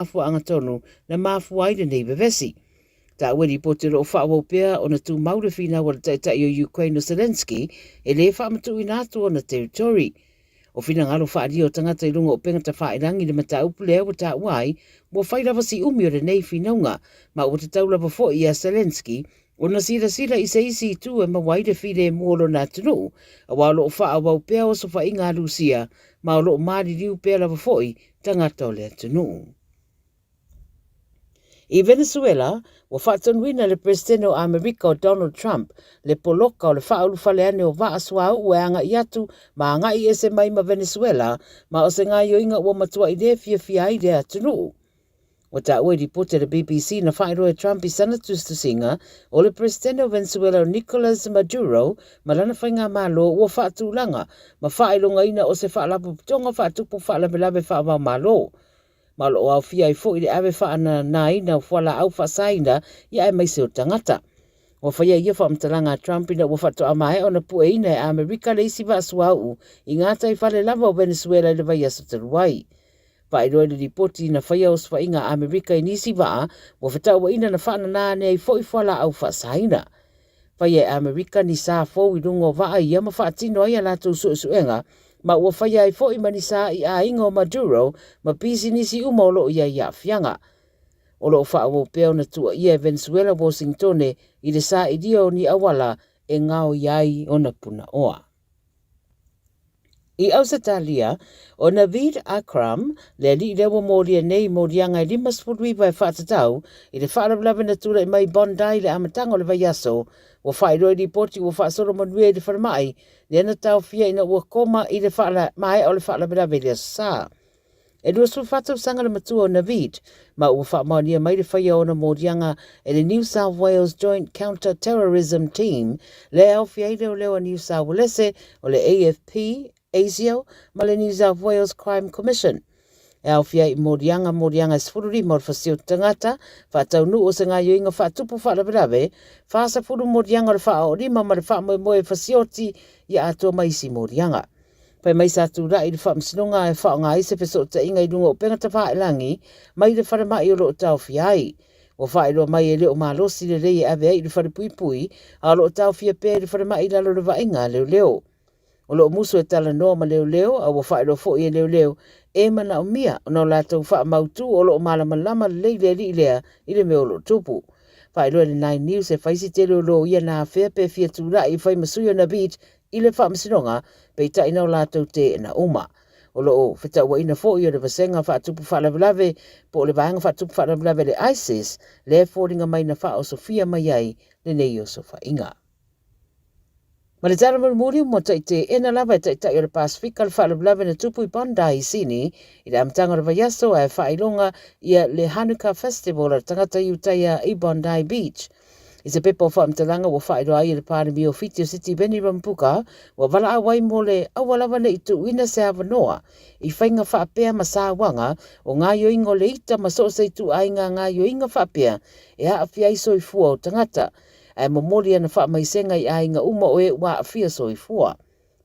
Mafuaaga tonu na mafua ai lenei vevesi. Taua i lipoti o lo o faaauau pea ona tumau le finau a le Taitai o Ukraine o Zelenskyy e le faamatuuina atu ona territory. O finagalo faaalia o tagata i luga o upega tafailagi i le mataupu lea ua taua ai ua fai lava si umi o lenei finauga ma ua tatau lava foi ia Zelenskyy ona silasila i se isi itu e maua ai le filemu o lona atunuu aua o lo o faaauau pea osofaiga a Lusia ma o lo o maliliu pea lava foi tagata o le atunuu. I Venezuela, ua faatonuina e le Peresetene o Amerika o Donald Trump le poloka o le faaulufale ane o vaa suauu e agai atu ma agai ese mai ma Venezuela ma o se gaoioiga ua matuai le fiafia ai lea atunuu. Ua taua i lipoti a le BBC na faailoa e Trump i sana tusitusiga o le Peresetene o Venezuela o Nicolas Maduro ma lana faigamalo ua faatulaga ma faailogaina o se faalapotopotoga faatupu faalavelave faava-o-Malo ma o lo o aofia ai foi le ave faananaina o fualaau faasaina ia aemaise o tagata. Ua faia ia faamatalaga a Trump ina ua faatoa maea ona pueina e Amerika le isi vaa suauu i gataifale lava o Venezuela i le vaiaso talu ai. Faailoa i le lipoti na faia osofaiga a Amerika i nisi vaa ua fetauaiina na faanana ane ai foi fualaau faasaina. Faia e Amerika ni sa fou i luga o vaa ia ma faatino ai a latou suesuega ma ua faia ai foi ma ni sa i aiga o Maduro ma pisinisi uma o lo o i ai i aafiaga. O lo o faaauau pea ona tuuaia e Venezuela Washingtone i le sailia o ni auala e gaoia ai ona punaoa. I Ausetalia, ʻo Naveed Akram, le aliʻi lea ua molia nei i moliaga e 59 e faatatau i le faalavelave na tulai mai i Bondi i le amataga o le vaiaso, ua faailoa i lipoti ua faasolo manuia i le falemai lea na taofia ina ua koma i le maea o le faalavelave i le Aso Sa. E 24 tausaga le matua o Naveed, ma ua faamaonia mai le faia o ona moliaga e le New South Wales Joint Counter Terrorism Team, lea e aofia ai leoleo a Niu Sauelese, o le AFP, ASIO, ma le New South Wales Crime Commission. E aofia ai i moliaga moliaga e 15 o le fasioti tagata, faataunuu o se gaoioiga faatupu faalavelave, 40 moliaga o le faaoolima ma le faamoemoe e fasioti ia atoa ma isi moliaga. Fai mai sa tulai i le faamasinoga e faaaoga ai se fesootaiga i luga o upega tafailagi mai le falemai o lo o taofia ai. Ua faailoa mai e le o malosi lelei e ave ai i le falepuipui, a o lo o taofia pea i le falemai i lalo o le vaaiga a leoleo. O lo o musu e talanoa ma leoleo, a ua faailoa foi e leoleo e manaomia ona o latou faamautu o lo o malamalama lelei le alii lea i le mea o lo o tupu. Faailoa e le Nine News e fai si tele o loia na afea pe fia tulai e fai ma sui o Naveed i le faamasinoga, peitai na o latou teena uma. O lo o fetauaiina foi o le Vasega Faatupu Faalavelave po o le Vaega Faatupu Faalavelave a le ISIS lea e foliga mai na faaosofia mai ai lenei osofaiga. Ma le tala mulimuli, ua matai teena lava e Taitai o le Pasefika le faalavelave na tupu i Bondi i Sini i le amataga o le vaiaso ae faailoga ia le Hanukkah Festival a le tagata Iutaia i Bondi Beach. I se pepa o faamatalaga ua faailoa ai e le Palemia o Fiti o Sitiveni Rambuka, ua valaau ai mo le aua lava ne i tuuina se avanoa i faiga faapea ma sauaga o gaoioiga o le ita ma so o se ituaiga gaoioiga faapea e aafia ai soifua o tagata, ae momoli ana faamaisega i aiga uma o e ua aafia soifua.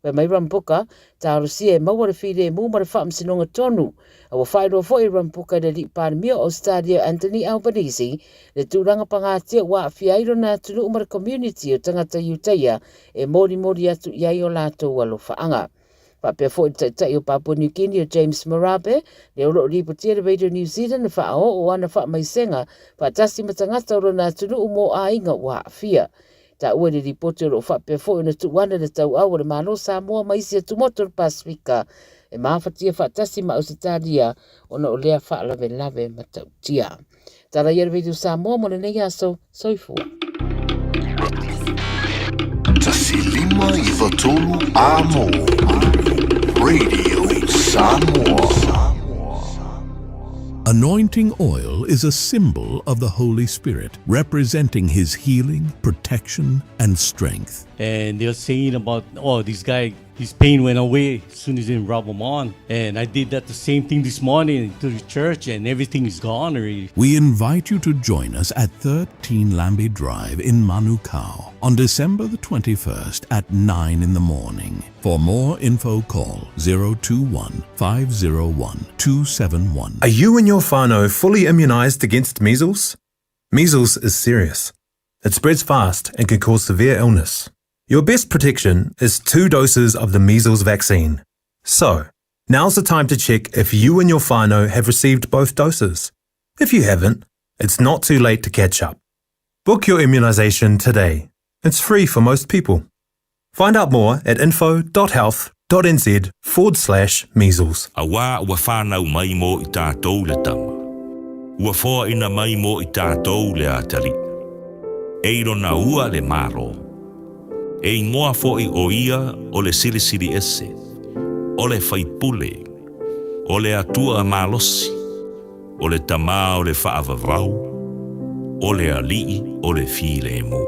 Fai mai Rambuka, talosia e maua le filemu ma le faamasinoga tonu. A ua faailoa foi e Rambuka i le Alii Palemia o Ausetalia Anthony Albanese le tulaga pagatia ua aafia ai lona atunuu ma le community o tagata Iutaia e molimoli atu i ai o latou alofaaga. Faapea foi le Taitai o Papua New Guinea o James Marape, lea o lo o lipotia le Radio New Zealand le faaoo o ana faamaisega faatasi ma tagata o lona atunuu mo aiga ua aafia. Taua i le lipoti o lo o faapea foi ona tuu ana le tauau a le Malo o Samoa ma isi atumotu o le Pasefika e mafatia faatasi ma Ausetalia ona o lea faalavelave matautia. Tala ia le Radio Samoa mo lenei aso. Soifua. 1593 Amo Radio Samoa. Anointing oil is a symbol of the Holy Spirit, representing His healing, protection, and strength. And they're saying about, oh, this guy His pain went away as soon as he rubbed them on. And I did that the same thing this morning to the church, and everything is gone already. We invite you to join us at 13 Lambie Drive in Manukau on December the 21st at 9 in the morning. For more info, call 021 501 271. Are you and your whānau fully immunised against measles? Measles is serious. It spreads fast and can cause severe illness. Your best protection is two doses of the measles vaccine. So, now's the time to check if you and your whānau have received both doses. If you haven't, it's not too late to catch up. Book your immunisation today. It's free for most people. Find out more at info.health.nz forward slash measles. Auā ua whānau mai mō i tātou le tama. Ua foaina mai mō i tātou le atalii. E i lona ua le Malo. E ingoa foʻi ʻo ia o le Silisili Ese, o le Faipule, o le Atua Malosi, o le Tamā o le Faavavau, o le Alii o le Filemu.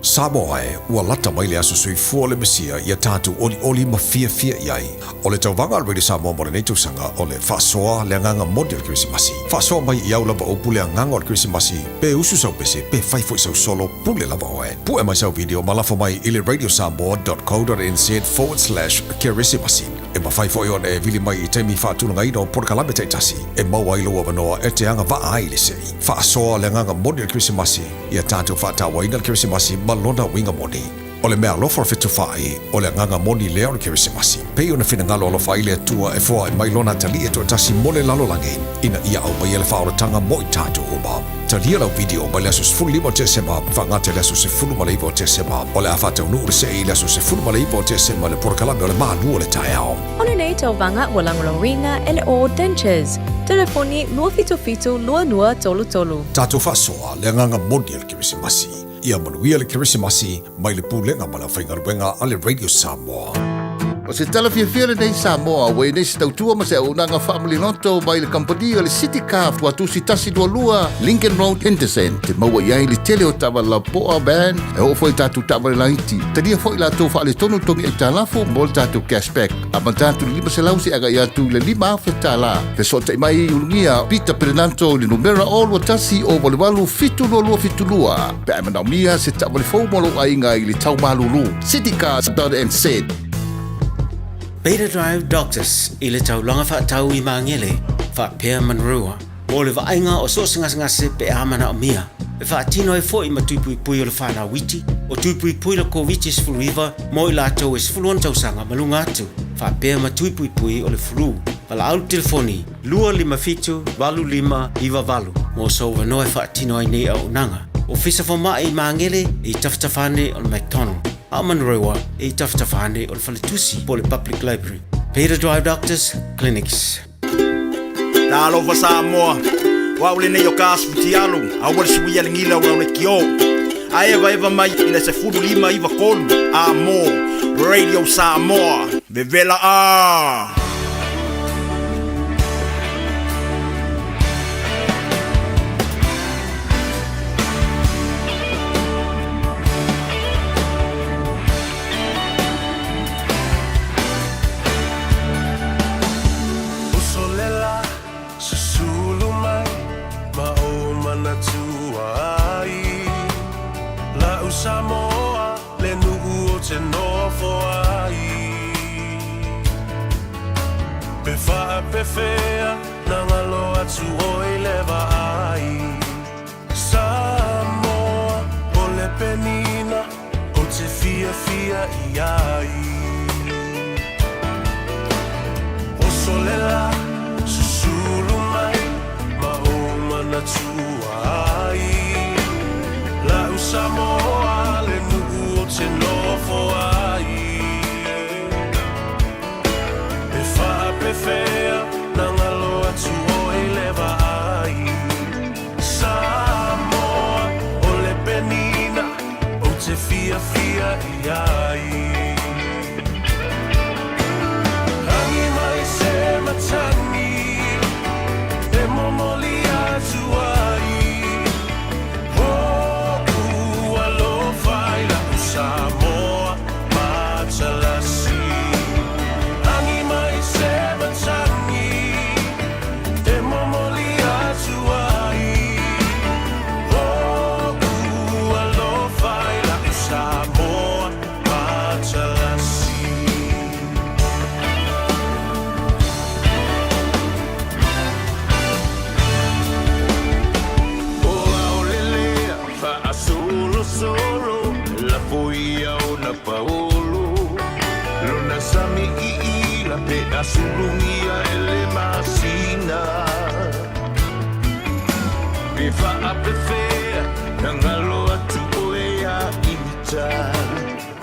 Samoa e, ua lata mai le aso soifua o le Mesia ia tatou olioli ma fiafia i ai. O le tauvaga a le Radio Samoa mo lenei tausaga o le faasoa le agaga moni o le Kerisimasi. Faasoa mai i au lava upu le agaga o le Kerisimasi, pe usu sau pese, pe fai foi sau solo, pule lava oe. Pue mai sau video ma lafo mai i le radiosamoa.co.nz/kerisimasi. E mafai foi ona e vili mai i taimi faatulagaina o polokalame taitasi e maua ai lou avanoa e te agavaa ai i le sei. Faasoa le agaga moni o le Kerisimasi, ia tatou faatauaina le Kerisimasi ma lona uiga moni. O le meaalofa o le fetufaai, o le agaga moni lea o le Kerisimasi. Pei ona finagalo alofa ai le Atua e foai mai lona Atalii e toatasi mo le lalolagi, ina ia aumaia le faaolataga mo i tatou uma. Talia lau video mai le aso 15 o Tesema faagata i le aso 19 o Tesema. O le a faataunuu le see i le aso 19 o Tesema i le polokalame o le Malu o le Taeao. O lenei tauvaga ua lagolagoina e le All Dentures. Telefoni 277 2233. Tatou faasoa le agaga moni o le Kerisimasi. Ia manuia le Kerisimasi mai le Pulega ma le Aufaigaluega a le Radio Samoa. O se tala fiafia lenei Samoa ua i nei se tautua ma se auaunaga faamaliloto mai le kamupani o le City Car Tuatusi 122 Lincoln Road Henderson te maua i ai le tele o taavale lapoa van e oo foi i tatou taavale laiti. Talia foi latou faaletonu togi aitalafu mo le tatou cashback amata atu i le 500 seia agai atu i le 5,000 tala. Fesootai mai i Ulugia Peter Perenato i le numera 0 21 088 72272 pe a e manaomia se taavale fou mo lou aiga i le tau malulu. Citycars.nz. Beta Drive Doctors i le taulaga faatau i Magele, faapea Manurewa, mo le vaaiga o so o se gasegase pe a manaomia. E faatino ai foi ma tui puipui o le fanau iti, o tui puipui le Koviti-19 mo i latou e 16 tausaga ma luga atu, faapea ma tui puipui o le flu. Valaau le telefoni 257 8598 mo sou avanoa e faatino ai nei auaunaga. Ofisa Fomai i Magele e i tafatafa ane o le McDonald, a o Manurewa e i tafatafa ane o le Faletusi po o le Public Library. Beta Drive Doctors Clinics. Talofa Samoa, o au lenei o ka asu fitialu, aua le suia le gila o le kio. A evaeva mai i le 15 93 a mo Radio Samoa. Vevela a! Usolela susulu mai ma ou manatua ai La'u Samoa le nuu ou te nofo ai Pe faapefea na galo atu oe i le vaai Samoa o le penina ou te fiafia i ai Usolela susulu mai ma ou manatua ai La'u Samoa le nuu ou te nofo ai Pe faapefea na galo atu oe i le vaai Samoa o le penina ou te fiafia i ai Lagi mai se matagi. Sulugia e le masina Pe faapefea Na galo atu oe ia imita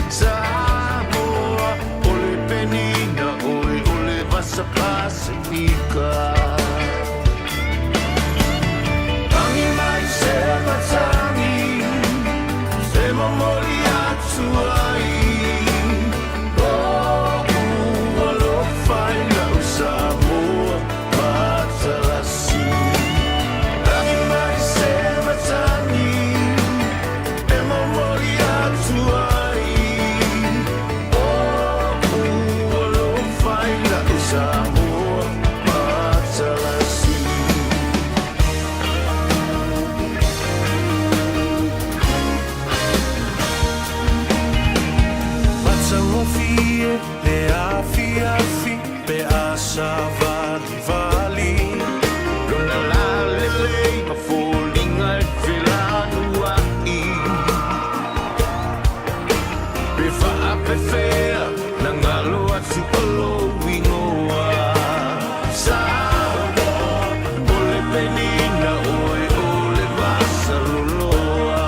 Samoa o le penina oe o le vasa Pasifika Tangi mai se matagi Se momoli atu ai Lo'u alofa i lau Samoa matalasi Tangi mai se matagi E momoli atu ai Lo'u alofa i lau Samoa matalasi. Matagofie le afiafi pe a savalivali Lona lalelei ma foliga e felanuai Pe faapefea na galo atu o lou igoa Samoa o le penina oe o le vasaloloa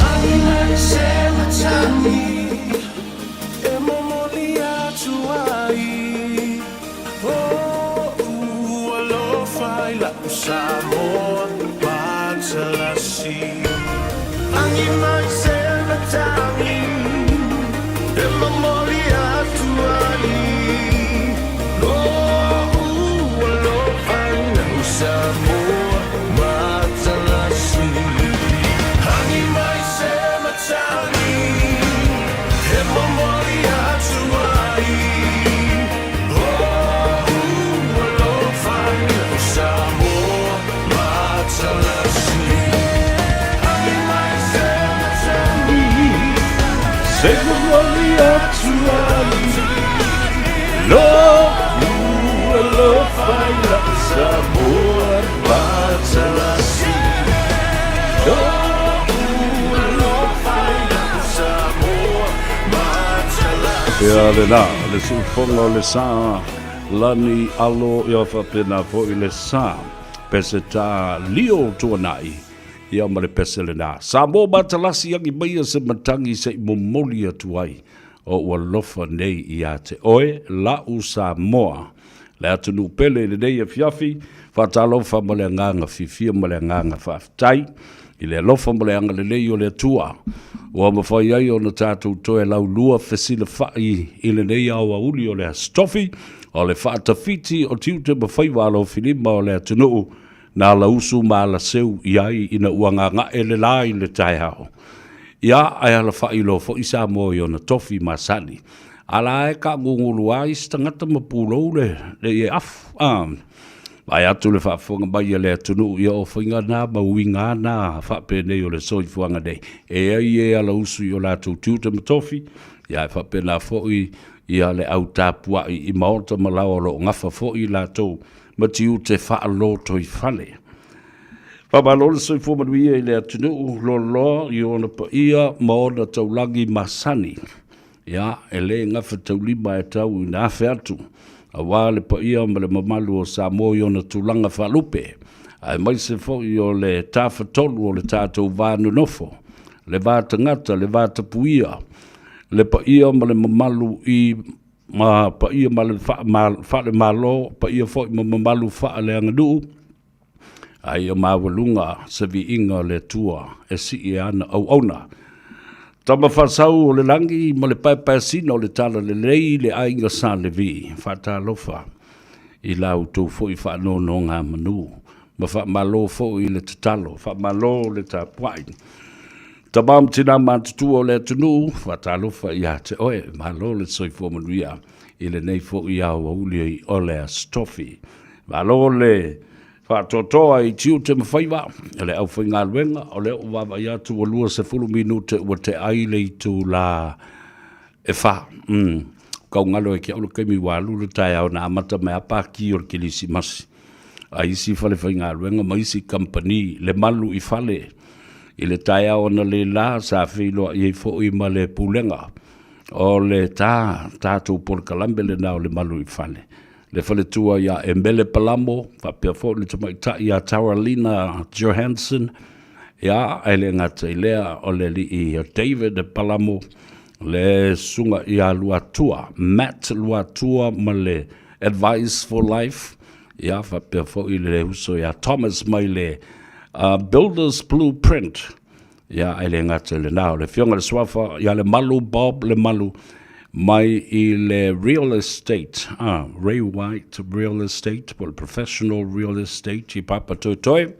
Agi mai se matagi e momoli atu ai Lo'u alofa i lau Samoa matalasi Agi mai se matagi e momoli atu ai Lo'u alofa i lau Samoa matalasi Agi mai se matagi e momoli atu ai Lo'u alofa i lau Samoa matalasi Agi mai se matagi Se momoli atu ai Lo'u alofa i lau Samoa matalasi Lo'u alofa i lau Samoa matalasi. Ia lenā, le siufofoga o le sa lani alo ia faapena foi le sa Peseta Lio Tuanai ia ma le pese lenā. Samoa matalasi agi maia se matagi se i momoli atu ai o ua lofa nei ia te oe la'u Samoa. Le atunuu pele i lenei afiafi, faatalofa ma le agaga fiafia ma le agaga faafetai i le alofa ma le agalelei o le Atua ua mafai ai ona tatou toe laulua fesilafa'i i lenei aoauli o le Aso Tofi o le faatafiti o tiute ma faiva alofilima o le atunuu na alausu ma alaseu i ai ina ua gaga'e le lā i le taeao. Ia, ae alafa'i loa foi Samoa i ona tofi masani. A la e taagugulu lava isi tagata ma pulou le le afu, a. Vaai atu le faafofoga mai a le atunuu, ia o faiga na ma uiga na faapenei o le soifuaga nei. E ai e alausu i o latou tiute ma tofi, ia ae faapena foi ia le au tapuai i maota ma laoa o lo o gafa foi i latou ma tiute faalotoifale. Faamalo le soifua manuia i le atunuu loaloa i ona paia ma ona taulagi masani. Ia, e le gafataulima e tau ina afe atu, aua le paia ma le mamalu o Samoa i ona tulaga faalupe, aemaise foi o le tafatolu o le tatou va nonofo, le va tagata, le va tapuia, le paia ma le mamalu i ma paia ma le faalemalo, paia foi ma mamalu faaleaganuu, a ia maualuga se viiga o le Atua e sii ana auauna. Tama faasau o le lagi ma le paepaeasina o le talalelei le aiga Sa Levi, faatalofa i la outou foi faanonogamanu ma faamalo foi i le tatalo, faamalo le tapuai. Tama ma tina matutua o le atunuu, faatalofa ia te oe, malo le soifua manuia i lenei foi aoauli o le Aso Tofi. Malo le faatoatoa i tiute ma faiva o le aufaigaluega, o lea ua vaavaai atu ua 20 minute ua tea ai le itula e fa. Kau galo e ke au le taimi ua alu le taeao na amata mai a paki o le Kerisimasi a isi falefaigaluega ma isi kamupani le malu i fale i le taeao analeila sa feiloai ai foi ma le Pulega. O le tā tātou polokalame lena o le malu i fale. Le faletua iā Emele Palamo, faapea foi le tamaitai ia Taralina Johansen, ia, e le gata i lea, o le alii David Palamo, le susuga ia Luatua, Matt Luatua ma le Advice for Life, ia, faapea foi le uso ia Thomas mai le Builders Blueprint, Ia, e le gata i lena, o le Afioga i le Suafa ia Lemalu Bob Lemalu mai i le Real Estate, ah, Ray White Real Estate, po o le Professional Real Estate i Papatoetoe,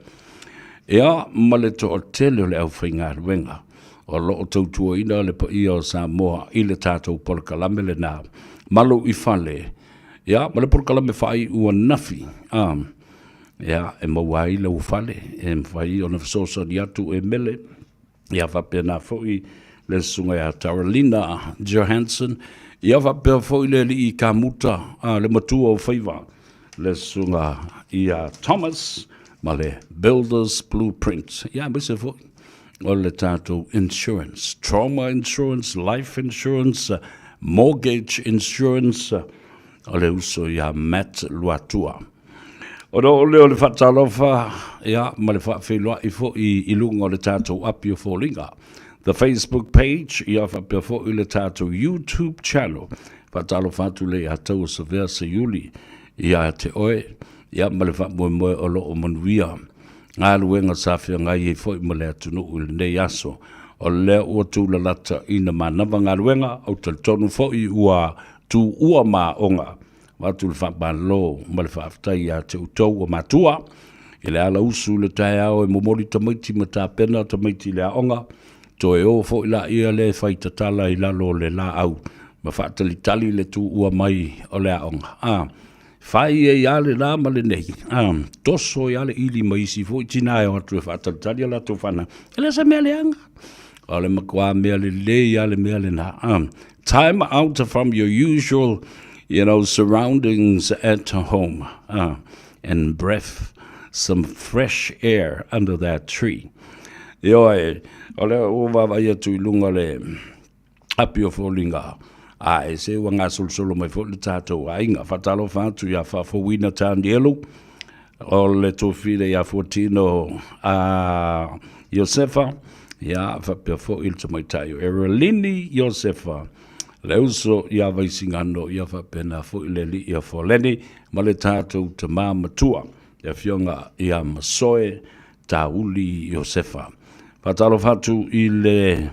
ia, ma le toatele o le aufaigaluega o lo o tautuaina le paia o Samoa i le tatou polokalame lena, Malu i Fale, ia, ma le polokalame faaiu ananafi, ah, Ia, e maua ai lou fale, e mafai ona fesoasoani atu e mele, ia faapena foi le susuga ia Taralina Johansson, ia faapea foi le alii kamuta, a, le matua o faiva, le susuga ia Thomas ma le Builders Blueprint. Ia, aemaise foi o le tatou insurance, trauma insurance, life insurance, mortgage insurance, o le uso ia Matt Luatua. Ona oo lea o le faatalofa ia, ma le faafeiloai foi i luga o le tatou api o foliga. The Facebook page, ia faapea foi le tatou YouTube channel. Faatalofa atu le ia Taua Savea Seiuli ia te oe, ia ma le faamoemoe o lo o manuia galuega sa feagai ai foi ma le atunuu i lenei aso. O lea ua tulalata ina manava galuega, ou talitonu foi ua tuua maoga Avatu le faamalo ma le faafetai ia te outou o matua i le ala usu i le taeao e momoli tamaiti ma tapena tamaiti i le aoga, toe o foi laia lea e fai tatala i lalo o le laau ma faatalitali le tuua mai o le aoga. A, fai ai lava le la ma lenei, a, toso ai lava le ili ma isi foi tina e o atu e faatalitali a latou fanau. E le o se mea leaga, o le matua mea lelei lava le mea lena. A, Time out from your usual, you know, surroundings at home and breath some fresh air under that tree. Ioe, o lea ua vaavaai atu i luga le api o foliga, a e se ua gasolosolo mai foi le tatou aiga. Faatalofa atu ia Faafouina Tanielu, O le tuafile ia Fuatino a Iosefa, ia faapea foi le tamaitai o Erelini Iosefa, le uso ia Vaisigano, ia faapena foi le alii ia Foleni ma le tatou tama matua, le afioga ia Masoe Tauli Iosefa. Faatalofa atu i le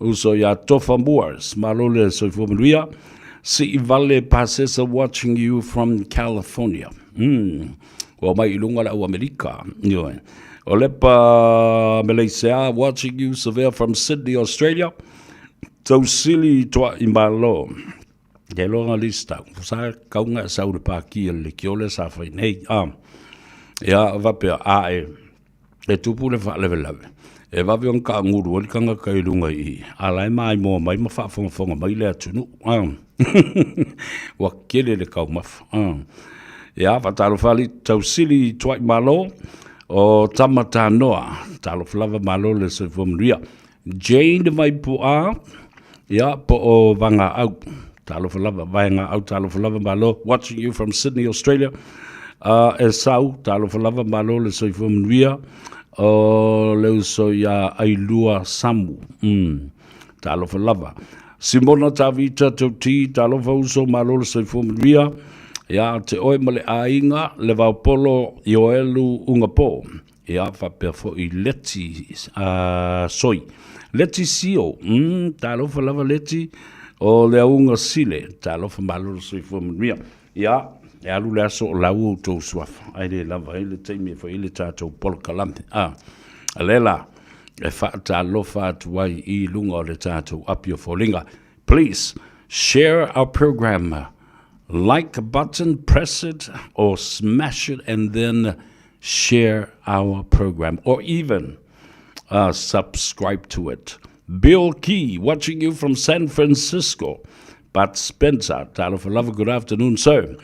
uso ia Tofa Moores, malo le soifua manuia. Siivale Pasesa watching you from California. Ua mai i luga le au Amerika. Ioe. O Lepa Meleisea watching you Savea from Sydney, Australia. Tausili toa i malo. Ke loa lista. Sa kaunga sa ule pākia le kiole sa whai nei. Ah. Ia vapea a e. E tupu le faalavelave, e vave ona kaangulu ai le tagata i luga i i, a la e maimoa mai ma faafogafoga mai le atunuu. Ua tele le taumafa. Ia, faatalofa alii tausili Tuaimalo o Tama Tanoa. Talofa lava malo le soifua manuia. Jane Vaipu'a, ia, po o Vagaau. Talofa lava, Vaegaau, talofa lava, malo. Watching you from Sydney, Australia. Esau, talofa lava, malo le soifua manuia. O le uso ia Ailua Samu. Talofa lava. Simona Tavita Tauti, talofa uso, malo le soifua manuia. Ia te oe ma le aiga, le vaopolo Ioelu Ugapo. Ia, faapea foi Leti Soi. Leti Sio, talofa lava Leti, o le auga Sile, talofa malo le soifua manuia. Ia, e alu le aso o lau outou suafa, ae le lava ai le taimi e fai ai le tatou polokalame. A, lea la, e faatalofa atu ai i luga o le tatou api o foliga. Please, share our program, like button, press it or smash it and then share our program or even subscribe to it. Bill Key, watching you from San Francisco. Bud Spencer, talofa lava, good afternoon, sir.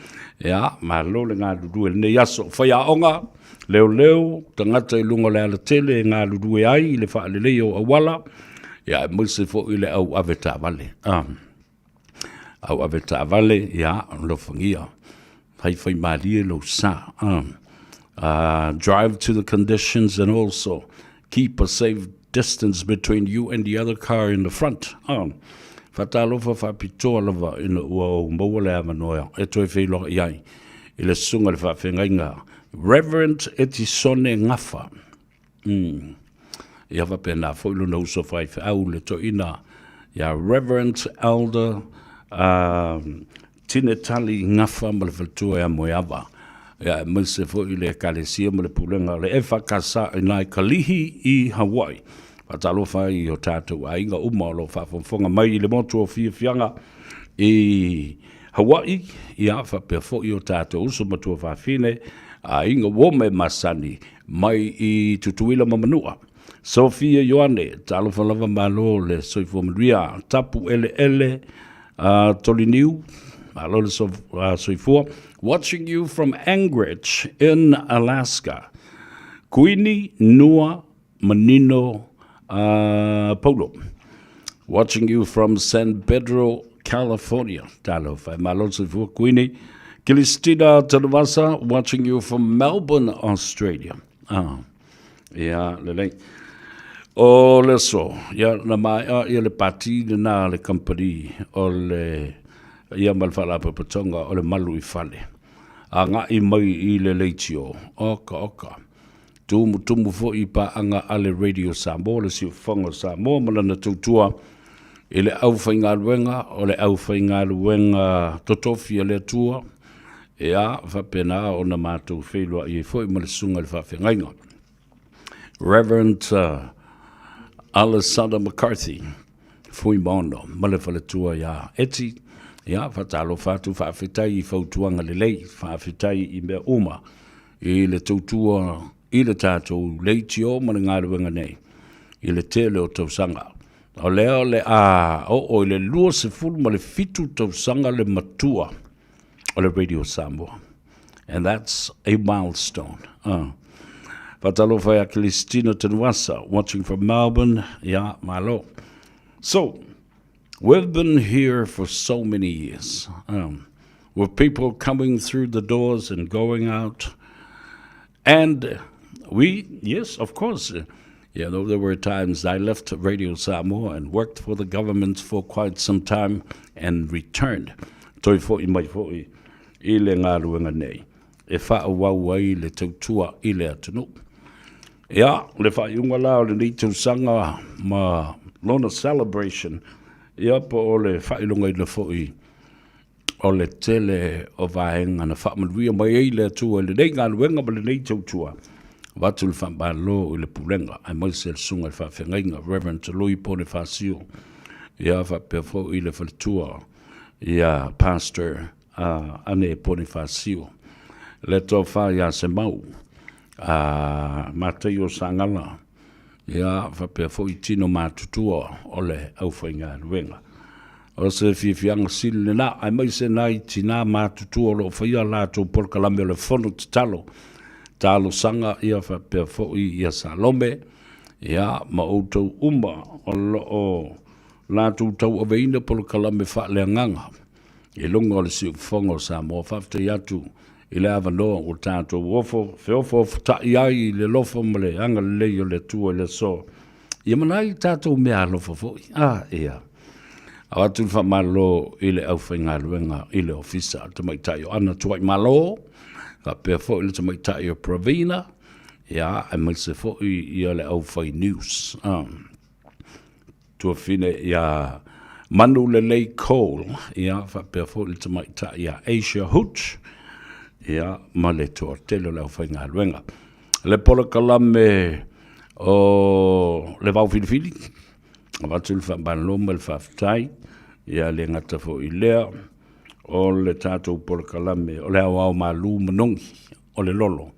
Ia, malo le galulue lenei aso. Faiaoga, leoleo, tagata i luga o le alatele e galulue ai i le faaleleia o auala, ia, aemaise foi le au ave taavale. Au ave taavale, ia, alofagia. Fai malie lou sa. Drive to the conditions and also keep a safe distance between you and the other car in the front. Faatalofa faapitoa lava ina ua ou maua le avanoa e toe feiloai ai i le susuga i le faafeagaiga Reverend Etisone Gafa. Ia faapena foi lona uso faifeau le toeaina ia Reverend Elder Tinetali Gafa ma le faletua ia Moeava. Ia aemaise foi le Ekalesia ma le Pulega o le EFKS i nai Kalihi i Hawaii. Faatalofa ai i o tatou aiga uma o lo o faafogafoga mai i le motu o Fiafiaga i Hawaii, ia faapea foi o tatou uso ma tuafafine, aiga uo me masani mai i Tutuila ma Manua. Sofia Ioane, talofa lava malo le soifua manuia, tapu eleele, Toliniu, malo le soifua. Watching you from Anchorage in Alaska. Kuini Nua Manino Paulo. Watching you from San Pedro, California. Talofa e malo le soifua Kuini. Kilistina Tanavasa, watching you from Melbourne, Australia. Ia, lelei. O le aso, ia, na maea ia le pati lena a le company o le, ia ma le faalapotopotoga o le malu i fale. Agai mai i le leitio, oka oka. Tumutumu foi i paaga a le Radio Samoa, le siufofoga o Samoa ma lana tautua i le aufaigaluega, o le aufaigaluega totofi a le Atua, ia, faapena ona matou feiloai ai foi ma le susuga i le faafeagaiga. Reverend Alessandra McCarthy, Fuimaono, ma le faletua iā Eti, ia, faatalofa atu, faafetai i fautuaga lelei, faafetai i mea uma i le tautua i le tatou leitio ma le galuega nei i le tele o tausaga. O lea o le a oo i le 27 tausaga le matua o le Radio Samoa. And that's a milestone. Faatalofa ia Christina Tanuasa, watching from Melbourne. Ia, malo. So, we've been here for so many years. With people coming through the doors and going out. And we, yes, of course, you know, there were times I left Radio Samoa and worked for the government for quite some time and returned. Toi foi mai foi i le galuega nei e faaauau ai le tautua i le atunuu. Ia, le faaiuga la o lenei tausaga ma lona celebration, ia po o le faailogaina foi o le tele o vaega na faamanuia mai ai le Atua i lenei galuega ma lenei tautua. Avatu le faamalo i le pulega aemaise le susuga i le faafeagaiga Reverend Louis Ponifasio, ia faapea foi le faletua ia Pastor Ane Ponifasio, le tofa ia Semau, Mataio Sagala, ia faapea foi tino matutua o le aufaigaluega. O se fiafiaga sili lena, aemaise nai tinā matutua o lo o faia a latou polokalame o le Fono Tatalo, Talosaga, ia faapea foi ia Salome, ia ma outou uma o lo o latou tauaveina polokalame faaleagaga i luga o le siufofoga o Samoa. Faafetai atu i le avanoa ua tatou ofo feofoofotai ai i le alofa ma le agalelei o le Atua i le aso. Ia ma nai tatou meaalofa foi. Ah, ia. Avatu le faamalo i le aufaigaluega i le ofisa, le tamaitai o Ana Tuaimalo, faapea foi le tamaitai o Pravina, ia, aemaise foi ia le aufai news. Ah. Tuafine ia Manulelei Cole, ia, faapea foi le tamaitai ia Asia Hooch, ia, ma le toatele o le aufaigaluega. Le polokalame o le Vao Filifili, avatu le faamalo ma le faafetai, ia le gata foi i lea, o le tatou polokalame o le aoao malu manogi o le lolo.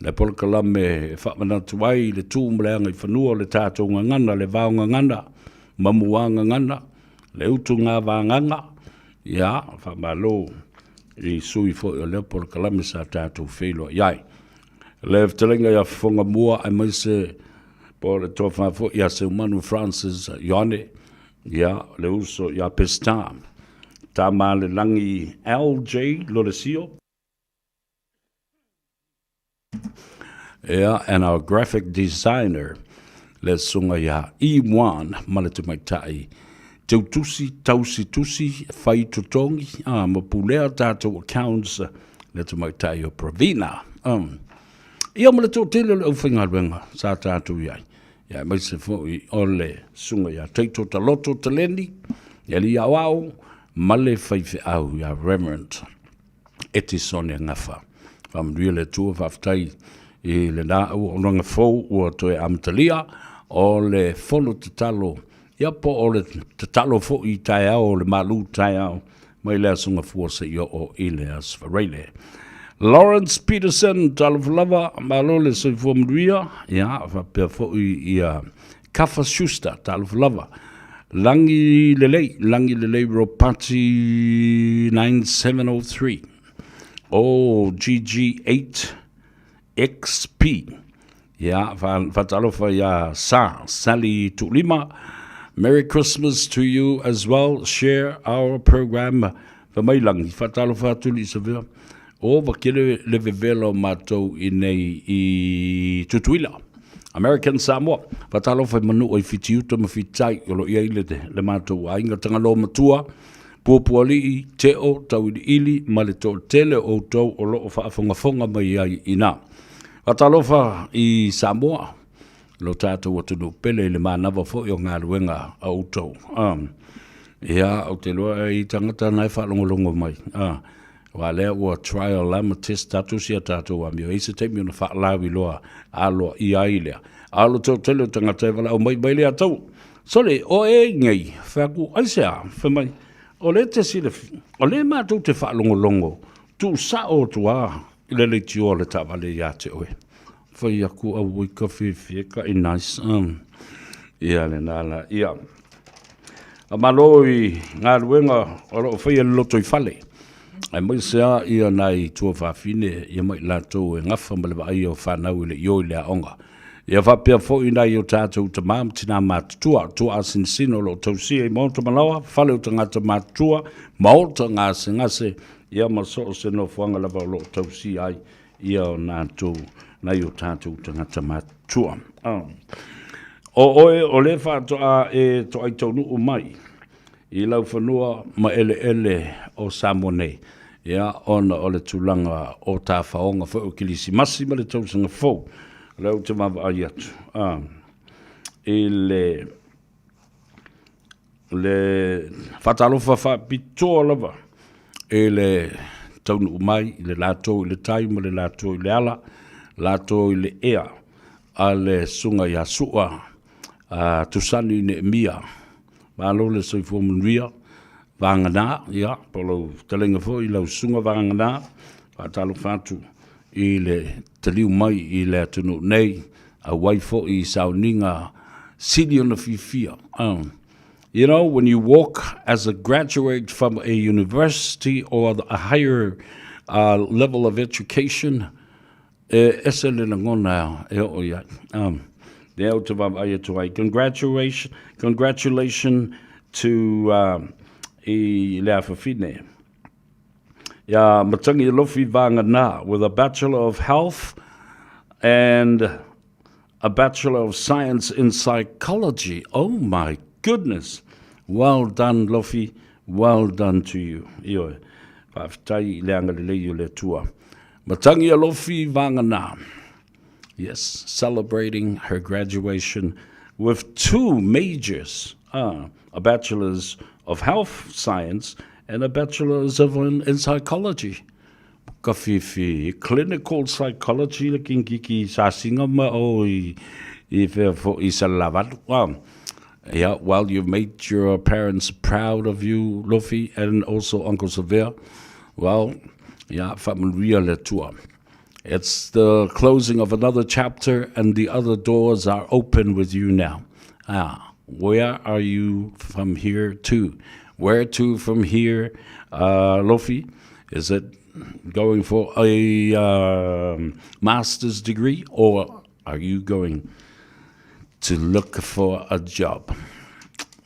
Le polokalame e faamanatu ai le tu ma le agaifanua o le tatou gagana, le vao gagana, mamua gagana, le utuga vagaga, ia, faamalo i sui foi o lea polokalame sa tatou feiloai ai. Le fetalaiga ia Fofoga Mua aemaise po o le tofa foi ia Seumanu Francis Ioane, ia, le uso ia Peseta. Tamalelagi LJ Lolesio. Ia, and our graphic designer, le susuga ia Iwan ma le tamaitai teutusi, tausi tusi, fai totogi, a, ma pulea tatou accounts, le tamaitai o Pravina. Um, ia ma le toatele o le aufaigaluega sa tatou i ai. Ia, aemaise foi o le susuga ia Taito Taloto Taleni, le alii aoao, ma le faifeau ia Reverend Etisone Gafa. Faamanuia le Atua, faafetai i lena auaunaga fou ua toe amatalia o le fono tatalo, ia po o le tatalo foi i taeao o le malu taeao mai le Aso Gafua seia oo i le Aso Faraile. Lawrence Peterson, talofa lava, malo le soifua manuia, ia faapea foi ia Kafa Schuster, talofa lava. Lagi Lelei, Lagi Lelei Ropati 9703, o GG8 XP. Ia, faatalofa ia Sa, Sally Tuulima. Merry Christmas to you as well. Share our program. Famailangi, faatalofa atu Liisavea. O va kele le vevela o matou i nei i Tutuila. American Samoa. Faatalofa i manua i Fitiuta ma Fititai o lo o i ai le, le matou aiga Tagaloa Matua, Puapualii, Teo, Tauiliili ma le toatele o outou o lo o faafogafoga mai ai i ina. Faatalofa i Samoa, lo tatou atunuu pele i le manava foi o galuega a outou. Um, ia, ou te iloa i tagata na e faalogologo mai. Uh, Aua lea ua trial la ma test atu si a tatou amio. E i ai se taimi ona faalauiloa aloaia ai lea. A o le toatele o tagata e valaau mai mai le atau. Sole, o e nei, fai atu, aisea? Fai mai, o lea te silafia, o lea matou te faalogologo tuusao atu lava i le leitioa o le taavale ia te oe. Fai atu, auoi ka fiafia ka i nice. Um, ia lena la, ia. Faamalo i galuega o lo o faia i le lotoifale, aemaise lava ia nai tuafafine ia ma i latou e gafa ma le vaaia o fanau e le i o i le aoga. Ia faapea foi nai o tatou tama ma tina matutua, tuaasinasina o lo o tausia i maota malaoa, fale o tagata matutua, maota gasegase, ia ma so o se nofoaga lava o lo o tausia ai ia o natou, nai o tatou tagata matutua. O oe o le faatoa e toai taunuu mai i lau fanua ma eleele o Samoa nei, ia, ona o le tulaga o tafaoga foi o Kilisimasi ma le tausaga fou, o lea ou te vaavaai atu i le le faatalofa faapitoa lava i le taunuu mai i le latou i le tai ma le latou i le ala, latou i le ea a le susuga ia Sua a Tusani Neemia. Malo le soifua manuia, vagana, ia, po o lau fetalaiga foi lau susuga vagana, faatalofa atu i le taliu mai i le atunuu nei, auai foi i sauniga sili ona fiafia. You know, when you walk as a graduate from a university or a higher level of education, e ese le lagona e oo i ai. Lea ou te vaavaai atu ai. Congratulations, congratulations to i le afafine. Ia Matangi Alofi Vagana with a Bachelor of Health and a Bachelor of Science in Psychology. Oh my goodness! Well done, Lofi. Well done to you. Ioe. Faafetai i le agalelei o le Atua. Matangi Alofi Vagana. Yes, celebrating her graduation with two majors, a Bachelor's of Health Science and a Bachelor's of in, in Psychology. Ka whiwhi clinical psychology le kingiki sa singa ma o i, i whea fo i Salavatu. Well, yeah, well, you've made your parents proud of you, Luffy, and also Uncle Severe. Well, yeah, whaamanuia le Atua. It's the closing of another chapter and the other doors are open with you now. Ah, where are you from here to? Where to from here, Lofi? Is it going for a master's degree or are you going to look for a job?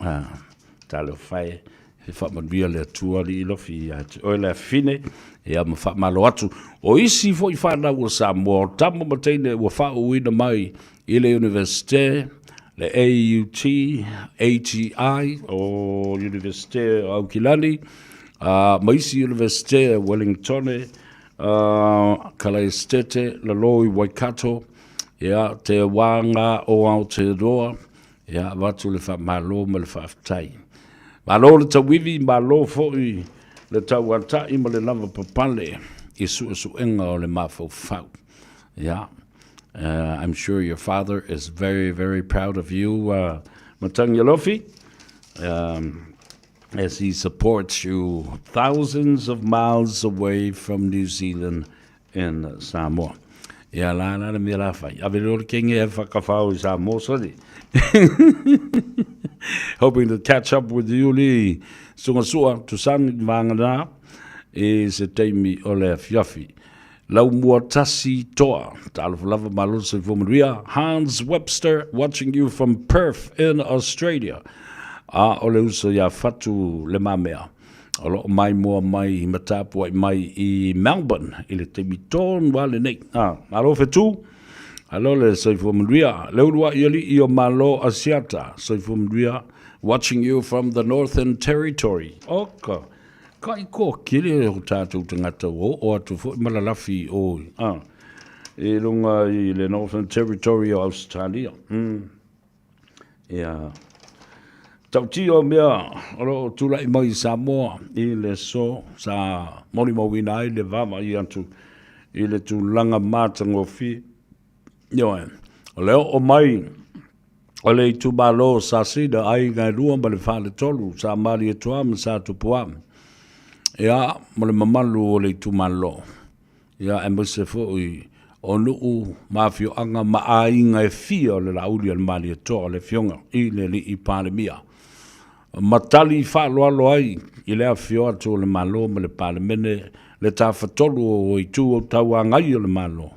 Ah, talofa e. E faamanuia le Atua alii Lofi ia te oe le afafine, ia ma faamalo atu. O isi foi fanau o Samoa, o tama ma teine ua faauuina mai i le Universite, le AUT, ATI, o Universite o Aukilani, uh, ma isi Universite o Wellingtone, uh, Kalaestete, Lalo i Waikato, ia, te wānga o Aotearoa, Ia, avatu le faamalo ma le faafetai. Malo le tauivi, malo foi le tauata'i ma le lavapapale i suesuega o le mafaufau. Ia, I'm sure your father is very, very proud of you, Matagi Alofi, as he supports you thousands of miles away from New Zealand in Samoa. Ia la la le mea la whai. Ave leo le kenge e whakawhao i Samoa, sorry. Hoping to catch up with you li sunga sua tusani vāngana i se taimi o le afiafi. Lau mua tasi toa. Talofa lava malo soifua manuia. Hans Webster watching you from Perth in Australia. A o le uso ia Fatu le mamea. O loo maimoa mai ma tapuai mai i Melbourne i le taimi tonu lava lenei. A, malo fetu, alo le soifua manuia. Le uluai alii o Malo Asiata, soifua manuia, watching you from the Northern Territory. Oka, kai ko kele o tātou tangata o o atu foi ma lalafi o, a, i lunga i le Northern Territory o Australia. Ia, tautio mea o lo o tulai mai i Samoa i le aso sa molimauina ai le vaavaai atu i le tulaga matagofie. Ioe, o le oo mai o le itumalo o Sasina, aiga e lua ma le faletolu, sa Malietoa ma sa Tupua, ia, ma le mamalu o le itumalo. Ia, aemaise foi o nuu ma afioaga ma aiga e fia o le Laauli a le Malietoa, le Afioga i le Alii Palemia. Ma tali faaaloalo ai i le afifio atu o le Malo ma le Palemene le tafatolu o itu tauagai o le Malo,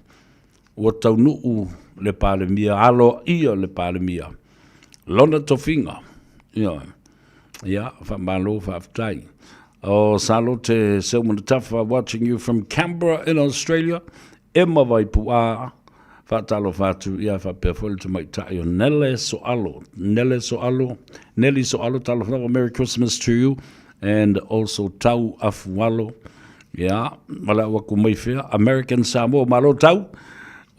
ua taunuu le Palemia, aloaia le Palemia, lona tofiga. Ioe. Ia, faamalo, faafetai. O Salote Seumanutafa watching you from Canberra in Australia. Emma Vaipu'a, faatalofa atu, ia faapea foi le tamaitai o Nele Soalo. Nele Soalo, Nelly Soalo, talofa lava, Merry Christmas to you. And also Tau Afualo, ia, ma le au aku mai fea, American Samoa, malo Tau.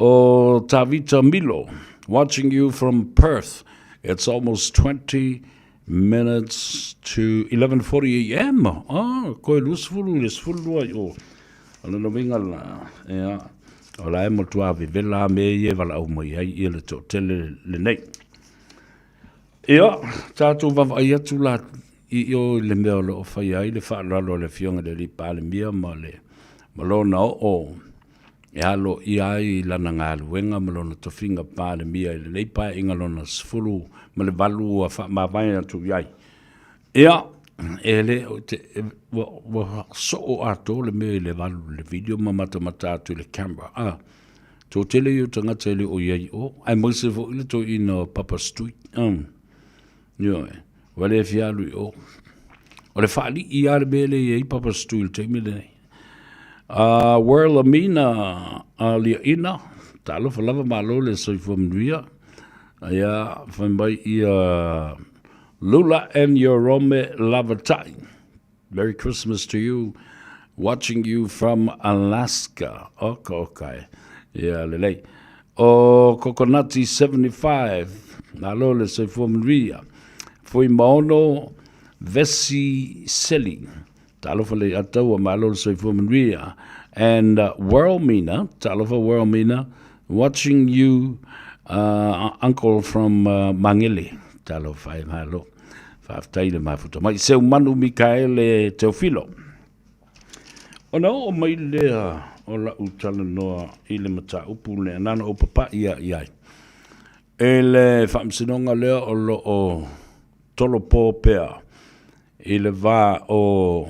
O Tavita Milo, watching you from Perth. It's almost 20 minutes to 11:40 am. Ah, koe 20 i le 12 i o. O lona uiga la, ia, o la e matua vevela a mea ia e valaau mai ai ia le toatele lenei. Ia, tatou vaavaai atu la i o i le mea o lo o faia ai le faaaloalo a le Afioga i le Alii Palemia ma le ma lona oo e aloaia ai lana galuega ma lona tofiga Palemia i lenei Paeaiga lona 18 ua faamavae atu i ai. Ia, e le o te, e, ua, ua soo atoa le mea i le valu le video ma matamata atu i le camera. Ah, toatele ia o tagata e le o i ai i o, aemaise foi le toeaina o Papa Street. Ioe, ua le fia alu i o. O le faalii lava le mea lea e i ai Papa Stu i le taimi lenei. World Amina Aliaina, talofa lava malo le soifua manuia. Ia, fai mai ia Lula and your Rome Lavatai. Merry Christmas to you. Watching you from Alaska. Oka, oka e. Ia, lelei. O Coconati 75. Malo le soifua manuia. Fui Maono Vesi Seli. Talofa le ataua, malo le soifua manuia. And World Mina, talofa World Mina, watching you, uncle from Mangele. Talofa e malo. Faafetai le mafuta mai. Seumanu Mikaele Teofilo. Ona oo mai lea o lau talanoa i le mataupu lea, na ona ou papai lava i ai. I le faamasinoga lea o lo o tolopo pea i le va o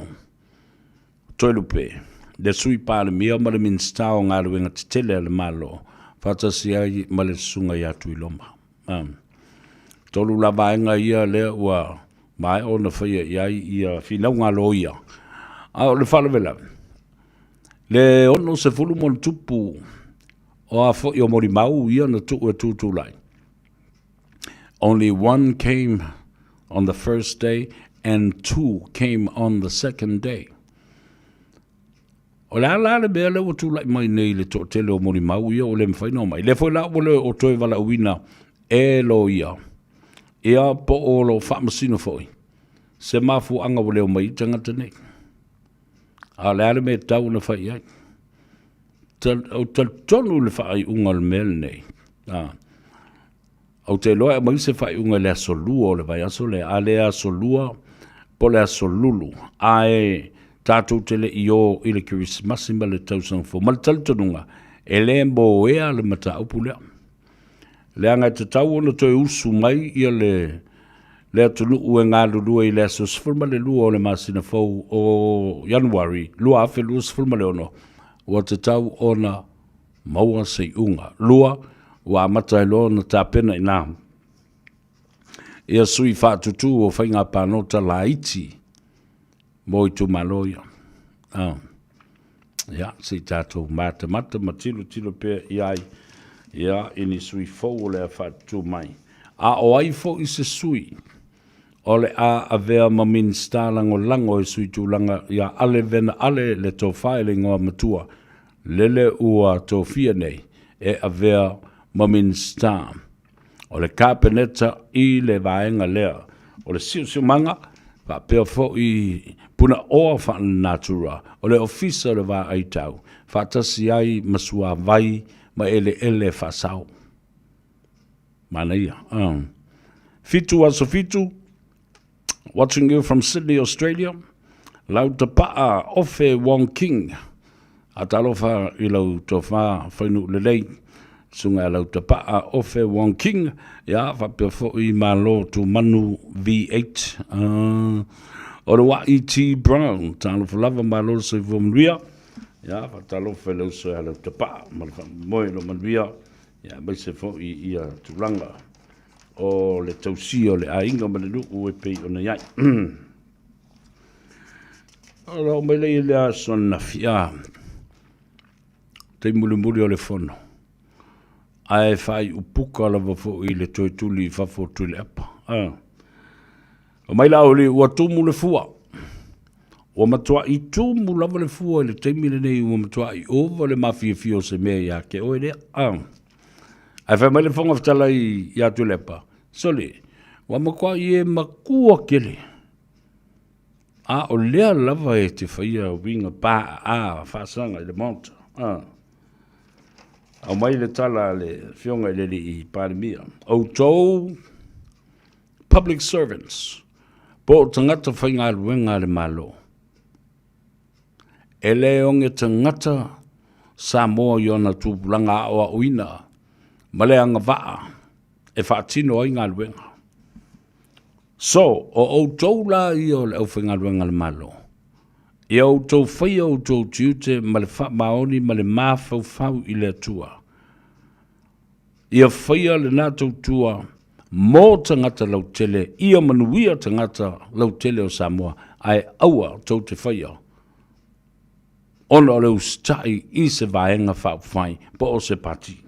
Toelupe, le Sui Palemia ma le Minisita o Galuega Tetele a le Malo, faatasi ai ma le Susuga ia Tuiloma. 3 la vaega ia lea ua Maea ona faia i ai ia finauga a loia. A o le faalavelave, le 60 ma ona tupu o a foi o molimau ia na tuu e tutulai. Only one came on the first day and two came on the second day. O le a la le mea lea ua tulai mai nei i le toatele o molimau ia ua le mafai ona omai? Lea foi la ua le o toe valaauina e loia, ia po o lo o faamasino foi se mafuaaga ua le omai ai tagata nei. A o le a le mea e tatau ona fai i ai? Ou te talitonu i le faaiuga o le mea lenei. Ou te iloa e aumai se faaiuga i le aso Lua o le vaiaso lea, a le aso Lua po o le aso Lulu, ae tatou te le i o i le Kerisimasi ma le Tausaga Fou. Ma le talitonuga, e le moea le mataupu lea. Leaga e tatau ona toe usu mai ia le le atunuu e galulue i le aso 12 o le masina fou o Ianuari 2026, ua tatau ona maua se iuga. 2, ua amata ai loa ona tapena i ina ia sui faatutū o faiga palota laiti mo itumalo ia. Ah. Ia, se i tatou matamata ma tilotilo pea i ai, ia, i ni sui fou o le a faatutū mai. A o ai foi se sui o le a avea ma Minisita Lagolago e sui tulaga ia Ale Vena Ale le tofa i le igoa matua lele ua tofia nei e avea ma Minisita o le Kapeneta i le vaega lea o le Siosiomaga faapea foi Punaoa Faalenatura o le Ofisa o le Vaai Tau faatasi ai ma Suavai ma Eleele Faasao. Manaia. 7 aso 7, Watching you from Sydney, Australia. Lau tapaa Ofe Wong King. A talofa i lau tofa whainu lelei. Sunga lau tapaa Ofe Wong King. Ia, faapea foi malo tu manu V8. O le wa E.T. Brown. Talofa lava malo le soifua manuia. Ia, faatalofa i le uso ia lau tapaa. Ma le faamoemoe lo manuia. Ia, aemaise foi ia tulaga o le tausia o le aiga ma le nuu e pei ona i ai. O le oo mai lea i le aso ananafi, a, taimi mulimuli o le fono, ae faaiupuka lava foi i le toe tuli i fafo o Tuilaepa. A. Omai la oli, ua tumu le fua. Ua matuai tumu lava le fua i le taimi lenei, ua matuai ova le mafiafia o se mea ia te oe lea. A. Ae fai mai le Fofoga Fetalai ia Tuilaepa, Sole, ua matuai e makua tele. A o lea lava e te faia uiga paaa faasaga i le Maota. A. Aumai le tala a le Afioga i le Alii Palemia, Outou public servants, po o tagata faigaluega a le Malo, e le oge tagata Samoa i ona tupulaga aoaoina ma le agavaa e faatino ai galuega. So, o outou la ia o le aufaigaluega a le Malo, ia outou faia outou tiute ma le faamaoni ma le mafaufau i le Atua. Ia faia lena tautua mo tagata lautele, ia manuia tagata lautele o Samoa, ae aua tou te faia ona o le usitai i se vaega faaupufai po o se pati.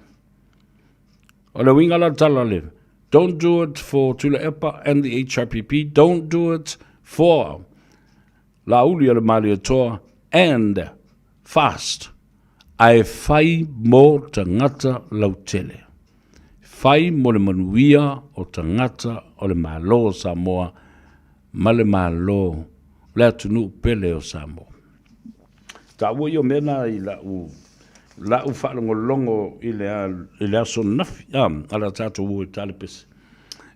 O le uiga la tala le, don't do it for Tuilaepa and the HRPP, don't do it for Laaulialemalietoa and fast, ae fai mo tagata lautele. Fai mo le manuia o tagata o le Malo o Samoa ma le Malo le atunuu pele o Samoa. Taua ia o mea na i lau lau faalogologo i le, i le aso nafi, a, a la tatou o i Talepese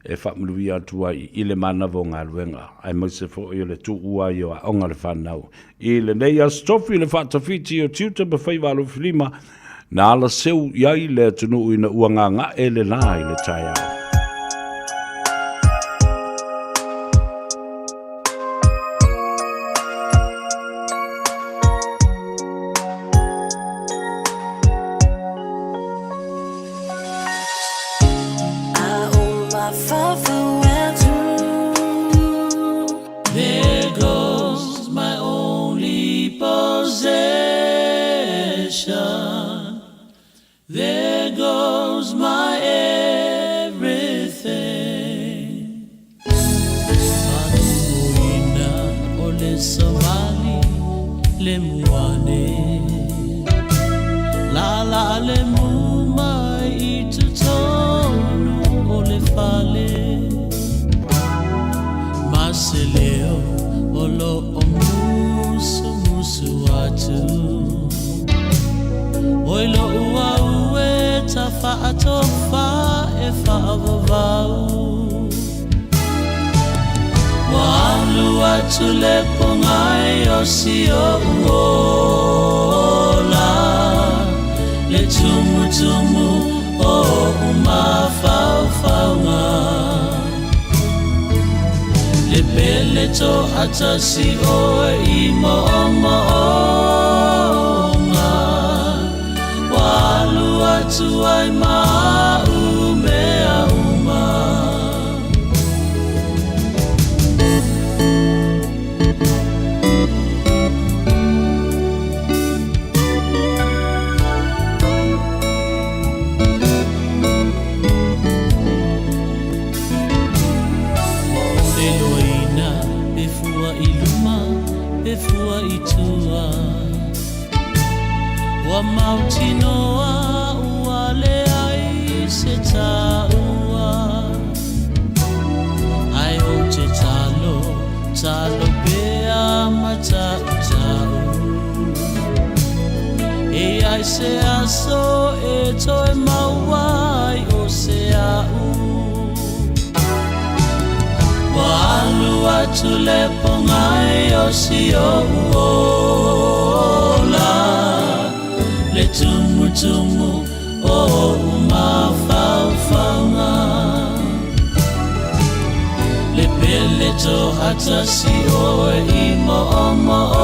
e faamanuia atu ai i le manava o galuega, aemaise foi o le tuua ai o aoga a le fanau. I lenei Aso Tofi, le faatafiti o tiute ma faiva alofilima, na alaseu i ai le atunuu ina ua gaga'e le lā i le taeao. possession. There goes my everything. Faatumuina o le savali le muane. Lala le mu mai i totonu o le fale. Ma se leo o lo o musumusu atu. Oi lo ua ue ta faatofa e faavavau. Ua alu atu le pogai o si o'u ola, le tumutumu o o'u mafaufauga. Le pele to'atasi oe i mo'omo'oga. Ua alu atu ai ma a'u mea uma. Ua ʻole loaina pe fua i luma, pe fua i tua. Ua mautinoa ua leai se taua. Ae ou te talo, talo pea ma ta'uta'u. E ai se aso e toe maua ai o se a'u. Ua alu atu le pogai o si o'u ola, le tumutumu o o'u mafaufauga. Le pele to'atasi oe i mo'omo'oga.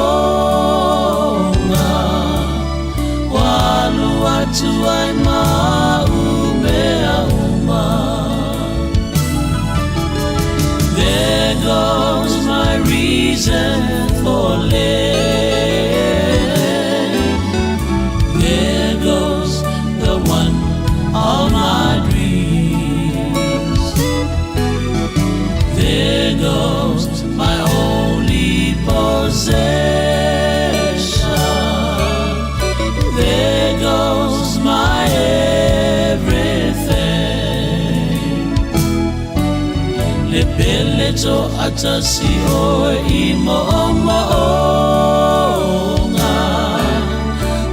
Ua alu atu ai ma a'u mea uma. There goes my reason for living. There goes the one of my dreams. There goes my only possession. There goes my everything. Le pele to'atasi oe i mo'omo'oga.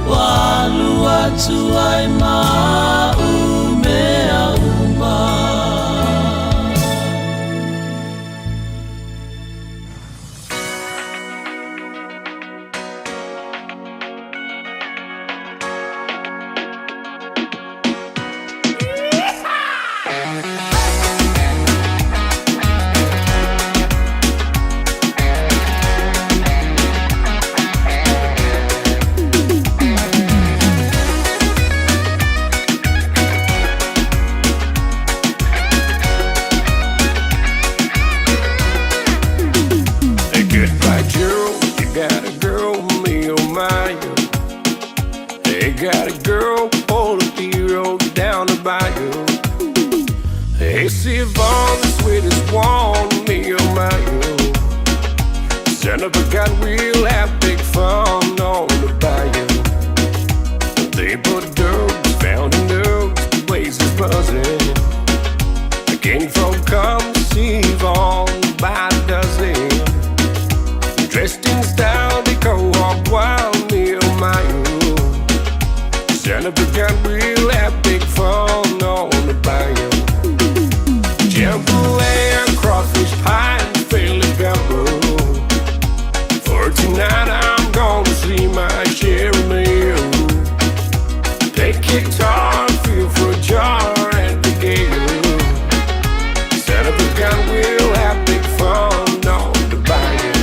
Ua alu atu ai ma a'u mea uma. Hey, goodbye, Gerald. You got a girl, me, oh my. Oh. Hey, got a girl on the road down the bayou. Hey, see Yvonne, the sweetest one, me, oh my. Oh. Son of a gun, we'll have big fun on the bayou. They put dogs, found in dogs, the place is buzzing. The king folk come to see Yvonne by the dozen. Dressed in style, they go walk wild, me oh my oh. Son of a gun, we'll have big fun on the bayou. Jambalaya, crawfish pie, and Philly gumbo. For tonight, I'm gonna see my share of meal. Take guitar, feel for a jar at the gale. Son of a gun, we'll have big fun on the bayou.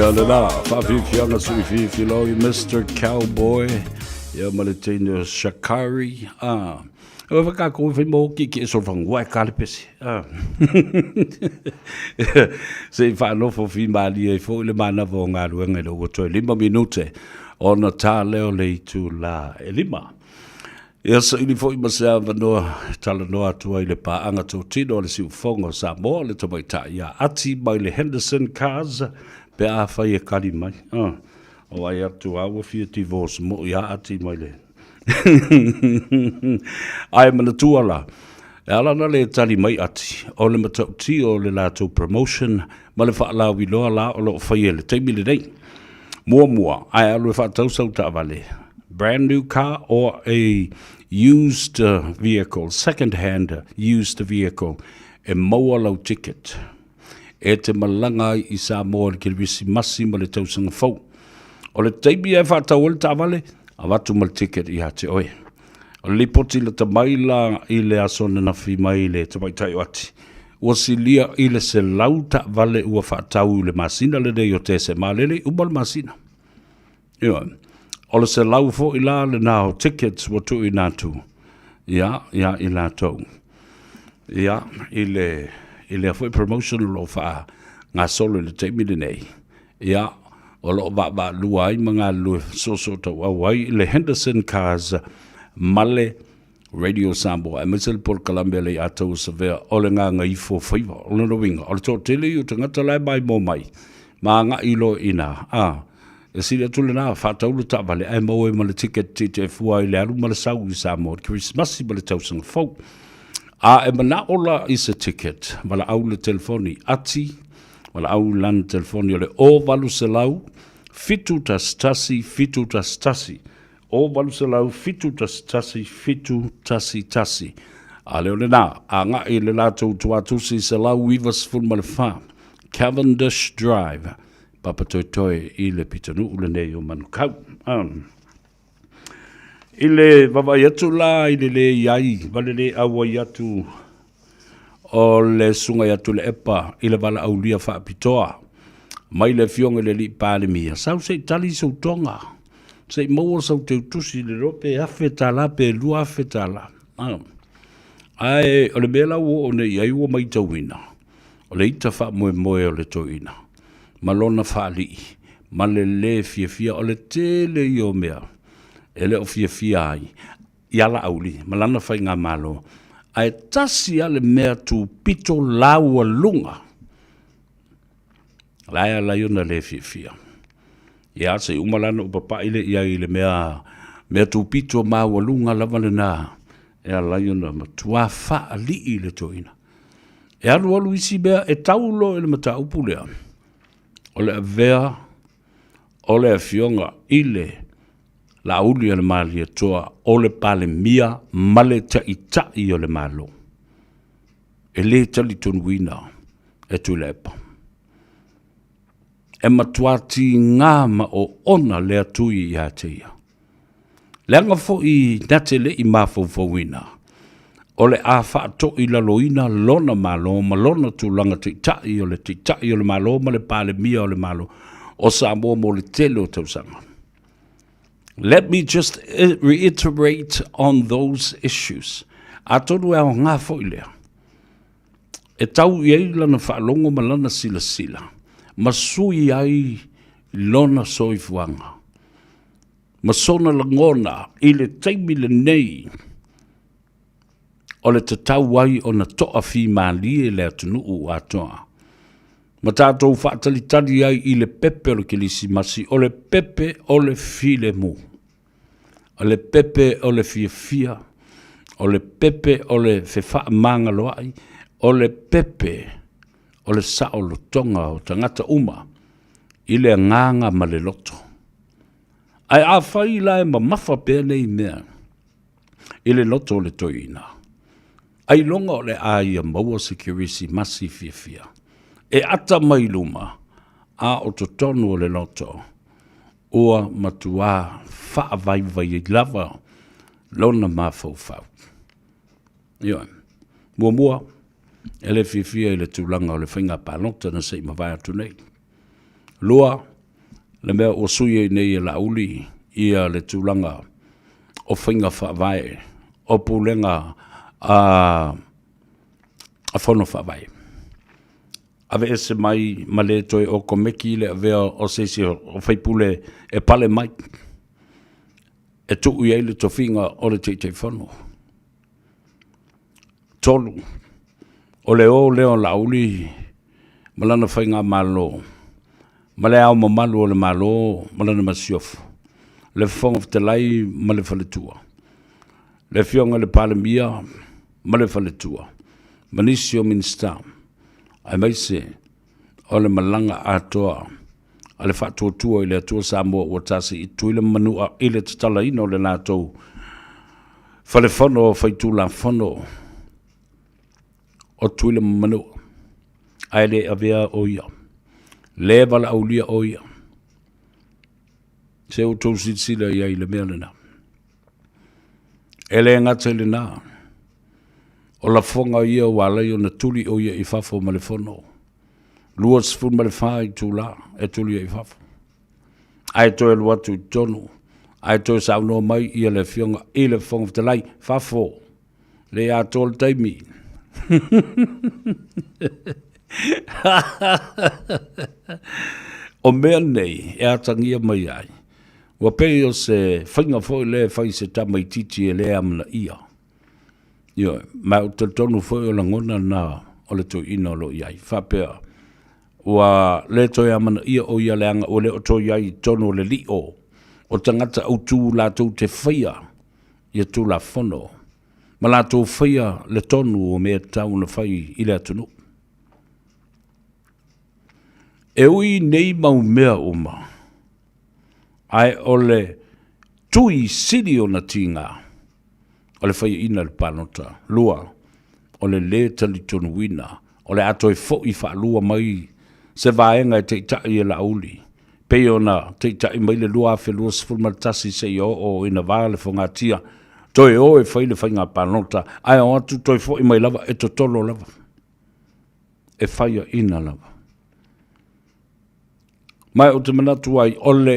Ia le la, whawhiwhianga sui whiwhiloi, Mr. Cowboy, ia ma le teine o Shakari. Ah. E whakako e whai ki ki e solwhang, wai ka le pese. Ah. Se i whaanofo whimalia malia i fo i le manawa o ngā ruenga i le ua toi lima minute ona tā leo le itu la e lima. Ia saili foi ma se avanoa e talanoa atu ai i le paaga totino a le Siufofoga o Samoa, le tamaitai ia Ati mai le Henderson Cars pe afai e kali mai. Ah, o ai atu a ua fia divorce mo ia Ati mai le Ae manatua la, e ala ona le tali mai Ati, o le matautia o le latou promotion ma le faalauiloa la o lo o faia i le taimi lenei. Muamua, ae alu e faatau sau taavale, brand new car or a used vehicle, second hand used vehicle, e maua lau ticket e te malaga ai i Samoa i le Kerisimasi ma le tausaga fou. O le taimi e faatau ai le taavale, avatu ma le ticket ia te oe. O le lipoti lata mai la i le aso ananafi mai le tamaitai o Ati, ua silia i le 100 taavale ua faatau i le masina lenei o Tesema lele i uma le masina. Ioe. O le 100 foi la lena o tickets ua tuuina atu ia, ia i latou. Ia, i le, i lea foi promotion o lo o faagasolo i le taimi lenei. Ia, o lo o vaavaalua ai ma galulue soosootauau ai le Henderson Cars ma le Radio Samoa, aemaise le polokalame a le Iataua Savea o le Gagaifo Faiva. O lona uiga, o le toatele ia o tagata la e maimoa mai, ma agai loa i ina, a, e sili atu lena, faatau le taavale ae maua ai ma le ticket te fua ai le alu ma le sau i Samoa i le Kerisimasi ma le tausaga fou. A e manao la i se ticket, valaau le telefoni ati, valaau lana telefoni o le 0800 711 711, 0800 711 711. A le o lena, agai i le latou tuatusi 194 Cavendish Drive, Papatoetoe i le pitonuu lenei o Manukau. Um. I le vaavaai atu la i le lē i ai ma le lē auai atu o le Susuga ia Tuilaepa i le valaaulia faapitoa mai le Afioga i le Alii Palemia, sau se i tali sou toga, se i maua sau teutusi i le iloa pe $1,000 pe $2,000. Ae o le mea la ua oo nei i ai ua maitauina, o le ita faamoemoe o le toeaina ma lona faalii ma le lē fiafia o le tele ia o mea e le o fiafia ai ia Laauli ma lana faigamalo, ae tasi lava le mea tupito laualuga la e ala ai ona le fiafia. Ia, se i uma la ona ou papai lea i ai i le mea, mea tupito maualuga lava lena e ala ai ona matua faalii le toeaina. E alualu isi mea e tau loa i le mataupu lea, o le avea o le Afioga i le Laauli a le Malietoa o le Palemia ma le Taitai o le Malo. E le talitonuina e Tuilaepa. E matua tiga ma oona lea tui ia te ia. Leaga foi na te le i mafaufauina, o le a faatoilaloina lona Malo ma lona tulaga taitai o le Taitai o le Malo ma le Palemia o le Malo o Samoa mo le tele o tausaga. Let me just reiterate on those issues. Atonu e aoga foi lea. E tau i ai lana faalogo ma lana silasila, ma sui ai lona soifuaga ma sona lagona i le taimi lenei o le tatau ai ona toafimalie le atunuu atoa ma tatou faatalitali ai i le pepe o le Kerisimasi, o le pepe o le filemu, o le pepe o le fiafia, o le pepe o le fefaamagaloai, o le pepe o le saolotoga o tagata uma i le agaga ma le loto. Ae afai la e mamafa pea nei mea i le loto o le toeaina, ailoga o le a ia maua se Kerisimasi fiafia e ata mai luma, a o totonu o le loto ua matuā faavaivai ai lava lona mafaufau. Ioe. Muamua, e le fiafia i le tulaga o le faiga palota na se i mavae atu nei. Lua, Le mea ua sui ai nei e Laauli ia le tulaga o faiga faavae o pulega a a fono faavae. Aveese mai ma le toe okomeki le avea o se isi o faipule e pale mai e tuu i ai le tofiga o le Taitaifono. 3, o le o lea o Laauli ma lana faigamalo ma le Ao Mamalu o le Malo ma lana Masiofo, le Fofoga Fetalai ma le Faletua, le Afioga i le Palemia ma le Faletua, ma nisi o Minisita, aemaise o le malaga atoa a le Faatuatua i le Atua Samoa ua tasi i Tutuila ma Manua i le tatalaina o le latou Falefono Faitulafono o Tutuila ma Manua, ae le avea o ia, le valaaulia o ia. Se outou silasila i ai i le mea lena. E le gata i lena, o lafoga ia ua ala ai ona tuli o ia i fafo ma le fono. 24 itula e tuli ai i fafo. Ae toe alu atu i totonu, ae toe saunoa mai ia le afioga i le Fofoga Fetalai, fafo, le atoa le taimi. O mea nei e atagia mai ai, ua pei o se faiga foi lea e fai i se tamaitiiti e le amanaia. Ioe, ma ou te talitonu foi o lagona na o le toeaina o lo o i ai, faapea ua le toe amanaia o ia leaga ua le o toe i ai i totonu o le lio o tagata autu latou te faia ia Tulafono ma latou faia le tonu o mea e tatau ona fai i le atunuu. E ui nei mau mea uma, ae o le tui sili ona tiga o le faiaina i le palota. 2, o le lē talitonuina o le a toe fo'i faalua mai se vaega e taitai e Laauli, pei ona taitai mai le 2021 seia oo ina va le fogatia, toe o e fai le faiga palota, ae o atu toe fo'i mai lava e totolo lava, e faiaina lava. Ma ou te manatu ai, o le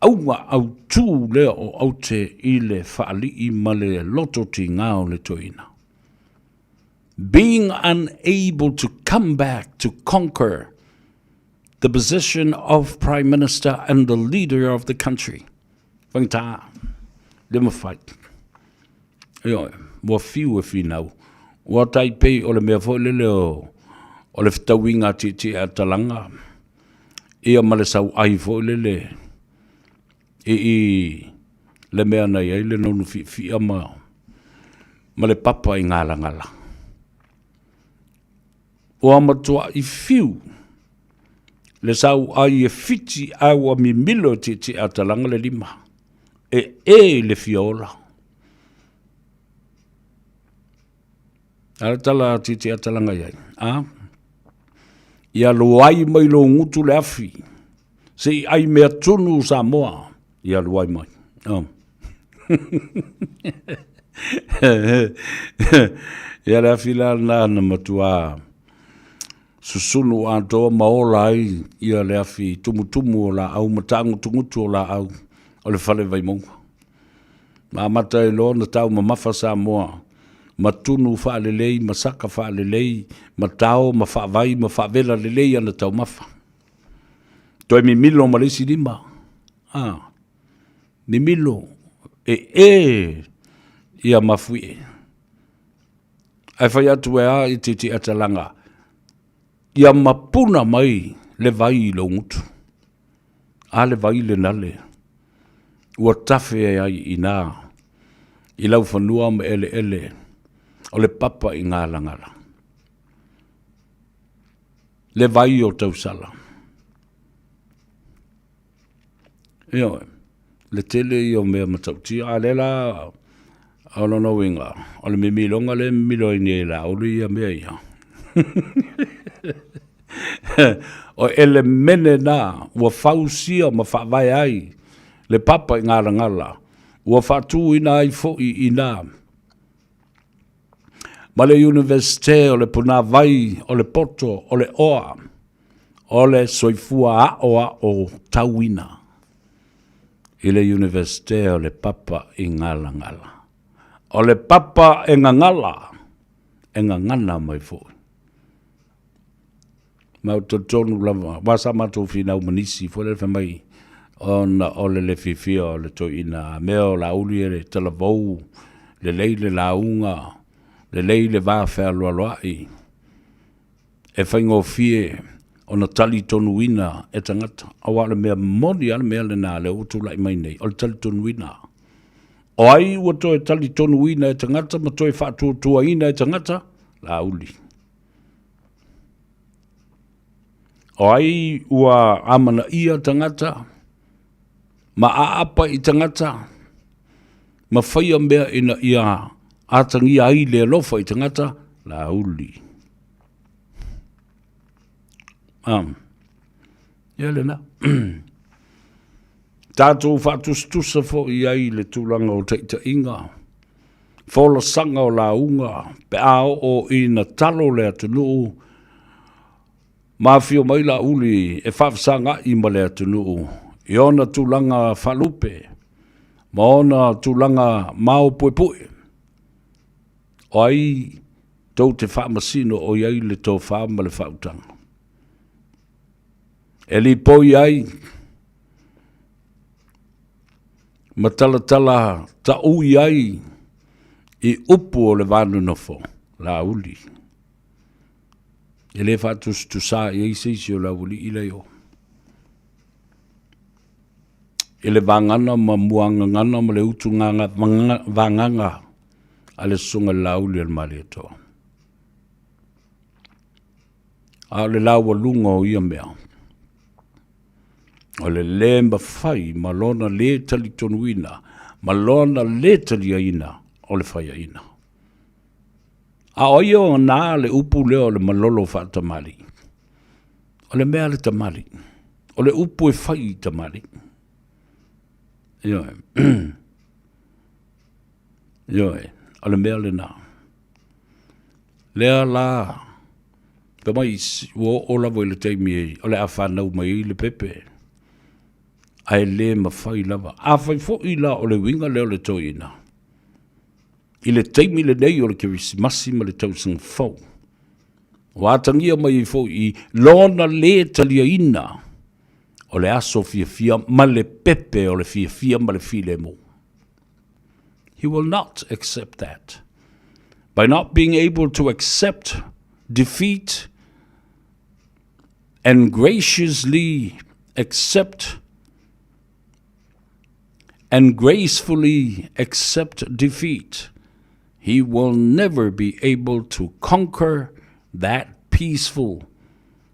auga autū lea o aute i le faalii ma le loto tigā o le toeaina. Being unable to come back to conquer the position of Prime Minister and the leader of the country. Faigata, le mafai. Ioe, ua fiu e finau. Ua tai pei o le mea foi lele o, o le fetauiga a Tietie a Talaga, ia ma le sauai foi lele i i le mea na i ai le nonu fiafia ma, ma le papa i galagala. Ua matuai fiu le sauai e fiti ae ua mimilo e Tietie a Talaga le lima. E e i le fia ola. A le tala a Titi Atalanga i ai, a? Ia luai mai lou gutu le afi, se i ai mea tunu Samoa, ia luai mai. Oh. Ia le afi la na na matua susunu atoa ma ola ai ia le afi tumutumu o laau ma tagutugutu o laau o le fale Vaimauga. Ma amata ai loa ona taumamafa Samoa ma tunu faalelei ma saka faalelei ma tao ma faavai ma faavela lelei ana taumafa. Toe mimilo ma le isi lima. A, mimilo e e ia mafuie. Ae fai atu e a i titi atalanga, ia mapuna mai le vai i lou gutu. A le vai lena le ua tafe ai i inā i laufanua ma eleele o le papa i galagala. Le vai o tausala. Ioe, le tele ia o mea matautia, a lea la o lona uiga, o le mimiloga lea e mimilo ai nei e Laauli ia mea ia. O elemene na ua fausia ma faavae ai le papa i galagala, ua faatuina ai foi i ina ma le Iunivesite o le Punāwai o le Poto o le Oa o le Soifua Aoao Tauina. i le Iunivesite o le Papa i Galagala. O le papa e gagala, e gagana mai foi. Ma ou te talitonu lava, aua sa matou finau ma nisi foi lele fai mai, ona o le le fiafia o le toeaina mea o Laauli e le talavou, lelei le lauga, lelei le va fealoaloai, e faigofie ona talitonuina e tagata, aua o le mea moni lava le mea lena lea ua tulai mai nei, o le talitonuina. O ai ua toe talitonuina e tagata ma toe faatuatuaina e tagata? Laauli. O ai ua amanaia tagata ma aapa i tagata ma faia mea ina ia atagia ai le alofa i tagata? Laauli. Ia lena. Tatou faatusatusa foi ai i le tulaga o taitaiga, folasaga o lauga pe a oo ina talo le atunuu ma afio mai Laauli e faafesaga'i ma le atunuu i ona tulaga faalupe ma ona tulaga maopuepue. O ai tou te faamasino o i ai le tofa ma le faautaga? E lipoi ai ma talatala taui ai i upu o le va nonofo, Laauli. E le faatusatusa i ai se isi o le aualii lea i o. I le vagana ma muagagana ma le utu vagaga a le Susuga i le Laauli o le Malietoa. A o le laualuga o ia mea, o le lē mafai ma lona lē talitonuina ma lona lē taliaina o le faiaina. A o ai o ana le upu lea o le malolo faatamalii? O le mea a le tamalii, o le upu e fai i tamalii. Ioe. Ioe, o le mea lena. Lea la, fai mai ua oo lava i le taimi o le a fanau mai ai le pepe, ae le mafai lava. Afai foi la o le uiga lea o le toeaina, i le taimi lenei o le Kerisimasi ma le tausaga fou, ua atagia mai ai foi i lona lē taliaina o le aso fiafia ma le pepe o le fiafia ma le filemu. He will not accept that. By not being able to accept defeat and graciously accept and gracefully accept defeat, he will never be able to conquer that peaceful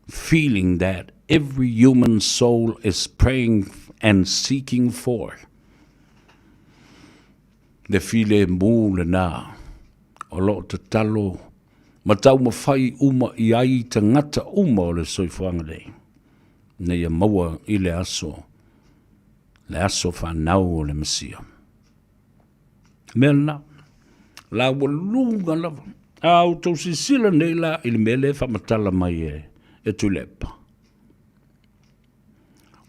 feeling that every human soul is praying and seeking for. Le filemu lena o lo o tatalo ma taumafai uma i ai tagata uma o le soifuaga nei, ina ia maua i le aso, le aso fanau o le Mesia. Mea lena, la ua luga lava. A outou silasila nei la i le mea lea e faamatala mai e, e Tuilaepa.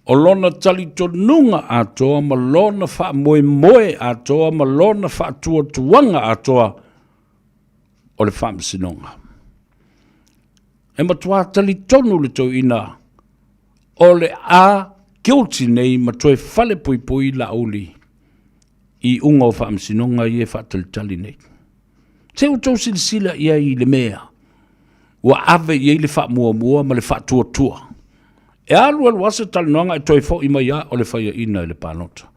O lona talitonuga atoa ma lona faamoemoe atoa ma lona faatuatuaga atoa o le faamasinoga. E matuā talitonu le toeaina o le a guilty nei ma toe falepuipui Laauli i iuga o faamasinoga ia e faatalitali nei. Se i outou silasila i ai i le mea ua ave i ai le faamuamua ma le faatuatua. E alu alu lava se talanoaga e toe foi mai lava o le faiaina i le palota.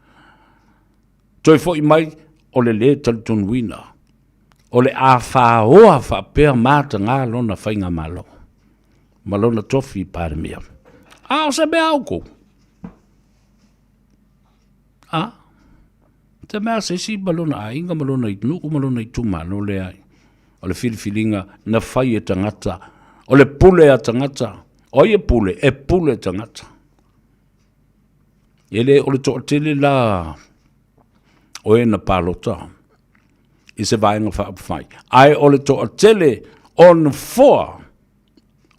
Toe foi mai o le lē talitonuina o le a faoa faapea mataga lona faigamalo ma lona tofi Palemia. A o se mea a outou? A? Te mea se isi ma lona aiga ma lona nuu ma lona itumalo, leai. O le filifiliga na fai e tagata, o le pule a tagata. O ai e pule? E pule tagata. E le o le toatele la o e na palota i se vaega faaupufai, ae o le toatele o nofoa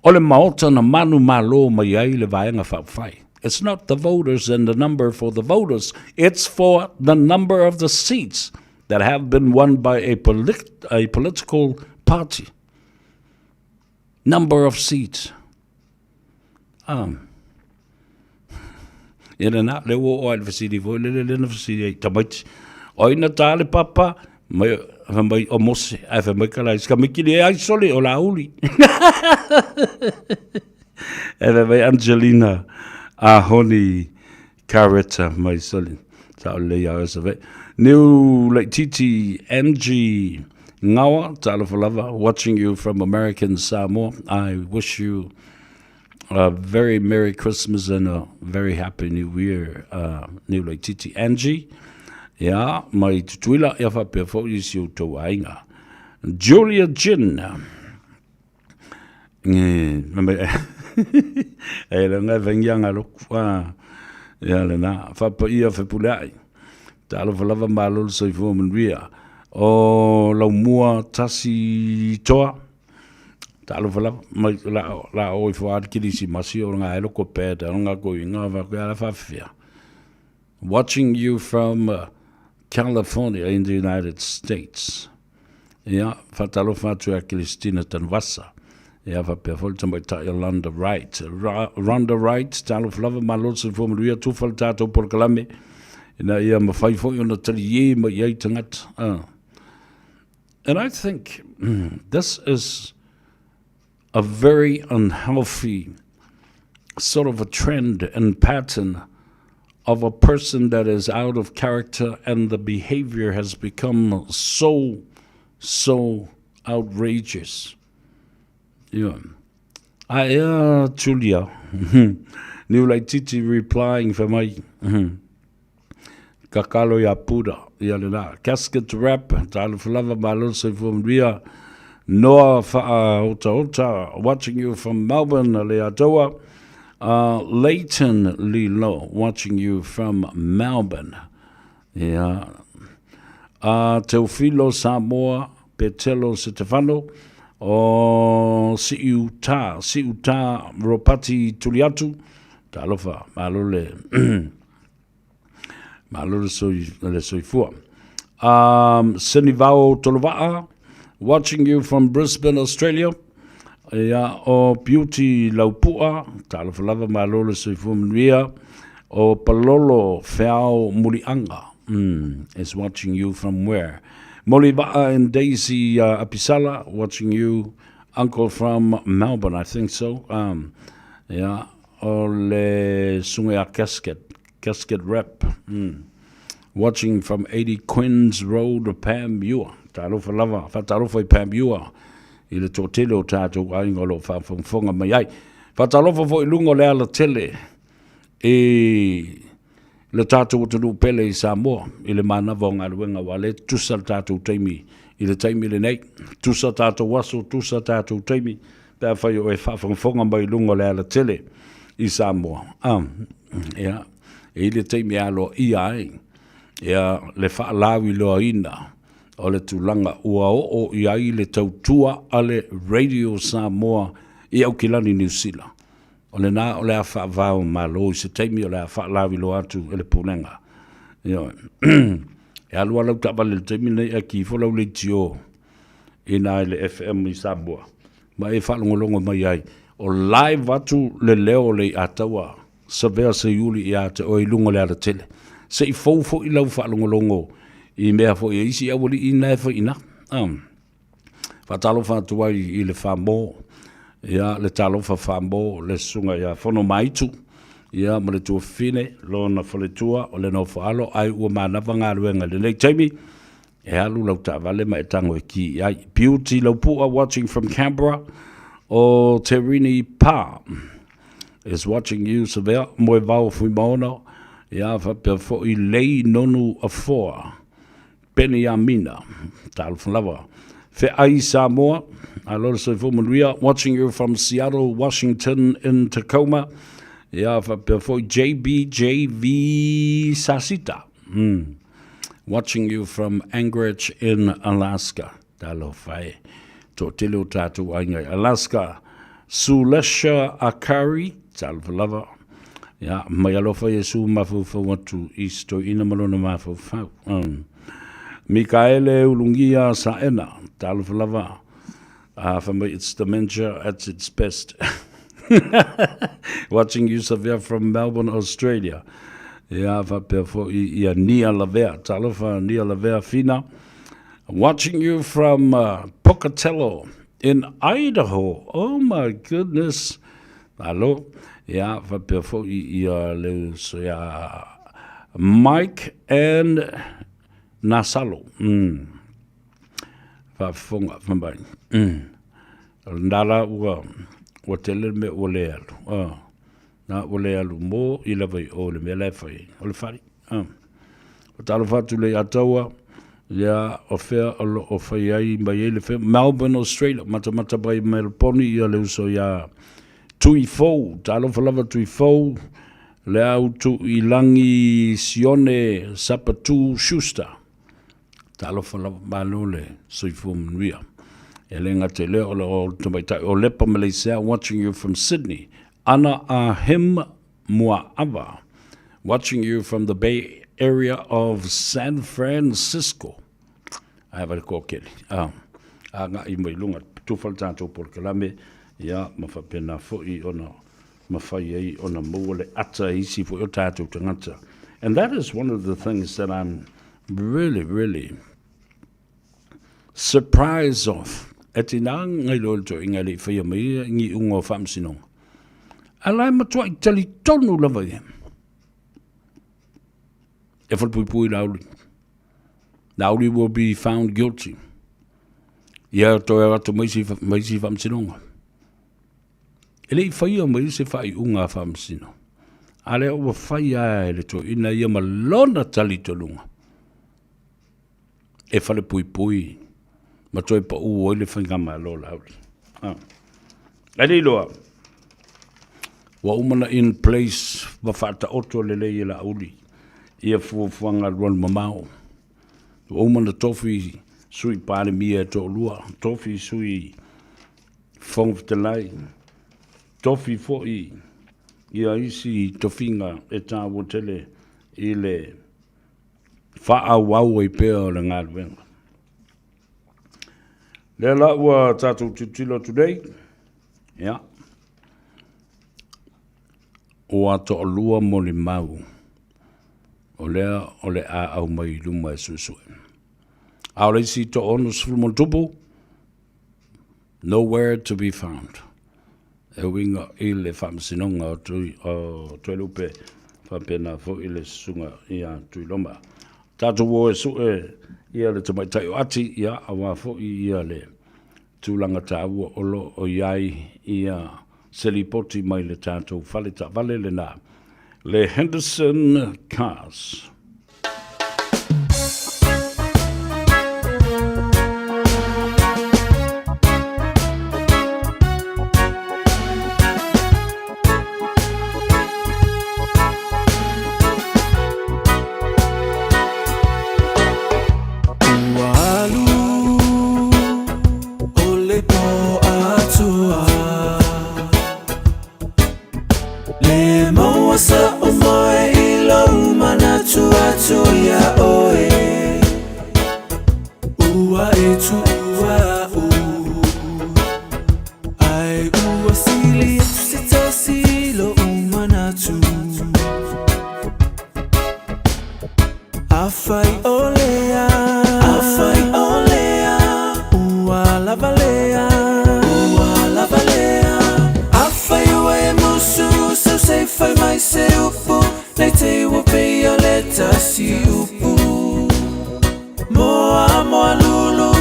o le Maota na manumalo mai ai le vaega faaupufai. It's not the voters and the number for the voters. It's for the number of the seats that have been won by a, polit a political party. Number of seats. Um, Ia lena, le ua o ai le fesili foi lele lea na fesili ai tamaiti. O ai na tā le papa? Mai, fai mai o Mose, ae fai mai ka lai, ska mikili e ai sole o Laauli. E fai mai Angelina a Honi Careta mai sole. Sa o lei a oe ve. Niu Laititi Angie Ngawa, talofa lava, watching you from American Samoa. I wish you a very Merry Christmas and a very Happy New Year, uh, Niu Laititi Angie. Ia, mai Tutuila, ia faapea foi i si outou aiga. Julia Jin. E le ngai whaingia ngā roku. Ah, ia le nā, whapaia whepuleai. Talofa lava malo le soifua manuia. O Laumua tasi toa. Talofa lava, mai la, la o i whaari kirisi masi o ngā eloko pēta, o ngā koi ngā whaku ala whawhia. Watching you from uh, California in the United States. Ia, whatalofa atu a Christina Tanvasa. Ia, whapea foi le tamaitai o Rhonda Wright. Ra, Rhonda Wright, talofa lava, malo se fua manuia, tufa le tātou polokalame. Ina ia mawhai foi ona tali e mai ai tangata. Uh. And I think this is a very unhealthy sort of a trend and pattern of a person that is out of character and the behavior has become so, so outrageous. Yeah. I, uh, Julia. Niu Laititi replying for my. Kakalo ia Pura, ia le la. Casket Rap, talofa lava, malo le soifua manuia. Noa Whaaotaota, watching you from Melbourne, le Atoa. Uh, Leighton Lilo, watching you from Melbourne. Yeah. Uh, Teofilo Samoa, Petelo Setefano, o Siuta, Siuta Ropati Tuliatu, talofa, malo le Malo le, soi, le soifua. Um, Sinivao Tolova'a, watching you from Brisbane, Australia. Ia, o Beauty Laupua, talofa lava, malo le soifua manuia. O Palolo Feao Mulianga, mm, is watching you from where? Moliva'a and Daisy uh, Apisala, watching you, uncle from Melbourne, I think so. Um, yeah, o le sunga ia Casket, Casket Rep, mm. Watching from 80 Quinns Road, Panmure. Talofa lava, whatalofa i Panmure, i le toatele o tātou aiga o lo o faafogafoga mai ai. Whatalofa foi i luga o le alatele i le tātou atunuu pele i Samoa, i le manava o galuega ua le tusa le tātou taimi i le taimi lenei. Tusa tātou aso, tusa tātou taimi, pe afai o e faafogafoga mai i luga o le alatele i Samoa. Ah, ia, e i le taimi e aloaia ai, ia, le faalauiloaina o le tulaga ua oo i ai le tautua a le Radio Samoa i Aukilani, Niu Sila. O lena o le a faavao malo i se taimi o le a faalauiloa atu e le Pulega. Ioe. E alu lava lau taavale i le taimi lenei ae ki ifo lau leitio i ina i le FM i Samoa ma e faalogologo mai ai o live atu le leo o le Iataua Savea Seiuli ia te oe i luga o le alatele. Se i fou foi lau faalogologo i mea foi e isi aualii na e fai i ina. Um. Faatalofa atu ai i le Famo, ia, le talofa Famo, le susuga ia Fonomaitu, ia, ma le tuafafine, lona faletua, o le nofoalo, ai ua manava galuega i lenei taimi, e alu lau taavale ma e tago e ki i ai. Beauty Laupua watching from Canberra, o Te Rini Pa is watching you, Savea, Moevao Fuimaono, ia, faapea foi Lei Nonu Afoa. Peniamina, talofa lava. Fe'ai Samoa, alo le soifua manuia, watching you from Seattle, Washington in Tacoma. Ia, faapea foi JBJV Sasita. Mm. Watching you from Anchorage in Alaska. Talofa e. Toatele o tātou aiga i Alaska. Sulesha Akari, talofa lava. Ia, mai alofa Iesu mafaufau atu i si toeaina ma lona mafaufau. Um. Mikaele Ulugia Saena, talofa lava. Fai mai, it's dementia at its best. Watching you Savea from Melbourne, Australia. Ia, faapea foi ia Nia Lavea. Talofa Nia Lavea Fina. Watching you from uh, Pocatello in Idaho. Oh my goodness. Alo, ia, faapea foi ia le uso ia Mike and Nasalo. Mm. Faafofoga fai mai. Mm. O lena la ua, ua tele le mea ua le alu. Oh. Na ua le alu mo i lava i o le mea la e fai ai. O le fali. Oh. O talofa atu le Ataua, ia o fea o lo o fai ai mai ai le fea. Melbourne, Australia. Matamata mai Melbourne ia le uso ia Tui Fou. Talofa lava Tui Fou. Le au tu i langi Sione Sapatu Schuster. Talofa lava, malo le soifua manuia. E le gata i lea o le o tamaitai o Lepa Malaysia watching you from Sydney. Ana a him Muaava watching you from the Bay Area of San Francisco. Ae vale kōkeli. Ah, a ngā i mai lunga, tufa le tātou polokalame, ia, ma whapena foi ona mawhai ai ona maua le ata isi foi o tātou tangata. And that is one of the things that I'm really, really surprised of. E tina ngai loa le toeaiga e le i faia mai ia ngi unga o faamasinoga. A la e matuai talitonu lava ia. E whalepuipui Lauli. Lauli will be found guilty. Ia toe atu mai si, mai si faamasinoga. E le i faia mai se faaiuga a faamasino. A lea ua fai a e le toeaina ia ma lona talitonuga e falepuipui ma toe paʻū ai le faigamalo Laauli. Ah. Ae le iloa, ua uma na in place ma faataoto lelei e Laauli ia fuafuaga alualumamao. Ua uma na tofi sui Palemia e toalua, tofi sui Fofoga Fetalai, tofi foi ia isi tofiga e taua tele i le faaauau ai pea o le galuega. Lea la ua tatou tilotilo atu nei, ia, ua toalua molimau o lea o le a aumai i luma e suesue. A o le isi toa 60 ma tupu, Nowhere to be found. E uiga i le faamasinoga o Tui, o Toelupe, faapena foi le susuga ia Tuiloma. Tatou o e sue ia le tamaitai o Ati, ia, aua foi ia le tulaga taua o lo o i ai ia se lipoti mai le tatou fale taavale lena, le Henderson Cars. Le maua sa o moe i lou manatu atu ia oe Ua e tuua au Ai ua sili atu se tasi i lou manatu Afai o lea Afai o lea Ua lava lea Ua lava lea Afai ua e musu Seu sei fai mai se upu Nei te ua pei o le tasi upu Moa moa lulu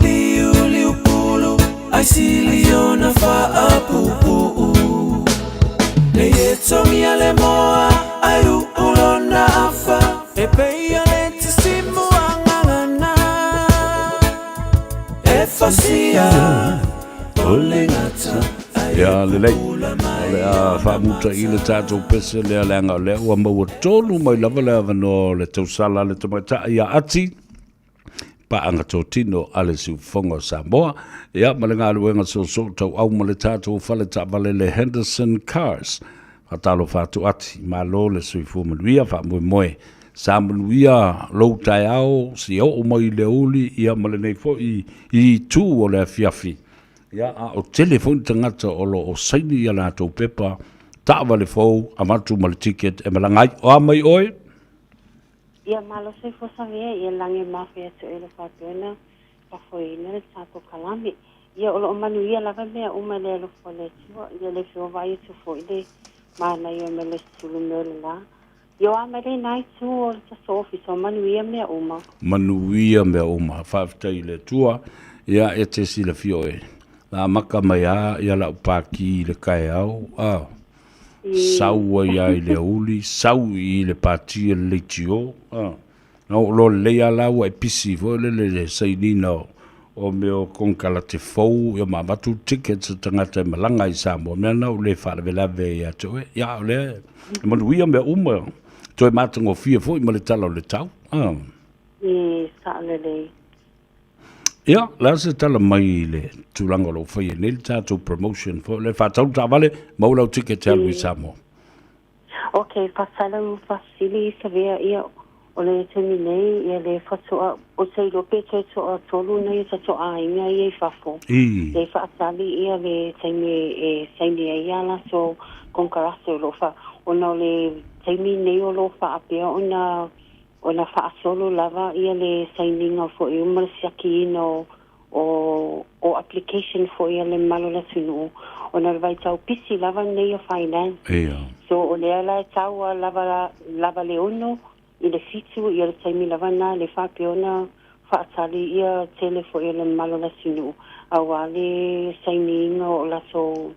Liu liu pulu Ai sili ona faapuupuu Nei e togia le moa Ai uu lona afa E pei o le tasimu a gagana E fasia o le gata Ia lelei, o le a faamuta i le tatou pese lea leaga o lea ua maua tonu mai lava le avanoa o le tausala a le tamaitai ia Ati, paaga totino a le Siufofoga o Samoa, ia ma le galuega soosoo tauau ma le tatou fale taavale le Henderson Cars. Faatalofa atu Ati, malo le soifua manuia, faamoemoe sa manuia lou taeao seia oo mai i le aoauli ia ma lenei foi itu o le afiafi. Ia, a o tele foi ni tagata o lo o saini i a latou pepa taavale fou avatu ma le ticket e malaga ai. O a mai oe? Ia malo soifua savea ia lagi e mafuie atu e le faapea faafoeina le tatou kalame. Ia o lo o manuia lava mea uma i le alofa o le Atua. Ia le feovai atu foi le manaia ma le sulu mea o le la. Ia o a mai lena itu o le tatou ofisa o manuia mea uma. Manuia mea uma. Faafetai i le Atua. Ia e te silafia oe, na amata mai lava ia lau pati i le taeao, a, sau ai lava i le aoauli, sau i le pati a le leitio, a. Na oo loa lelei lava la ua e pisi foi lele i le sainiina o mea o konekarate fou ia ma avatu tickets a tagata e malaga i Samoa. O mea na ua le faalavelave ai ia te oe. Ia o lea e manuia mea uma, toe matagofie foi ma le tala o le tau. Ah. E sao lelei. Ia, o le a se tala mai i le tulaga o lo o faia nei le tatou promotion foi le faatau taavale, maua lau ticket e alu i Samoa. Ok, faafetai lava mo faafesili Savea, ia o le taimi nei ia le faatoa ou te iloa pe toe toatolu nai o tatou aiga ia i fafo le faatali ia le taimi e saini ai ia latou konekarate o lo o fa ona o le taimi nei o lo o faapea ona ona faasolo lava ia le sainiga foi ma le siakiina o o o application foi a le mamalu o le atunuu ona o le vaitau pisi lava lenei o finance. Ia. So o lea la e tau a lava lava le 6 i le 7 ia le taimi lava na le faapea ona faatali ia tele foi o le mamalu o le atunuu aua le sainiina o latou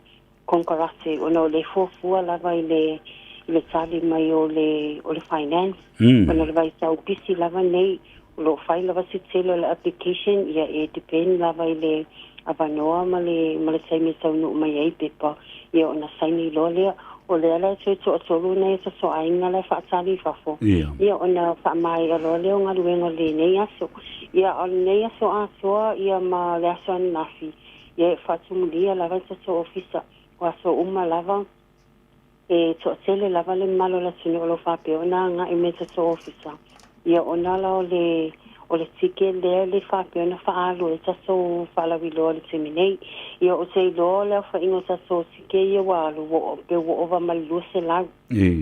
konekarate ona o le fuafua lava i le i le tali mai o le o le finance ona o le vaitau pisi lava nei o lo o fai lava se tele o le application ia e depend lava i le avanoa ma le ma le taimi e taunuu mai ai pepa ia ona saini loa lea. O lea la e toe toatolu nai o aiga la e faatali i fafo ia ona faamaea loa lea o galuega o lenei aso. Ia o lenei aso atoa ia ma le aso ananafi Ia e faatumulia lava le tatou ofisa, o aso uma lava e toatele lava le mamalu o le atunuu o lo o faapea ona agai mai i le tatou ofisa. Ia ona la o le o le ticket lea le faapea ona faaalu ai tatou faalauiloa i le taimi nei. Ia ou te iloa o le aofaiga o tatou ticket ia ua alu ua pe ua ova ma le 200.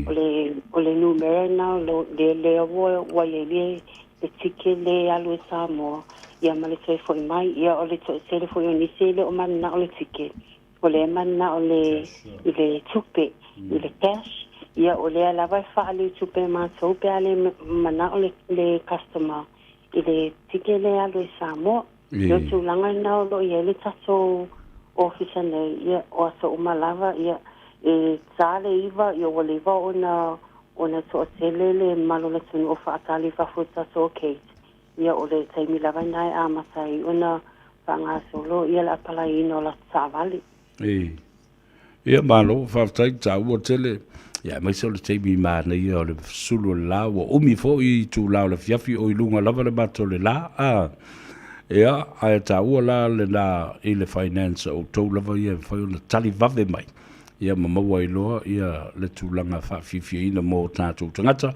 O le o le numera lena o lo lea lea ua ua i ai le le ticket lea e alu i Samoa ia ma le toe foi mai. Ia o le toatele foi o nisi e le o mananao le ticket, o lea e mananao le i le tupe, i le cash. Ia o lea lava e faaali i tupe a matou pe a le manao le le customer i le ticket lea e alu i Samoa. Ia o tulaga lena o lo o i ai le tatou ofisa nei, ia o aso uma lava, ia e ta le 9, ia ua leva ona ona toatele le mamalu o le atunuu o faatali i fafo i le tatou gate, ia o le taimi lava lena e amata ai ona faagasolo ia le apalaiina o latou taavale. Ii. Ia malo, faafetai, taua tele. Ia aemaise o le taimi manaia o le sulu o le la, ua umi foi itula o le afiafi o i luga lava le mata o le la, a. Ia, ae taua la lena i le finance a outou lava ia e mafai ona tali vave mai, ia ma maua ai loa ia le tulaga faafiafiaina mo tatou tagata.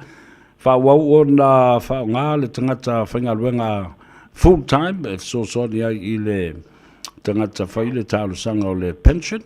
Faaauau ona faaaoga le tagata faigaluega full time e fesoasoani ai i le tagata fai le talosaga o le pension.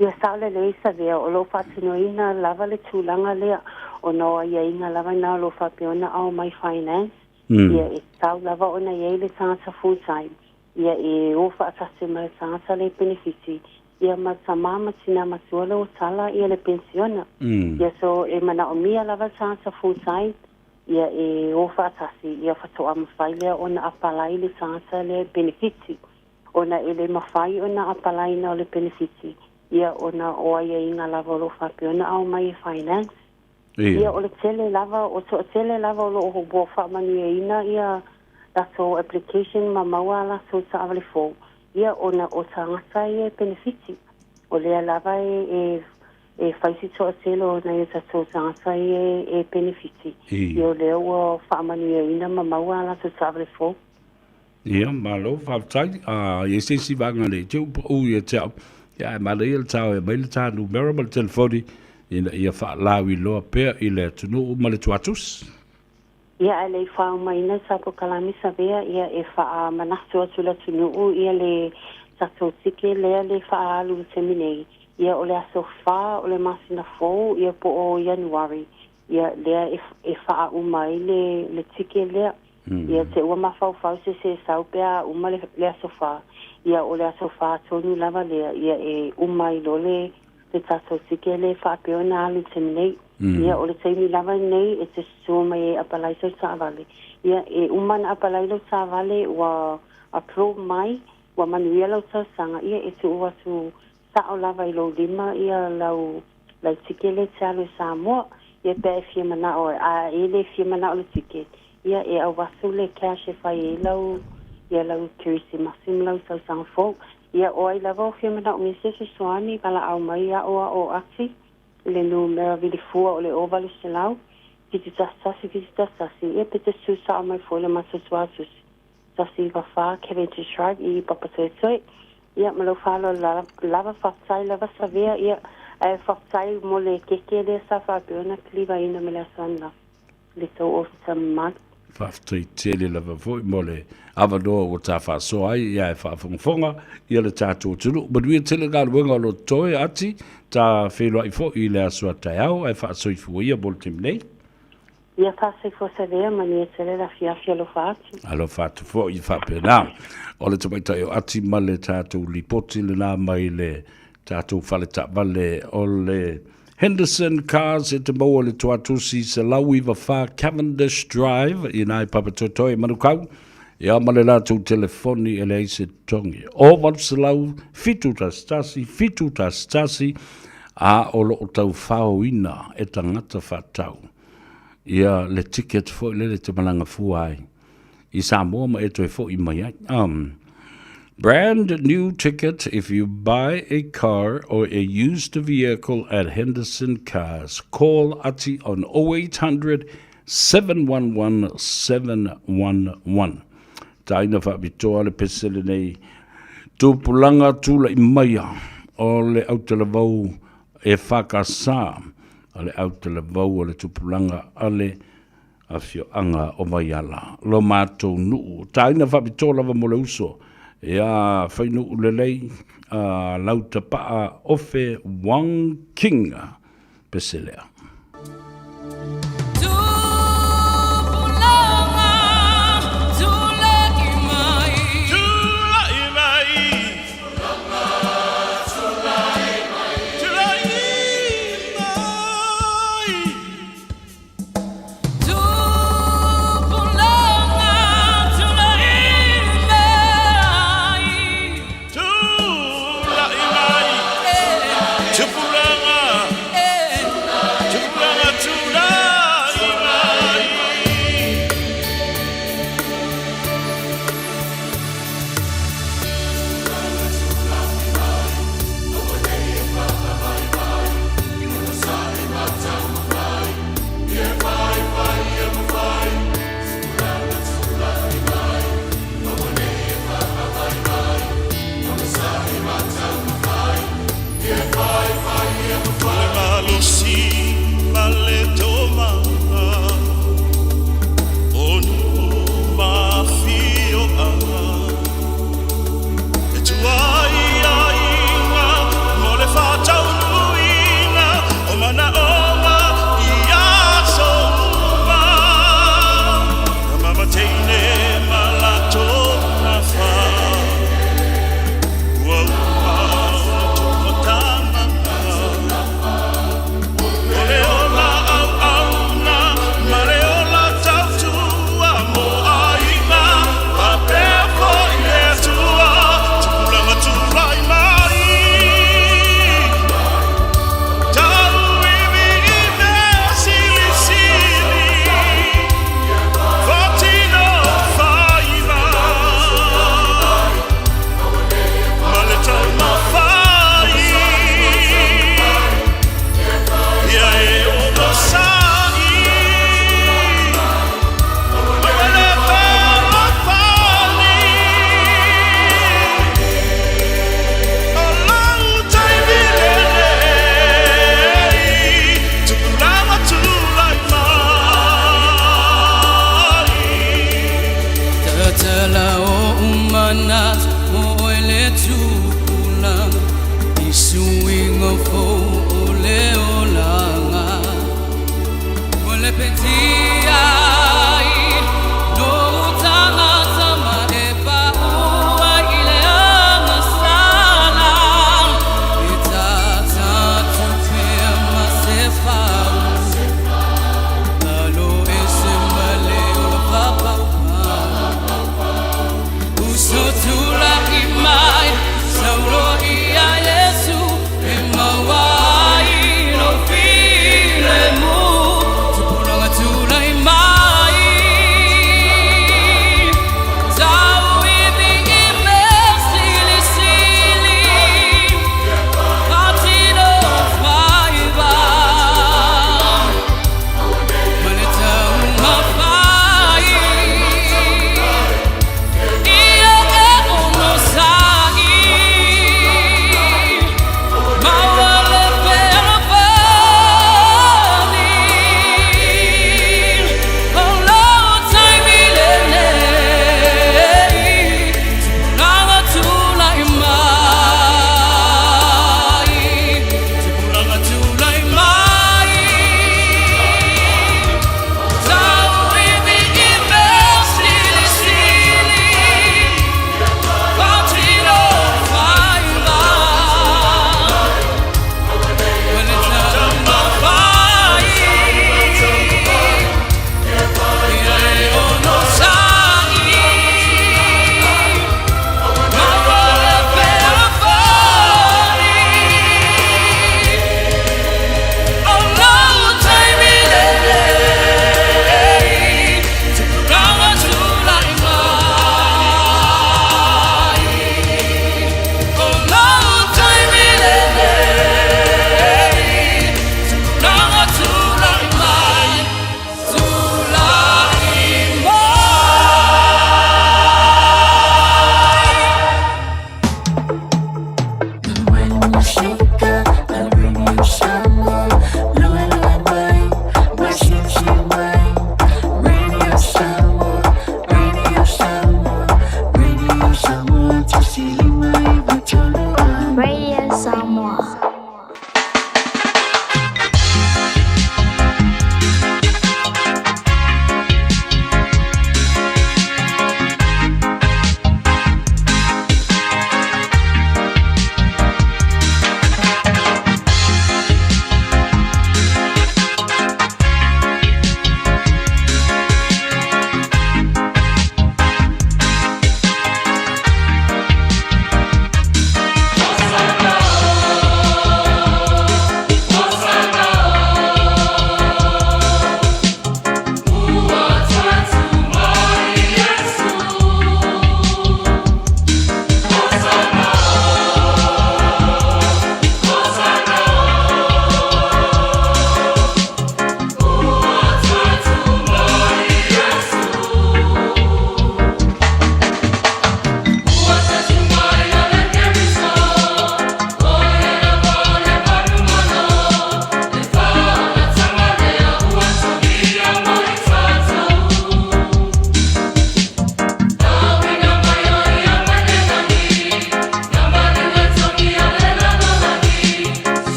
Ia sao lelei Savea, o lo o faatinoina lava le tulaga lea ona o aiaiga lava na o lo o faapea ona ao mai finance, ia e tatau lava ona i ai le tagata full time, ia e o faatasi ma le tagata le penefiti, ia ma tama ma tina matua le o tala ia le penisiona. Ia so e manaomia lava le tagata full time, ia e o faatasi, ia faatoa mafai lea ona apalai le tagata le penefiti. Ona e le mafai ona apalaina o le penefiti, ia ona o aiaiga lava o lo o faapea ona ao mai e finance. Ia o le tele lava, o toatele lava o lo o ua faamanuiaina ia latou application ma maua a latou taavale fou, ia ona o tagata ia e penefiti. O lea lava e e e fai si toatele o nai o tatou tagata ia e penefiti, ia o lea ua faamanuiaina ma maua a latou taavale fou. Ia, malo, faafetai. A i ai se isi vaega le te upa u ia te au, Ia, ae manaia le tao e aumai le ta numera ma le telefoni ina ia faalauiloa pea i le atunuu ma le tuatusi. Ia, ae le i faaumaina sa polokalame Savea, ia e faamanatu atu i le atunuu ia le tatou tike lea le faaalu i le taimi nei, ia o le aso fa o le masina fou ia po o Ianuari, ia lea e e faauma ai le le tike lea. Ia te ua mafaufau se se sau pe a uma le le aso fa, ia o le aso fa tonu lava lea, ia e uma ai loa le le tatou tike lea e faapea ona alu i le taimi nei. Ia o le taimi lava lenei e te susua mai ai e apalai sau taavale. Ia e uma ona apalai lau taavale ua approve mai, ua manuia lau tausaga, ia e tuu atu Sao lava i lou lima ia lau lau tike lea e te alu i Samoa, ia pe a e fia manao a e le fia manao i le tike, ia e auasu le cash e fai ai lau ia lau Kerisimasi ma lau tausaga fou. Ia o ai lava o fia manaomia se fesoani valaau mai ia au o Ati i le numera vilifua o le 0800 71 71 ia pe te susao mai foi i le matou tuatusi. 194 Cavendish Drive i Papatoetoe. Ia, ma lou faaaloalo lava, faafetai lava Savea, ia, ae faafetai mo le keke lea sa faapea ona kilivaina mai le aso ananafi i le tou ofisa mamalu. Faafetai tele lava foi mo le avanoa ua ta faasoa ai, ia e faafogafoga ia le tatou atunuu. Manuia tele galuega o lo o totoe, Ati, ta feiloai foi i le aso a taeao, ae faasoifua ia mo le taimi nei. Ia faasoifua Savea, manuia tele le afiafi, alofa atu. Alofa atu foi faapena. O le tamaitai o Ati ma le tatou lipoti lena mai le tatou fale taavale o le Henderson Cars e te maua i le Tuatusi 194 Cavendish Drive i ina i Papatoetoe i Manukau. Ia ma le latou telefoni e leai se totogi. O 800 711 711 a o lo o taufaoina e tagata faatau. Ia le ticket foi lele e te malaga fua ai i Samoa ma e toe foi mai ai. Brand new ticket if you buy a car or a used vehicle at Henderson Cars. Call Ati on 0800 711 711. Taina faapitoa le pese lenei tupulaga tulai maia o le autalavou e whakasa a le autalavou o le tupulaga a le afioaga o Vaiala. Lo matou nuu, taina faapitoa lava mo le uso, ia Fainuu lelei, a Lautapaa Ofe Wong King, pese lea.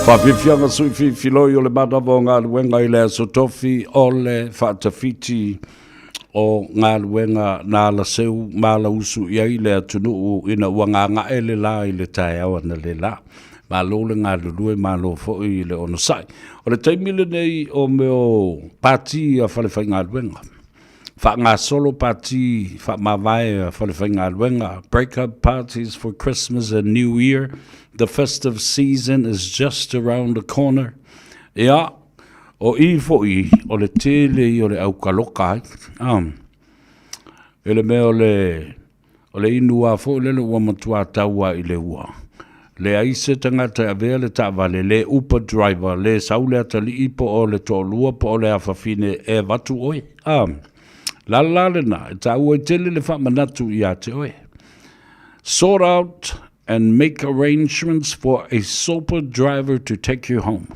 Faafiafiaga sui fifiloi o le manava o galuega i le aso tofi o le faatafiti o galuega na alaseu ma alausu i ai le atunuu ina ua gaga'e le la i le taeao analeila. Malo le galulue, malo foi i le onosai. O le taimi lenei o mea o pati a falefaigaluega, faagasolo pati faamavae a falefaigaluega, break up parties for Christmas and New Year, the festive season is just around the corner. Ia, o i foi o le tele ia o le aukaloka ai. I le mea o le O le inu lava foi lele ua matua tau lava i le ua. Leai se tagata e avea le taavale, le Uber driver, le sau le atalii po o le toalua po o le afafine e avatu oe. A la la lena, e taua ai tele le faamanatu ia te oe. Sort out and make arrangements for a sober driver to take you home.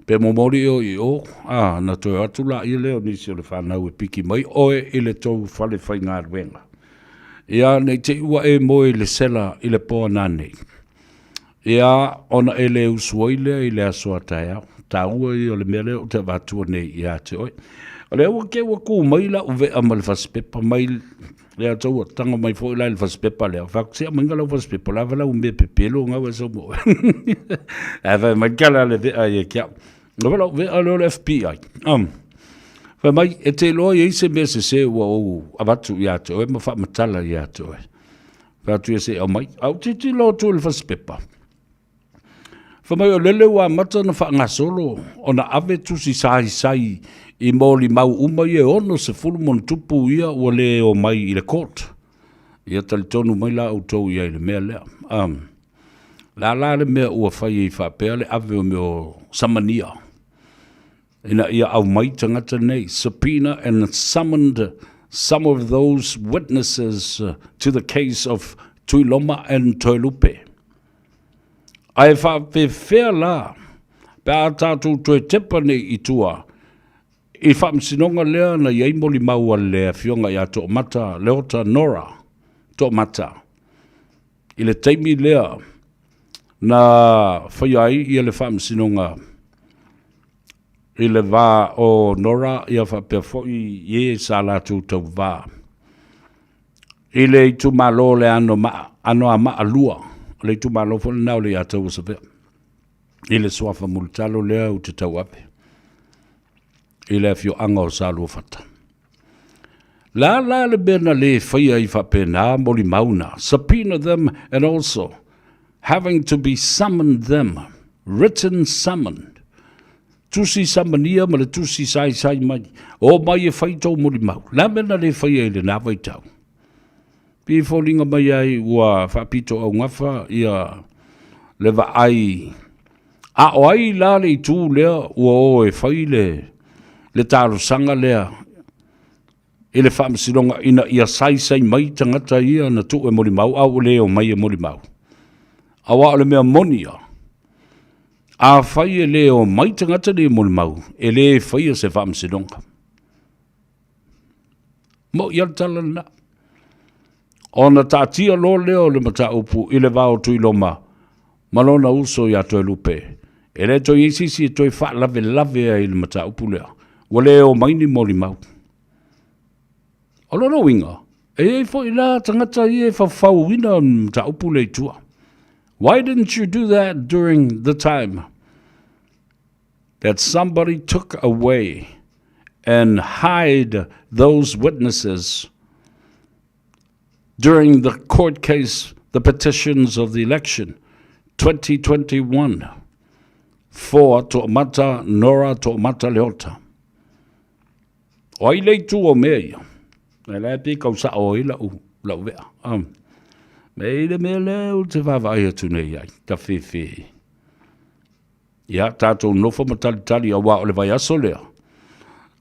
Pe momoli oe i o, a, na toe o atu laia lea o nisi o le whanau e piki mai oe i le tou fale faigaluega. Ia, nei te i ua e moe i le sela i le po ananei. Ia, ona e le usu ai lea i le aso a taeao. Taua ia o le mea lea ou te avatua nei ia te oe. O lea ua keu ua kū mai lau vea ma le fasipepa mai lea tou ua tago mai foi la i le fasipepa lea. Fai atu, se aumaiga lau fasipepa, o le a fa lau mea pepelo gau e sau mo oe. Ae fai mai kala le vea ia ki au. O lau vea lea o le FBI. Fai mai, e te iloa i ai se mea sese ua ou avatu ia te oe ma faamatala ia te oe. Fai atu ia se i aumai. Ae ou tilotilo atu i le fasipepa. Fai mai o lele ua amata ona faagasolo ona ave tusi saisai i molimau uma ia e 60 ma ona tupu ia ua le omai i le court. Ia talitonu mai la outou i ai i le mea lea. O le a la le mea ua fai ai faapea le ave o mea o samania ina ia aumai tagata nei, subpoena and summoned some of those witnesses to the case of Tuiloma and Toelupe. Ae faapefea la pe a tatou toe tepa nei i tua i faamasinoga lea na i ai molimau a le Afioga ia Toomata Leota Nora Toomata i le taimi lea na faia ai ia le faamasinoga i le va o Nora ia faapea foi i e sa latou tauva i le itumalo o le Anoamaa 2, o le itumalo foi lena o le Iataua Savea, i le suafa Mulitalo lea ou te tauave i le afioaga o Saluafata. La la le mea na le faia ai faapena molimau na, subpoena them and also having to be summoned them, written summon, tusi samania ma le tusi saisai mai, o mai e fai tou molimau. Le a mea na le faia i lena vaitau? Pei e foliga mai ai ua faapito augafa ia le vaai a o ai la le itu lea ua o e fai le le talosaga lea i le faamasinoga ina ia saisai mai tagata ia na tuu e molimau a ua le omai e molimau. Aua o le mea moni ia, afai e le omai tagata nei e molimau, e le faia se faamasinoga. Moʻi lava le tala lena. Ona taatia loa lea o le mataupu i le va o Tuiloma ma lona uso ia Toelupe. E le toe i ai se isi e toe faalavelave ai i le mataupu lea. Ua le omai ni molimau. O lona uiga, e i ai foi la tagata ia e faufauina le mataupu lea i tua. Why didn't you do that during the time that somebody took away and hide those witnesses during the court case, the petitions of the election 2021 for Toomata Nora Toomata Leota? O ai le itu o mea ia? E la e pei kau sao ai lau, lau vea. Me i le mea lea ou te vaavaai atu nei ai, ta fefe. Ia, tatou nofo ma talitali auā o le vaiaso lea.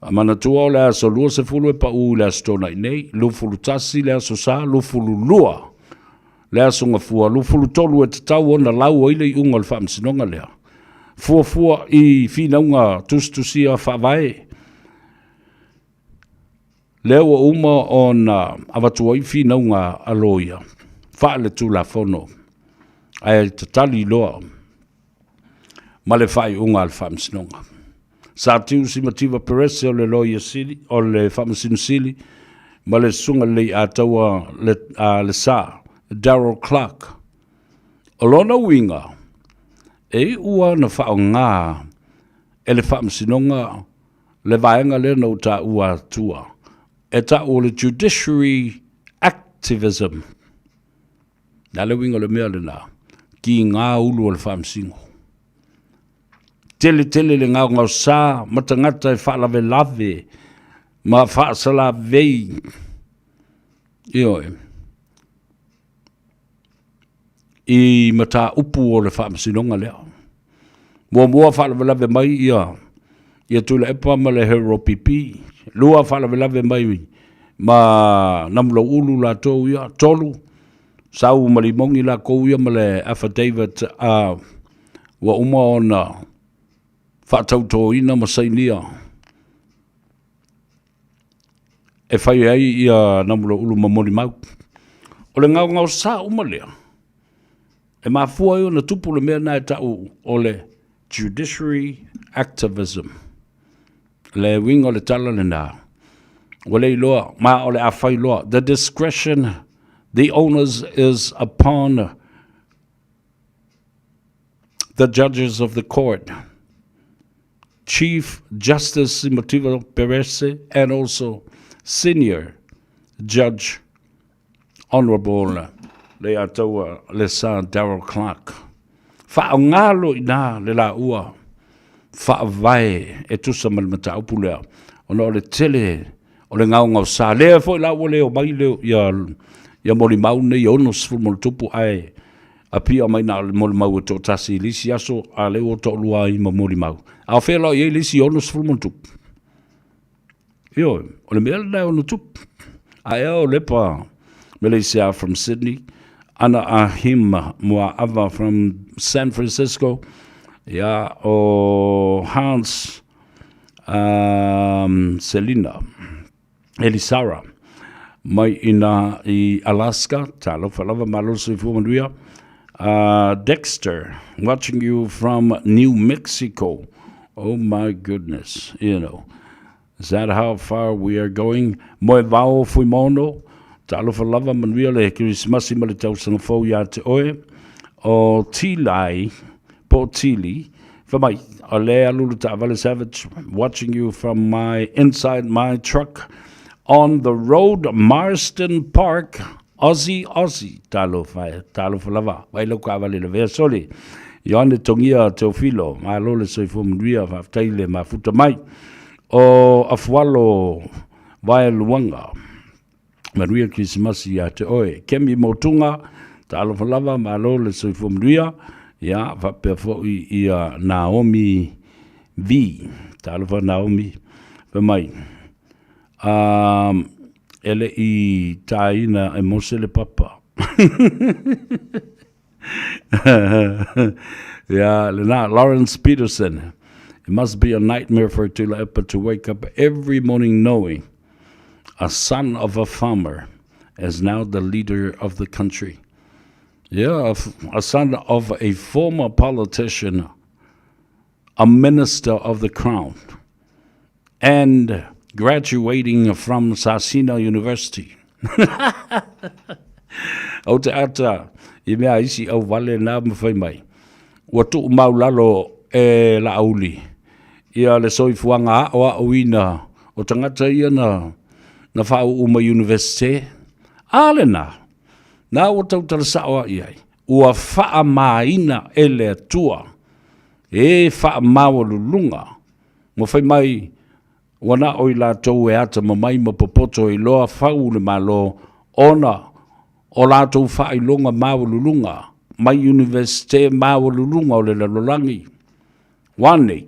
A manatua o le aso 20 e paʻū i le Aso Toonai nei, 21 le Aso Sa, 22 le Aso Gafua, 23 e tatau ona lau ai le iuga o le faamasinoga lea. Fuafua i finauga tusitusia faavae, lea ua uma ona avatu ai finauga a loia faale-tulafono, ae tatali loa. ma le faaiuga a le Faamasinoga. Sa tiu Simativa Perese o le Loia Sili, o le Faamasino Sili ma le Susuga Lelei Ataua le, a le Sa, Darrell Clarke. O lona uiga, e iu lava ona faaaoga e le Faamasinoga le vaega lea na ou taua atua, e tau o le Judiciary Activism. Le a le uiga o le mea lena? Kiga ulu o le Faamasino. Tele tele le gaogaosa ma tagata e faalavelave ma faasalavei. Ioe. I mataupu o le faamasinoga lea. Muamua faalavelave mai ia ia Tuilaepa ma le Hero PP. Lua faalavelave mai ma Namulauulu latou ia. Tolu, sau ma Limogi lakou ia ma le affidavit a ua uma ona faatautoina ma sainia e fai ai ia Namulauulu ma molimau. O le gaogaosa uma lea, e mafua ai ona tupu le mea lena e tau o le judiciary activism. Le uiga o le tala lena, ua le iloa, ma o le a fai loa. The discretion, the onus is upon the judges of the court. Chief Justice Simativa Perese and also Senior Judge Honourable Leiataua Lesa Darrell Clarke. Faaaoga loa i ina le laua faavae e tusa ma le mataupu lea, ona o le tele o le gaogaosa. Lea foi la ua le omai le, ia, ia molimau nei e 60 ma ae apia mai na o le molimau e toatasi i le isi aso, a lea ua toalua ai ma molimau. A o fea la o i ai le isi 60 ma tupu? Ioe, o le mea lena e ono tupu. Ae ao lepa Malaysia from Sydney, Ana Ahim Muaava from San Francisco, ia o Hans um, Selina Elisara mai ina i Alaska, talofa lava malo soifua manuia. Dexter, watching you from New Mexico. Oh my goodness, you know. Is that how far we are going? Moe vao Fuimono, talofa lava manuia le Kerisimasi ma le tausaga fou iā te oe. O Tilai, po o Tili, fai mai, o le alu le taavale Savage, watching you from my inside my truck on the road Marsden Park, Aussie, Aussie, talofa e, talofa lava, vai lau kaavale lavea sole. Ioane Tongia Teofilo, malo le soifua manuia, faafetai le mafuta mai. O Afualo Vaeluaga, manuia Kerisimasi ia te oe. Kemi Motunga, talofa lava, malo le soifua manuia. Ia, faapea foi ia Naomi V. Talofa Naomi, fai mai. Um, e le i tāina e Mose le papa. yeah, lena, Lawrence Peterson. It must be a nightmare for Tuilaepa to wake up every morning knowing a son of a farmer is now the leader of the country. Yeah, a, a son of a former politician, a minister of the crown, and graduating from Sasina University. Au te ata i mea isi au wale nā mawhai mai. Ua tuu mau lalo e Laauli ia le soifuaga aʻoaʻoina o tagata ia na na faauu mai Universite. A lena, na ua tautala sao a i ai, ua faamāina e le Atua e faamaualuluga ma fai mai ua na o i latou e atamamai ma popoto i loa fau le Malo ona o latou faailoga maualuluga mai Universite maualuluga o le lalolagi. Ua nei,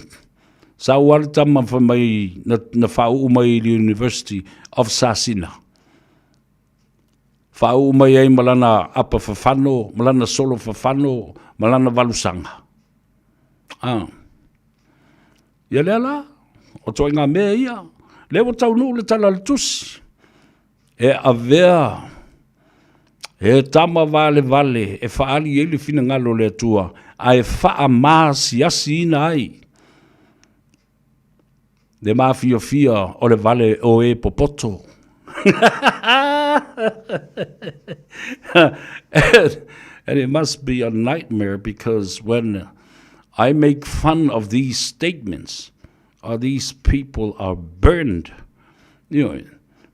sa ua le tama fai mai na, na faauu mai i le University of Sasina. Faauu mai ai ma lana apa fafano, ma lana solo fafano, ma lana valusaga. Ah. Ia lea la, o toaiga mea ia, lea ua taunuu le tala a le tusi, e avea e tama valevale e faaali ai le finagalo o le Atua. ae fa'amasiasiina ai le mafiafia o le vale o e popoto. And it must be a nightmare because when I make fun of these statements, these people are burned. You know,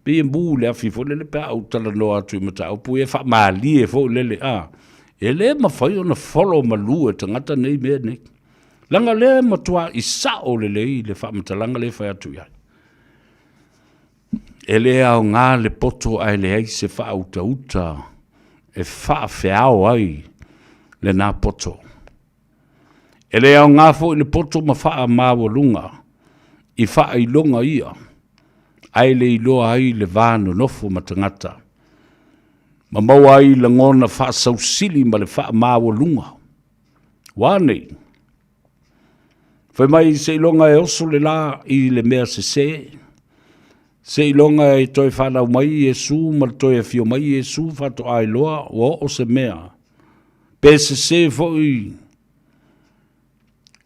pei e mū le afi foi lele pe a ou talanoa atu i mataupu ia e faamalie foi lele, a, e le mafai ona folo malu e tagata nei mea nei. Leaga o lea e matua i sao lelei le faamatalaga lea e fai atu i ai. E le aoga le poto ae leai se faautauta e faafeao ai lena poto. E le aoga foi le poto ma faamaualuga i faailoga ia, ae le iloa ai le va nonofo ma tagata, ma maua ai lagona faasausili ma le faamaualuga. Ua a nei? Fai mai seiloga e oso le la i le mea sesē, seiloga e toe fanau mai Iesu ma le toe afio mai Iesu faatoa iloa ua oo se mea, pe sesē foi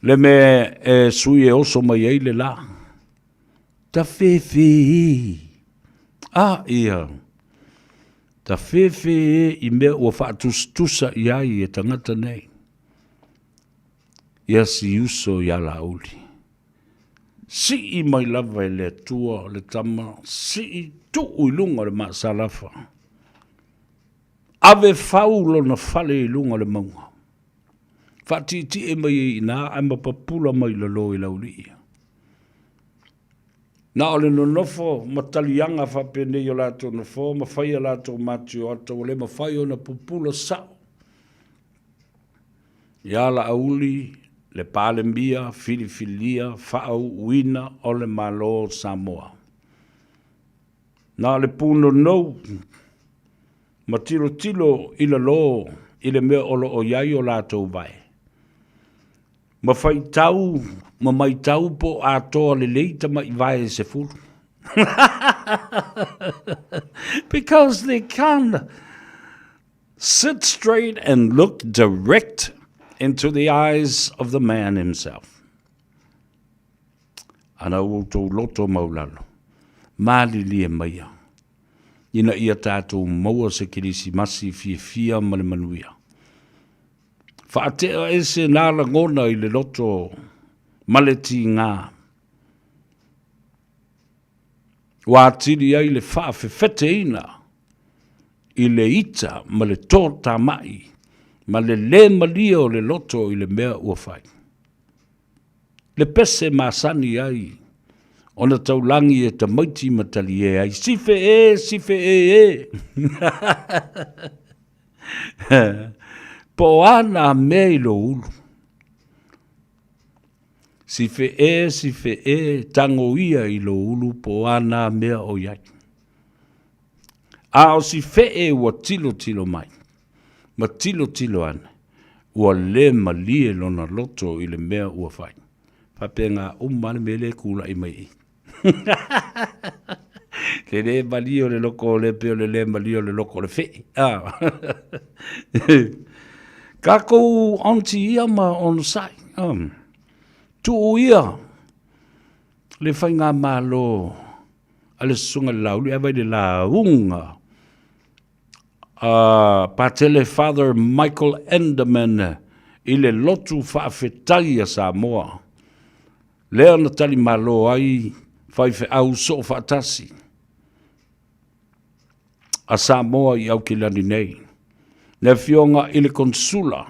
le mea e sui e oso mai ai le la. Tafefe e. A ia. Tafefe e i mea ua faatusatusa i ai e tagata nei. Ia si uso ia Laauli. Sii mai lava e le Atua le tama, sii tuu i luga o le maasalafa. Ave fau lona fale i luga o le mauga. Faatietie mai ai i ina ae mapapula mai i lalo i Laulii. Na o le nonofo ma taliaga faapenei o latou nofoa ma fai a latou matioata ua le mafai ona pupula sao ia Laauli le Palemia filifilia faauuina o le Malo o Samoa. Na o le punonou ma tilotilo i lalo i le mea o lo o i ai o latou vae, ma faitau ma maitau po o atoa lelei tamai vae e 10. Because they can't sit straight and look direct into the eyes of the man himself. Ana ua outou loto maulalo, malilie maia, ina ia tatou maua se Kerisimasi fiafia ma le manuia. Faatea ese nā lagona i le loto ma le tigā, ua atili ai le faafefeteina i le ita ma le totamai ma le lē malie o le loto i le mea ua fai. Le pese masani ai ona taulagi e tamaiti ma talie ai, Sife e, sife e e! Po o a nā mea i lou ulu? Sife e, sife e, tago ia i lou ulu po o a nā mea o i ai. A o si feʻe ua tilotilo mai, ma tilotilo ane, ua lē malie lona loto i le mea ua fai. Faapena uma lava le mea lea e kulaʻi mai i i. Le lē malie o le loko o le pei o le lē malie o le loko o le feʻe. Ah. Kākou aunty ia ma onosai. Um, tuu ia le faigamalo a le Susuga i le Laauli ae vai le lauga a Patele Father Michael Enderman i le lotu faafetai a Samoa, lea na talimalo ai faifeau soofaatasi a Samoa i Aukilani nei. Le Afioga i le Konsula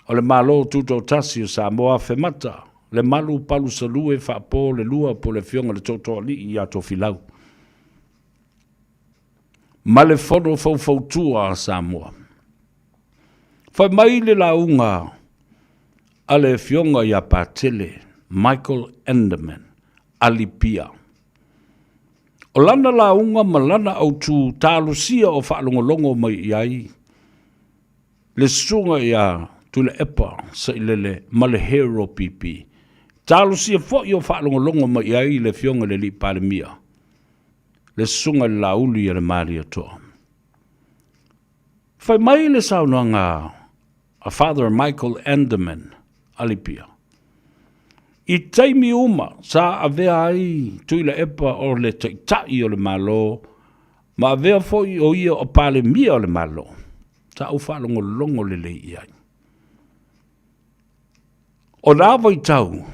o le Malo Tutoatasi o Samoa Afemata Lemalu Palusalue Faapo le Lua po o le Afioga i le Tootooalii ia Tofilau ma le Fono Faufautua a Samoa. Fai mai le lauga a le Afioga ia Patele Michael Enderman Alipia. O lana lauga ma lana autū talosia o faalogologo mai i ai le susuga ia Tuilaepa Sailele ma le Hero PP. Talosia foi o faalogologo mai i ai le Afioga i le Alii Palemia, le susuga i le Laauli a le Malietoa. Fai mai le saunoaga a Father Michael Enderman Alipia. I taimi uma sa avea ai Tuilaepa o le Taitai o le Malo ma avea foi o ia o Palemia o le Malo, sa ou faalogologo lelei i ai. O na vaitau,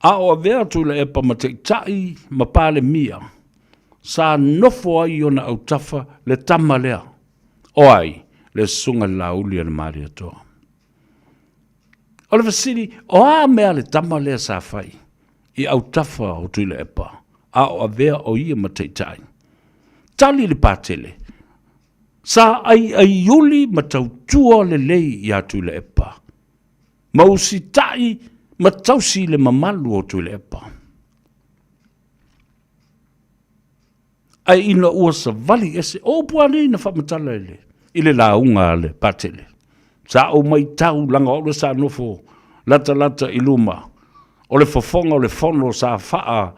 a o avea Tuilaepa ma Taitai ma Palemia, sa nofo ai i ona autafa le tama lea, o ai? Le Susuga i le Laauli a le Malietoa. O le fesili, o a mea le tama lea sa fai i autafa o Tuilaepa a o avea o ia ma taitai? Tali le Patele, sa aiaiuli ma tautua lelei iā Tuilaepa, ma usitai ma tausi i le mamalu o Tuilaepa. Ae ina ua savali ese, o upu a nei na faamatala i le, i le lauga a le Patele. Sa ou maitau laga o au lea sa nofo latalata i luma o le fofoga o le fono sa faa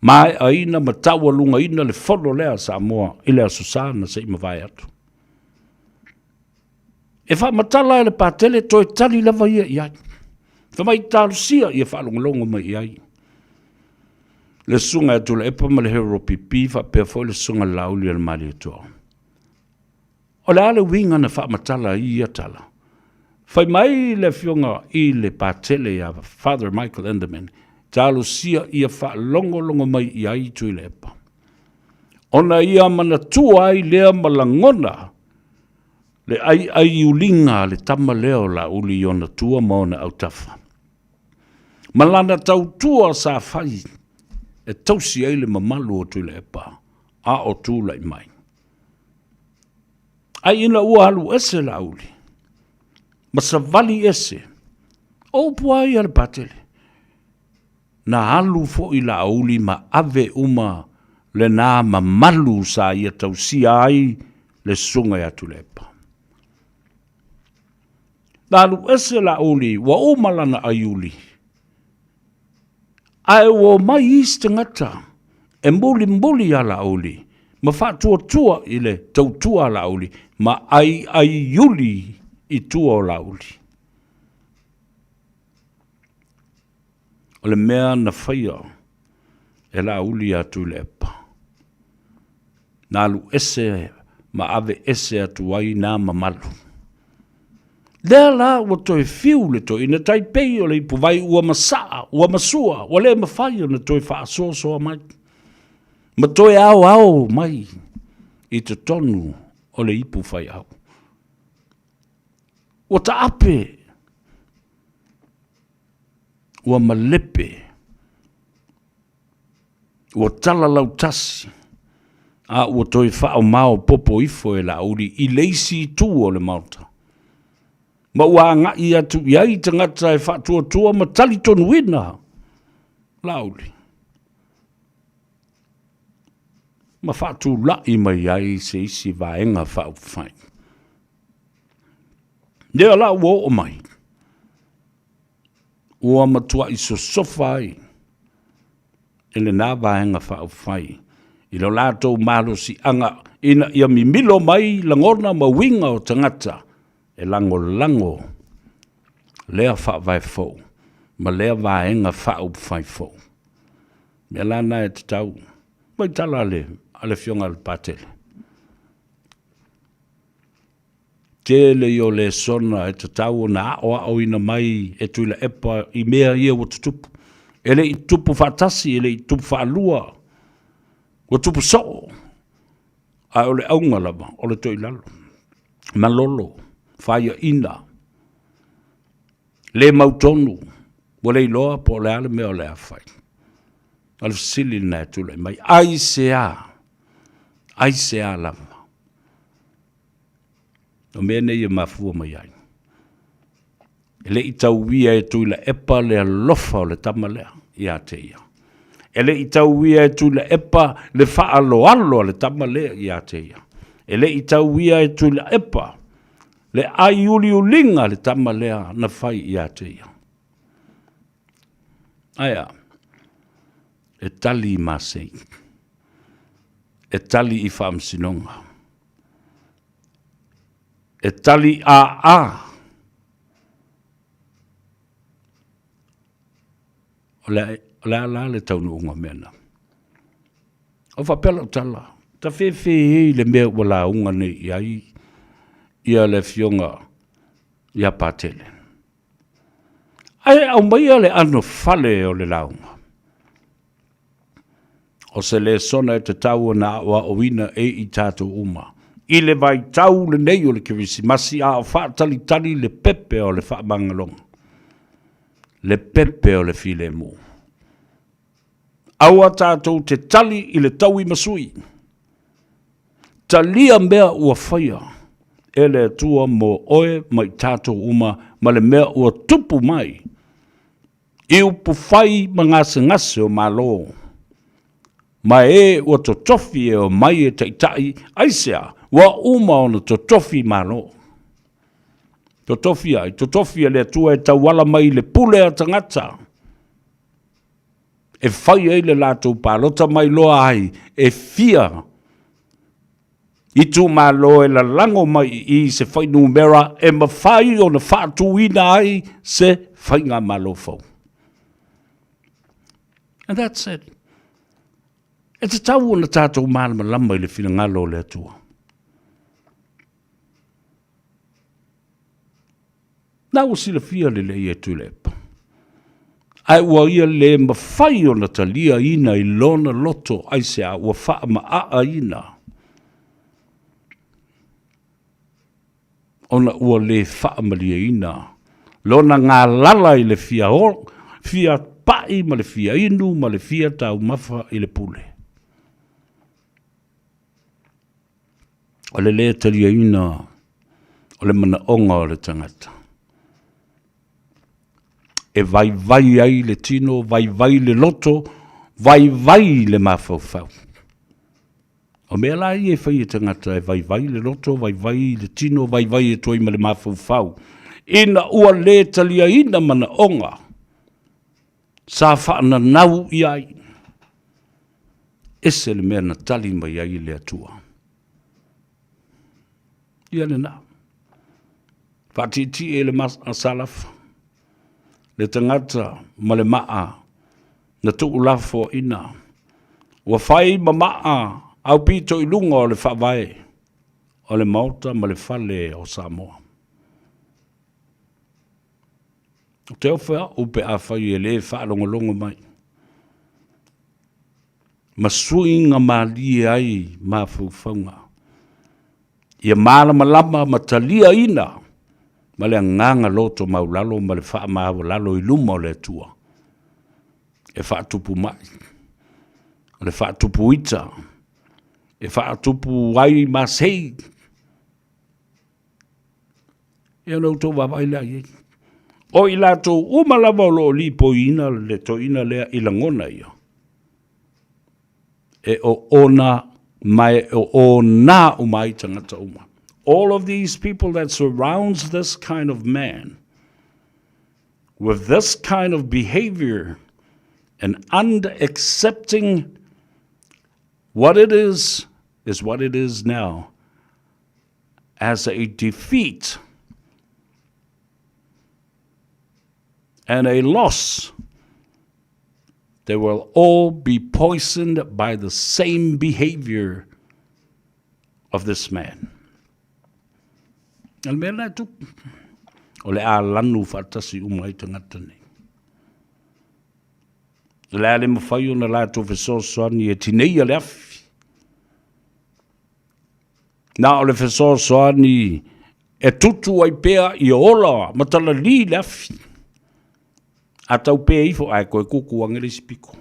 maeaina ma taualugaina le fono lea a Samoa i le Aso Sa na se i mavae atu. E faamatala e le Patele toe tali lava ia i ai. Fai mai talosia ia faalogologo mai i ai. Le susuga ia Tuilaepa ma le Hero PP faapea foi le susuga i le Laauli a le Malietoa. O le a le uiga na faamatala ai ia tala? Fai mai le afioga i le Patele ia Father Michael Enderman, talosia ia faalogologo mai i ai Tuilaepa. Ona ia manatua ai lea ma lagona le aiaiuliga a le tama lea o Laauli i ona tua ma ona autafa, ma lana tautua sa fai e tausi ai le mamalu o Tuilaepa a o tulai mai. Ae ina ua alu ese Laauli ma savali ese, o upu lava ia a le Patele, Na alu foi Laauli ma ave uma lena mamalu sa ia tausia ai le susuga ia Tuilaepa. Na alu ese Laauli ua uma lana aiuli, ae ua omai isi tagata e mulimuli ia Laauli ma faatuatua i le tautua a Laauli ma aiaiuli i tua o Laauli. O le mea na faia e Laauli ia Tuilaepa, na alu ese ma ave ese atu ai na mamalu. Lea la ua toe fiu le toeaina tai pei o le ipuvai ua masaa, ua masua, ua le mafai ona toe faasoasoa mai ma toe aoao mai i totonu o le ipu faiau. Ua taape ua malepe, ua talalautasi, a ua toe faamaopoopo ifo e Laauli i le isi itu o le Maota, ma ua agai atu i ai tagata e faatuatua ma talitonuina Laauli, ma faatulai mai ai se isi Vaega Faaupufai. Lea la ua oo mai, ua matuai sosofa ai e lena Vaega Faaupufai i lo latou malosiaga ina ia mimilo mai lagona ma uiga o tagata e lagolago lea faavae fou ma lea Vaega Faaupufai fou. Mea la na e tatau mai tala a le Afioga a le Patele. Tele ia o lesona e tatau ona aoaoina mai e Tuilaepa i mea ia ua tutupu. E le i tupu faatasi, e le i tupu faalua, ua tupu soo. Ae o le auga lava, o le toilalo, malolo, faiaina, le mautonu, ua le iloa po o le a le mea o le a fai. O le fesili lena e tulai mai, aisea? Aisea lava? O mea nei e mafua mai ai. E le i tauia e Tuilaepa le alofa o le tama lea ia te ia. E le i tauia e Tuilaepa le faaaloalo a le tama lea ia te ia. E le i tauia e Tuilaepa le aiuliuliga a le tama lea na fai ia te ia. Ae a? E tali i masei. E tali i faamasinoga. E tali aa. O le, o le a la le taunuuga o mea na? O faapea lau tala, ta fefe i le mea ua lauga nei i ai ia le afioga ia Patele. Ae aumaia le ano fale o le lauga. O se lesona e tatau ona aoaoina e i tatou uma i le vaitau lenei o le Kerisimasi a o faatalitali le pepe o le faamagaloga, le pepe o le filemu. Aua tatou te tali i le taui ma sui. Talia mea ua faia e le Atua mo oe ma i tatou uma ma le mea ua tupu mai i upufai ma gasegase o Malo, ma e ua totofi e omai e taitai, aisea ua uma ona totofi Malo? Totofi ai? Totofi e le Atua e tauala mai i le pule a tagata e fai ai le latou palota ma iloa ai e fia itumalo e lalago mai i i se fuainumera e mafai ona faatuina ai se faigamalo fou. And that's it. E tatau ona tatou malamalama i le finagalo o le Atua. Na ua silafia lelei e Tuilaepa, ae ua ia le mafai ona taliaina i lona loto aisea ua faamaaaina ona ua le faamalieina lona galala i le fia, fia pai ma le fia inu ma le fia taumafa i le pule. O le lē taliaina o le manaoga o le tagata e vaivai ai le tino, vaivai le loto, vaivai le mafaufau. O mea la ia e fai e tagata e vaivai le loto, vaivai le tino, vaivai atu ai ma le mafaufau, ina ua lē taliaina manaoga sa faananau i ai. Ese le mea na tali mai ai le Atua. Ia lena. Faatietie le masalafa, le tagata ma le maa na tuulafoaina. Ua fai ma maa aupito i luga o le faavae o le Maota ma le Fale o Samoa. Ou te ofo au pe afai e lē faalogologo mai ma suiga malie ai mafaufauga ia malamalama ma taliaina ma le agaga loto maulalo ma le faamaualalo i luma o le Atua e faatupu mai, o le faatupu ita, e faatupu ai masei. Ia ona outou vaavaai lea i ai. O i latou uma lava o lo o lipoiina le toeaina lea i lagona ia, e oona ma e oona uma ai tagata uma. All of these people that surrounds this kind of man with this kind of behavior and unaccepting what it is is what it is now as a defeat and a loss. They will all be poisoned by the same behavior of this man. O le mea lena e tupu, o le a lanu faatasi uma ai tagata nei. O le a le mafai ona latou fesoasoani e tineia le afi. Na o le fesoasoani e tutu ai pea ia ola ma talalī le afi. A tau pē ifo, ae toe kuku ane le isi piko.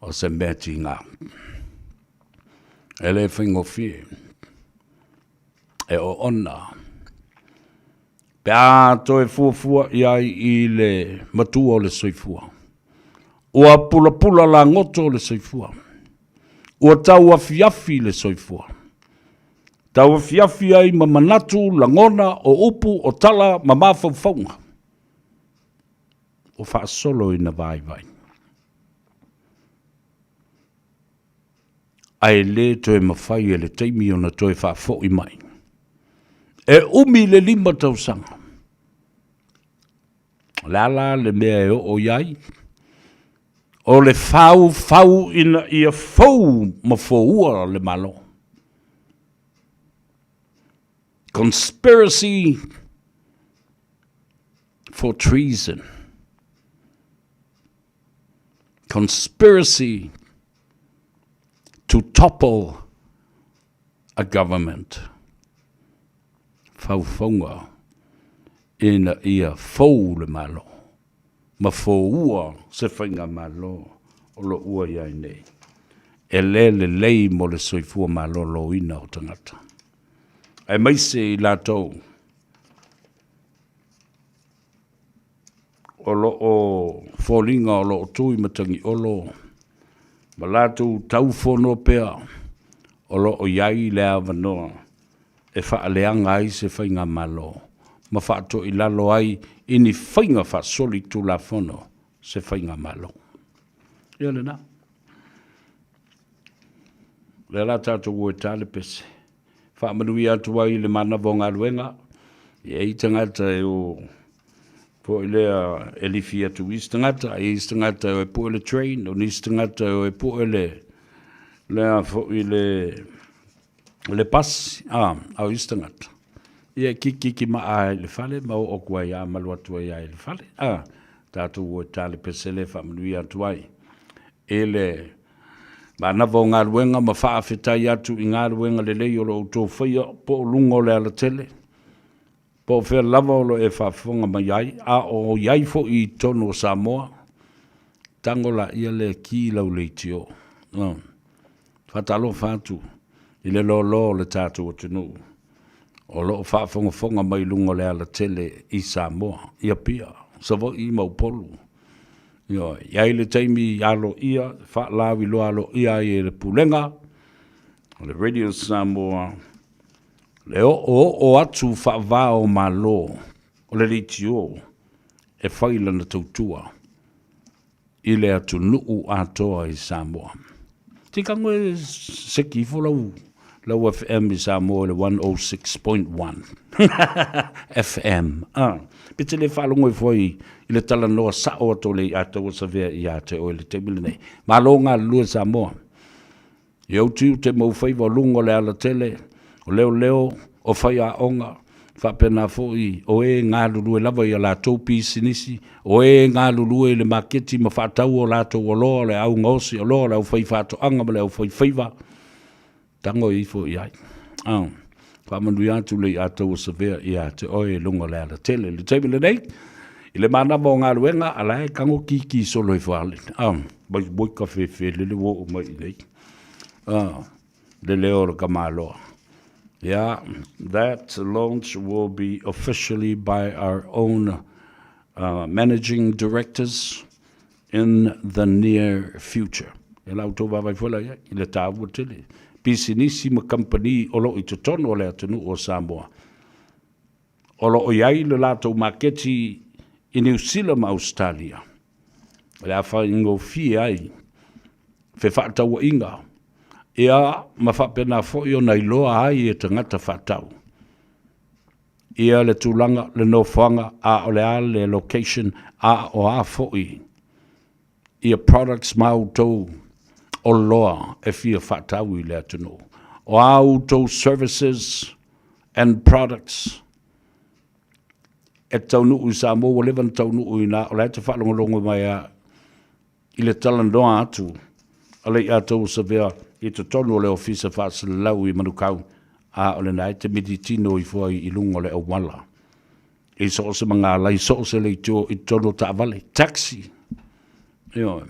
O se mea tigā. E le faigofie. E oona. Pe a toe fuafua i ai i le matua o le soifua. Ua pulapula lagoto le soifua. Ua tauafiafi le soifua. Tauafiafi ai ma manatu, lagona, o upu, o tala ma mafaufauga. Ua faasolo ina vaivai. Ae le toe mafai e le taimi ona toe faafoi mai. E umi le 5 tausaga. O le a la le mea e oo i ai? O le faufau ina ia fou ma foua le Malo. Conspiracy for treason. Conspiracy to topple a government. Faufauga ina ia fou le Malo ma foua se faigamalo o lo ua i ai nei. E le lelei mo le soifua maloloina o tagata, aemaise i latou o lo o foliga o lo o tu i Matagiolo ma latou taufono pea o lo o i ai le avanoa e faaleaga ai se faigamalo ma faatoilalo ai i ni faiga faasolitulafono se faigamalo. Ia lena. O lea la tatou o e ta le pese. Faamanuia atu ai i le manava o galuega, e i ai tagata e o foi lea e lifi atu i isi tagata, e i ai isi tagata e o e pue le train, o nisi tagata e o e pue le, lea foi le, le pasi, a, a o isi tagata, ia e kikiki maa ai i le fale ma oo atu ai a ma alu atu ai lava i le fale, a, tatou o e ta le pese lea e faamanuia atu ai i le manava o galuega ma faafetai atu i galuega lelei o lo outou faia po o luga o le alatele, po o fea lava o lo o e faafofoga mai ai, a o i ai foi i totonu o Samoa, tago laia le ki lau leitio. Faatalofa atu i le loaloa o le tatou atunuu o lo o faafogafoga mai i luga o le alatele i Samoa, i Apia, Savaii ma Upolu. Ioe, i ai le taimi aloaia, faalauiloa aloaia ai e le Pulega o le Radio Samoa le oooo atu faava o Malo o le leitio e fai lana tautua i le atunuu atoa i Samoa. Tikago e seki ifo lau lau FM i Samoa i le 106.1 FM. Ah, pe te le faalogo ifo ai i le talanoa sao atu o le i'a taua savea ia te oe i le taimi lenei. Malo galulue Samoa. I ou tiute ma ou faiva o luga o le alatele, o leoleo, o faiaoga, faapena foi o e galulue lava i a latou pisinisi, o e galulue i le maketi ma faatau o latou oloa, o le au gaosi oloa, o le aufaifaatoaga ma le aufaifaiva, tago ifo i ai. Ah, faamanuia atu le i'a taua savea ia te oe i luga o le alatele. I le taimi lenei, i le manava o galuega, a la e tago kiki solo ifo ale. Ah, mai moi ka fefe lele ua oo mai i nei. Ah, le leo o le tamaloa. Yeah, that launch will be officially by our own managing directors in the near future. E la outou vaavaai foi la i ai, i le taua tele. Pisinisi ma kamupani o lo o i totonu o le atunuu o Samoa, o lo o i ai le latou maketi i Niu Sila ma Ausetalia, o le a faigofie ai fefaatauaiga, ia ma faapena foi ona iloa ai e tagata faatau ia le tulaga, le nofoaga, a o le a le location, a o a foi ia products ma outou oloa e fia faatau i le atunuu. O a outou services and products e taunuu i Samoa, ua leva ona taunuu i ina, o la e te faalogologo mai lava i le talanoa atu a le Iataua Savea i totonu o le Ofisa Faasalalau i Manukau, a o lena e te militino ifo ai i luga o le auala i so o se magalai, so o se leitio i totonu o taavale, taxi, ioe,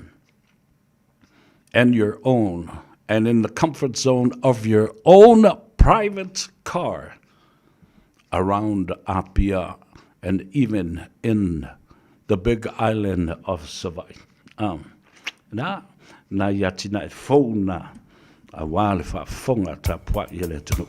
and your own, and in the comfort zone of your own private car around Apia and even in the big island of Savaii. Na, nai atinae fou na aua le faafofoga tapuai a le atunuu.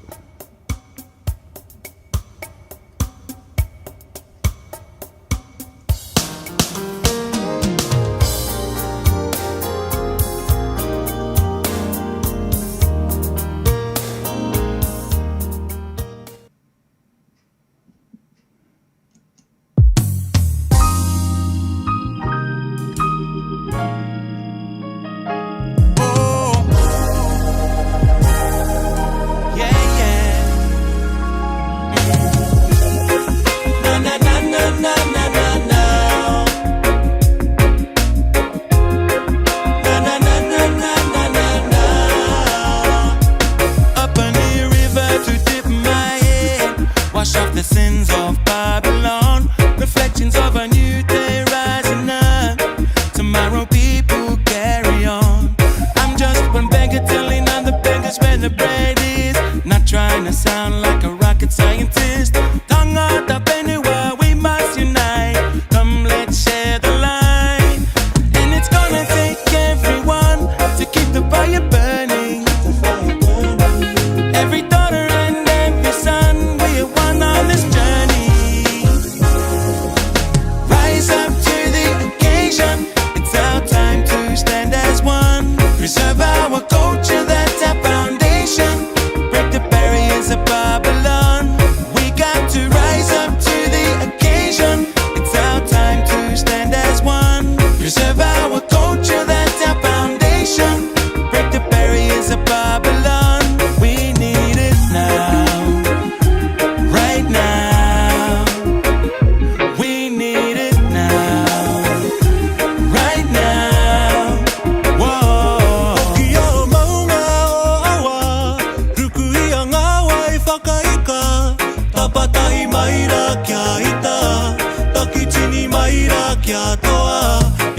mai rā kia toa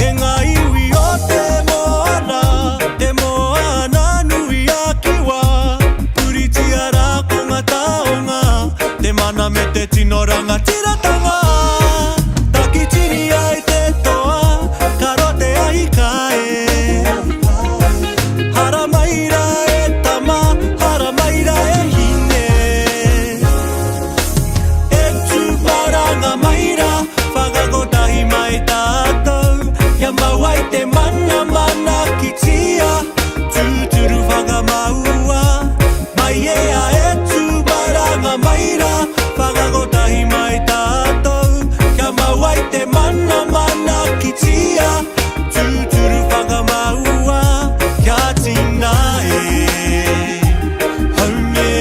E ngā iwi o te moana Te moana nui a Kiwa Puritia rā ko ngā taonga Te mana me te tino rangatiratanga Takitini ai te toa Ka roa te ahi kā e Haramai rā e tama Haramai rā e hine E tū maranga mai rā Whakakotahi mai tātou Kia mau ai te mana Manaakitia Tūturu whakamaua Mai e a e tū maranga mai rā Whakakotahi mai tātou Kia mau ai te mana Manaakitia Tūturu whakamaua Kia tina e Haumē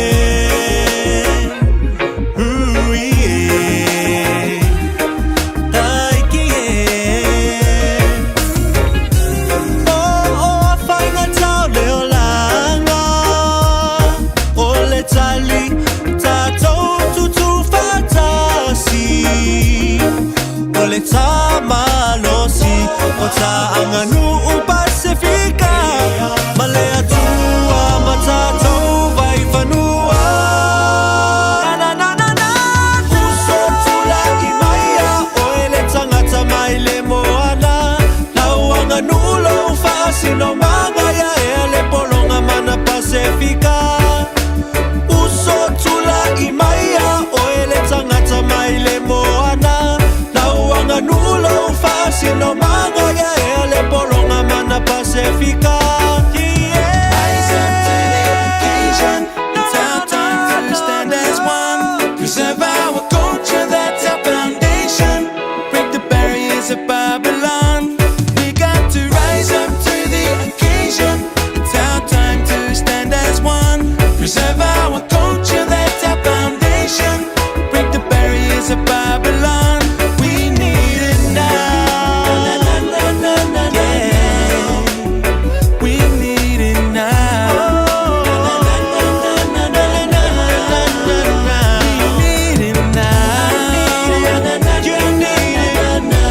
Hui e Taiki e Oh oh whainga tau le olanga O le tali Tātou tutu whātasi O le tāmalosi O tā anganuu Pasifika Ma le Atua ma tātou vai whanua Na na na na Uso tula'i mai a oe le tangata mai le moana Lau aganuu lou faasinomaga ia ea le pologa mana Pasefika Uso tula'i mai a oe le tangata mai le moana Lau aganuu lou faasinomaga ia ea le pologa mana Pasefika Rise up to the occasion. It's our time to stand as one. Preserve our culture, that's our foundation. Break the barriers of Babylon. We got to rise up to the occasion. It's our time to stand as one. Preserve our culture, that's our foundation. Break the barriers of Babylon. We need it now. Yeah. We need it now. We need it now. You need it.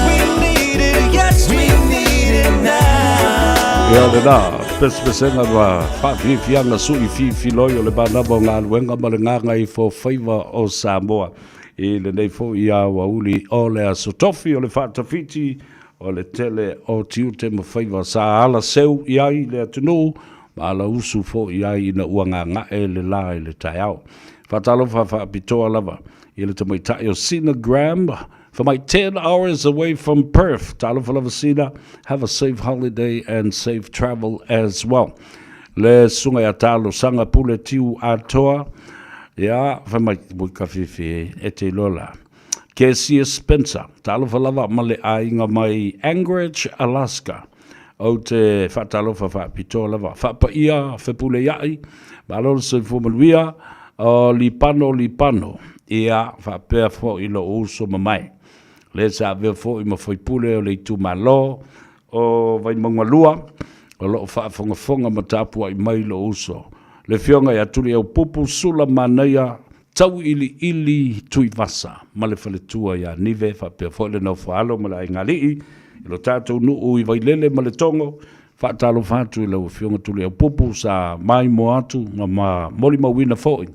We need it. Yes, we need it now. Ia lena pesepesega ma faafiafiaga suʻi fifiloi o le manava o galuega ma le gagaifofaiva o Samoa i lenei foʻi aoauli o le Aso Tofi o le faatafiti o le tele o tiute ma faiva sa ala seu i ai le atunuu ma ala usu foʻi ai ina ua gagaʻe le lā i le taeao. Faatalofa faapitoa lava i le tamaitai o Sina Graham, for my 10 hours away from Perth. Talofa lava Sina, have a safe holiday and safe travel as well. Le susuga ia Talosaga Pule Tiu Atoa, ia, fai mai, ui ka fifi e te iloa la. Kesia Spencer, talofa lava ma le aiga mai Anchorage, Alaska. Ou te faatalofa faapitoa lava. Faapaia Fepuleia'i, malo le soifua manuia, o Lipano Lipano, ia, faapea fo'i lo'u uso mamae. Le sa avea fo'i ma faipule o le itumalo o Vaimauga 2, o lo'o faafogafoga ma tapua'i mai lo'u uso. Le Afioga ia Tuliaupupu Sula Manaia Tauiliili Tuivasa ma le faletua ia Nive faapea foi le nofoaalo ma le aigaalii i lo tatou nuu i Vailele ma Letogo. Faatalofa atu i lau Afioga Tuliaupupu sa maimoa atu ma ma molimauina foi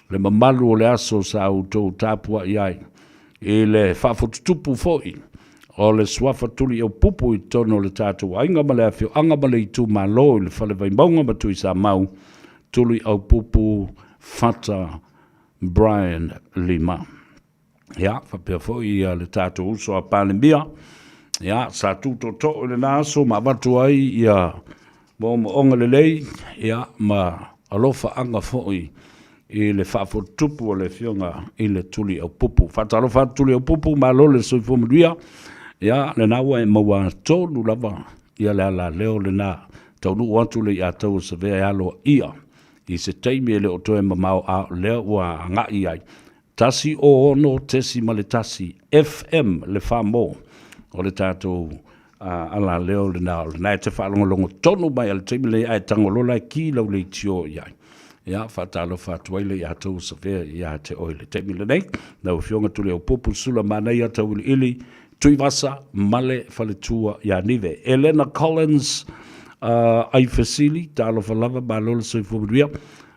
le mamalu o le aso sa outou tapuai ai i le faafotutupu foi o le suafa Tuliaupupu i totonu o le tatou aiga ma le afioaga ma le itumalo i le Fale Vaimauga ma Tuisamau Tuliaupupu Fata Brian Lima. Ia, faapea foi ia le tatou uso a Palemia, ia, sa tu tootoo i lena aso ma avatu ai ia moomooga lelei, ia, ma alofaaga foi i le faafotutupu o le Afioga i le Tuliaupupu. Faatalofa atu Tuliaupupu, malo le soifua manuia, ia, lena ua e maua tonu lava ia le alaleo lena, taunuu atu le iatau o Savea e aloaia i se taimi e le o toe mamao a o lea ua agai ai. 106.1 FM le Famo o le tatou alaleo lena o lena e te faalogologo tonu mai a le taimi lenei ae tagolola e ki lau leitio i ai. Ia, faatalofa atu ai le ia tou Savea ia te oe i le taimi lenei. Lau Afioga Tuliaupupu Sula Manaia Tauiliili. Tuivasa ma le faletua ia Nive. Elena Collins uh, Aifesili, talofa lava, malo le soifua manuia.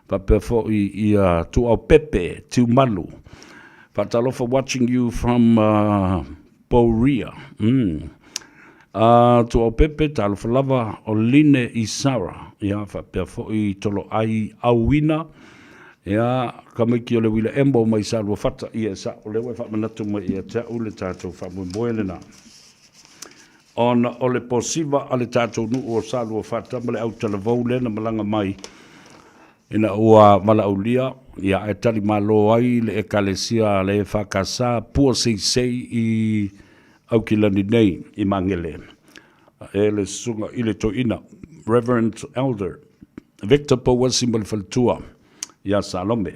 Faapea foi ia Tuaupepe Tiumalu. Faatalofa watching you from uh, Pouria. Mm. Uh, Tuaupepe, talofa lava, o Line Isara. Ia, faapea foi Toloai Auina. Ia, Kamaiki o le Uila Embo mai Saluafata. Ia, sa, o lea ua e faamanatu mai ia te au le tatou faamoemoe lena. Ona o le posiva a le tatou nuu o Saluafata ma le autalavou lea na malaga mai ina ua valaaulia, ia, ae tali malo ai le Ekalesia a le EFKS pua seisei i Aukilani nei i Magele e le Susuga i le Toeaina, Reverend Elder Victor Pouasi ma le faletua ia Salome.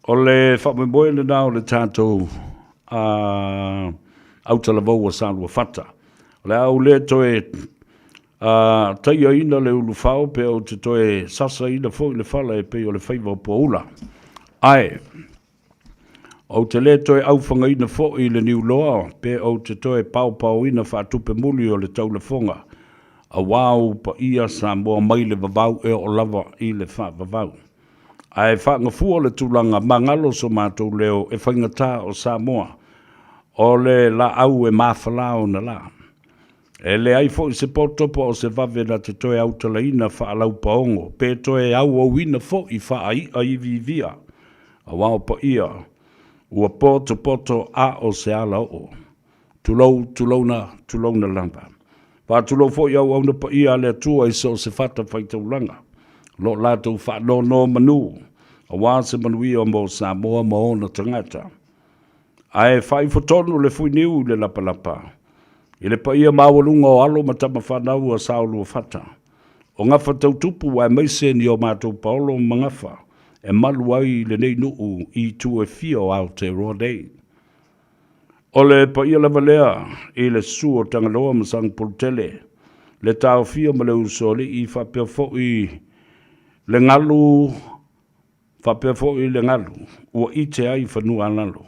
O le faamoemoe lena o le tatou uh, autalavou a Saluafata. O le a ou le toe uh, taiaina le ulufao pe ou te toe sasaina foi le fala e pei o le faiva o Poula. Ae, Ou te le toe aufagaina foi i le niuloa, pe ou te toe paopaoina faatupe muli o le taulafoga, auā ou paia Samoa mai le vavau e oo lava i le faavavau. Ae faagafua le tulaga magalo so matou leo e faigata o Samoa, o le laau e mafala ona la. E leai foi se poto po o se vave na te toe autalaina faalaupaogo pe toe auauina foi faai'a iviivia, auā o paia ua potopoto a o se ala oo. Tulou, tulouna, tulouna lava. Faatulou foi auauna paia a le Atua i so o se fatafaitaulaga, o lo o latou faanonomanu auā se manuia mo Samoa ma ona tagata. Ae faaifotonu le fuiniu i le lapalapa, i le paia maualuga o alo ma tama fanau a Saoluafata, o gafa tautupu aemaise ni o matou paolo ma gafa e malu ai lenei nuu i itu e fia o Aotearoa nei. O le paia lava lea i le susu o Tagaloa ma Sagapolutele, le taofia ma le usoalii faapea foi le galu Faapea foi le galu ua ite ai fanua a lalo.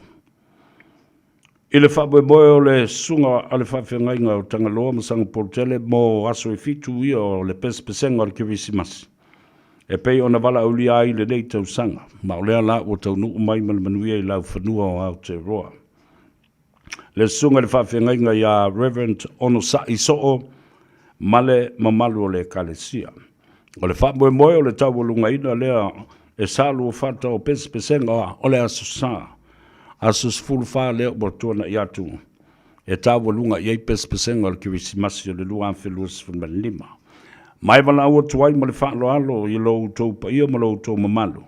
I le faamoemoe o le susuga a le faafeagaiga o Tagaloa ma Sagapolutele mo aso e fitu ia o le pesepesega o le Kerisimasi, e pei ona valaaulia ai lenei tausaga, ma o lea la ua taunuu mai ma le manuia i laufanua o Aotearoa. Le susuga i le faafeagaiga ia Reverend Onosai Soo ma le mamalu o le Ekalesia. O le faamoemoe o le taualugaina lea e Saluafata o pesepesega o le Aso Sa, aso 14 lea ua tuanai atu e taualuga i ai pesepesega o le Kerisimasi o le 2025. Ma e valaau atu ai ma le faaaloalo i lo outou paia ma lo outou mamalu,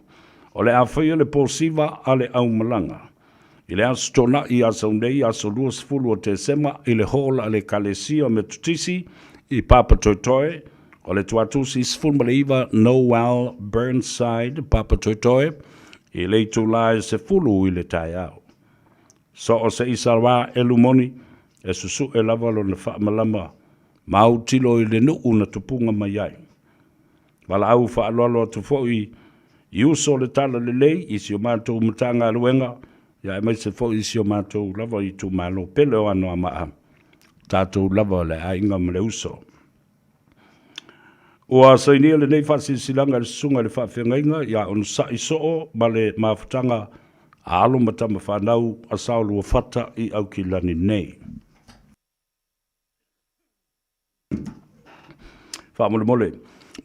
o le a faia le posiva a le aumalaga I le Aso Toonai ia Saunei, aso 20 o Tesema, i le hall a le Ekalesia Metotisi i Papatoetoe, o le Tuatusi 19 Noel Burnside, Papatoetoe, i le itulā e 10 i le taeao. So o se Isaraelu moni, e susu'e lava lona faamalama ma autilo i le nuu na tupuga mai ai. Valaau faaaloalo atu foi i uso o le Talalelei i si o matou Matagaluega, ia aemaise foi i si o matou lava itumalo pele o Anoamaa, tatou lava o le aiga ma le uso. Ua sainia lenei faasilasilaga e le Susuga i le Faafeagaiga ia Onosai Soo ma le mafutaga a alo ma tama fanau a Saoluafata i Aukilani nei. Faamolemole,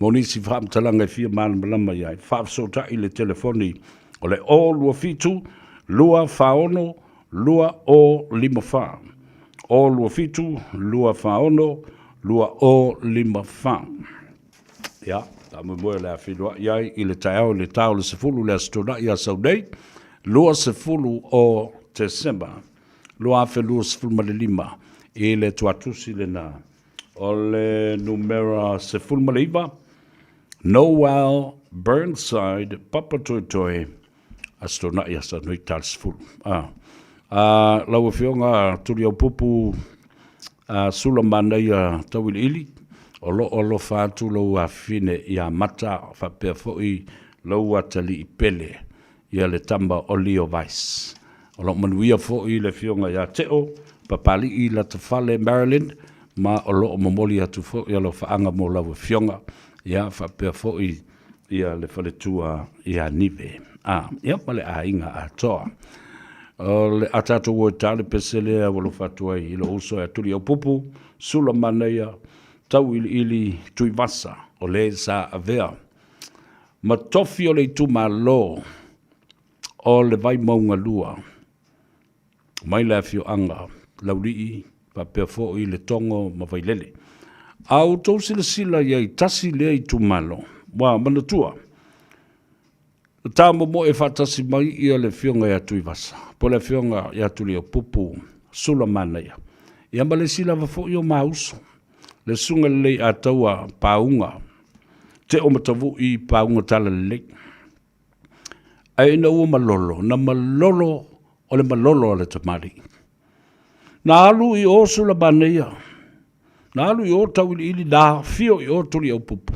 mo nisi faamatalaga e fia malamalama i ai, faafesootai i le telefoni o le 027 246 2054. 027 246 2054. Ia, faamoemoe o le a feiloai ai i le taeao i le ta o le 10 le Aso Toonai a sau nei, 20 o Tesema. 2025 i le tuatusi lena o le numera 19 Noel Burnside Papatoetoe Aso Toonai aso nui ta le 10. Ah. Ah, lau Afioga Tuliaupupu ah, Sula Manaia Tauiliili, o lo o alofa atu lou afafine ia Mata faapea foi lou atalii pele ia le tama o Leo Weiss. O lo o manuia foi le Afioga ia Teo, Papalii Latafale Marilyn, ma o lo o momoli atu foi alofaaga mo lau Afioga, ia faapea foi ia le faletua ia Nive, a, ia ma le aiga atoa. O le a tatou o e ta le pese lea ua alofa atu ai i lou uso ia Tuliaupupu, Sula Manaia, Tauiliili Tuivasa, o le sa avea ma tofi o le itumalo o le Vaimauga 2 mai le afioaga Laulii faapea foi Letogo ma Vailele. A outou silasila i ai tasi lea itumalo, ua manatua, na tamomoe faatasi mai ia le afioga ia Tuivasa, po o le afioga ia Tuliaupupu Sulamanaia, ia ma le isi lava foi o ma uso, le Susuga Lelei Ataua Pauga, Teo Matavui Pauga Talalelei. Ae ina ua malolo, na malolo o le malolo a le tamalii. Na alu i o Sulamanaia, na alu i o Tauiliili, na afio i o Tuliaupupu,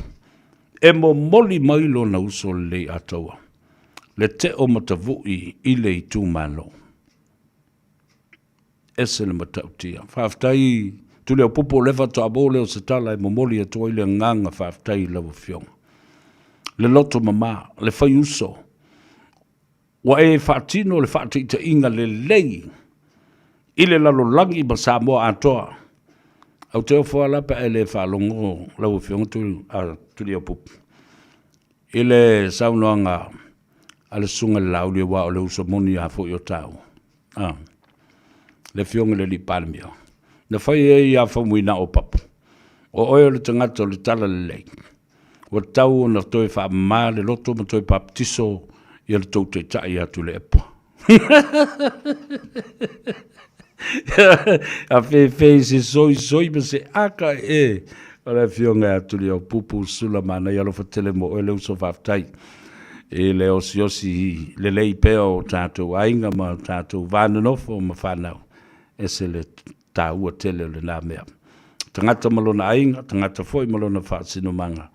e momoli mai lona uso lelei Ataua, le teo matavui i le itumalo. Ese le matautia. Faafetai Tuliaupupu o lea faatoa maua lea o se tala e momoli atu ai le agaga faafetai i lau Afioga. Le loto mama, le fai uso, ua e faatino le faataitaiga lelei i le lalolagi ma Samoa atoa. Ou te ofo lava la pe a e le faalogo lau Afioga Tuliaupupu i le saunoaga a le Susuga i le Laauli aua o le uso moni lava foi o taua. A, le Afioga i le Alii Palemia, na fai ai ia Faumuina o Papu, o oe o le tagata o le talalelei, ua tatau ona toe faamama le loto ma toe papatiso ia le tou taitai ia Tuilaepa. A fefe i se soisoi ma se aka e o le Afioga ia Tuliaupupu Sulamanaia, alofa tele mo oe le uso faafetai. i le osiosi lelei pea o tatou aiga ma tatou va nonofo ma fanau, ese le taua tele o lena mea. Tagata ma lona aiga, tagata foi ma lona faasinomaga,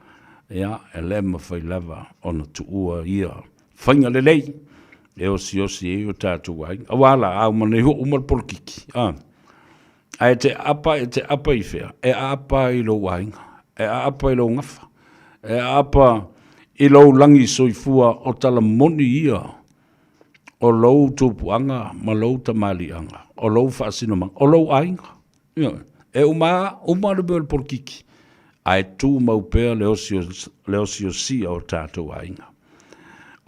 ia, e le mafai lava ona tuua ia faiga lelei e osiosi ai o tatou aiga. Aua la, a uma nei ua uma le polokiki, a, ae te aapa, e te aapa i fea? E aapa i lou aiga, e aapa i lou gafa, e aapa i lou lagi soifua o tala moni ia o lou tupuaga ma lou tamaliiaga, o lou faasinomaga, o lou aiga. Ioe. E uma uma le mea o le polokiki, ae tumau pea le osiosia o tatou aiga.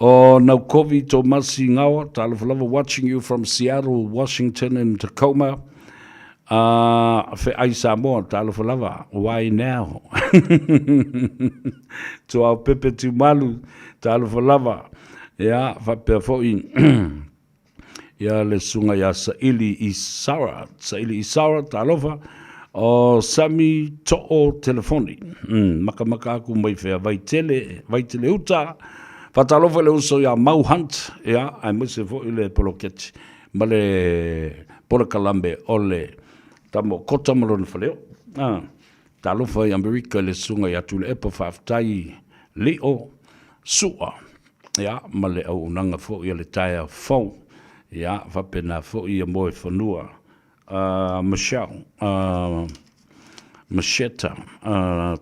O Naukovi Tomasi Gaoa, talofa lava, watching you from Seattle, Washington and Tacoma. Feai Samoa, talofa lava, why now? Tuao Pepe Tiumalu, talofa lava. Ia, faapea foi ia le susuga ia Saili Isara, Saili Isara, talofa, o Sami Too Telefoni, makamaka aku mai fea, Vaitele, Vaitele Uta, faatalofa i le uso ia Mau Hunt, ia, aemaise foi le poloketi ma le polokalame o le tama o Kota ma lona faleo. Ah, talofa i Amerika i le susuga ia Tuilaepa, faafetai Lio Sua, ia, ma le auaunaga foi a le taeao fou, ia, faapena foi ia Moefanua, Michelle, Macheta,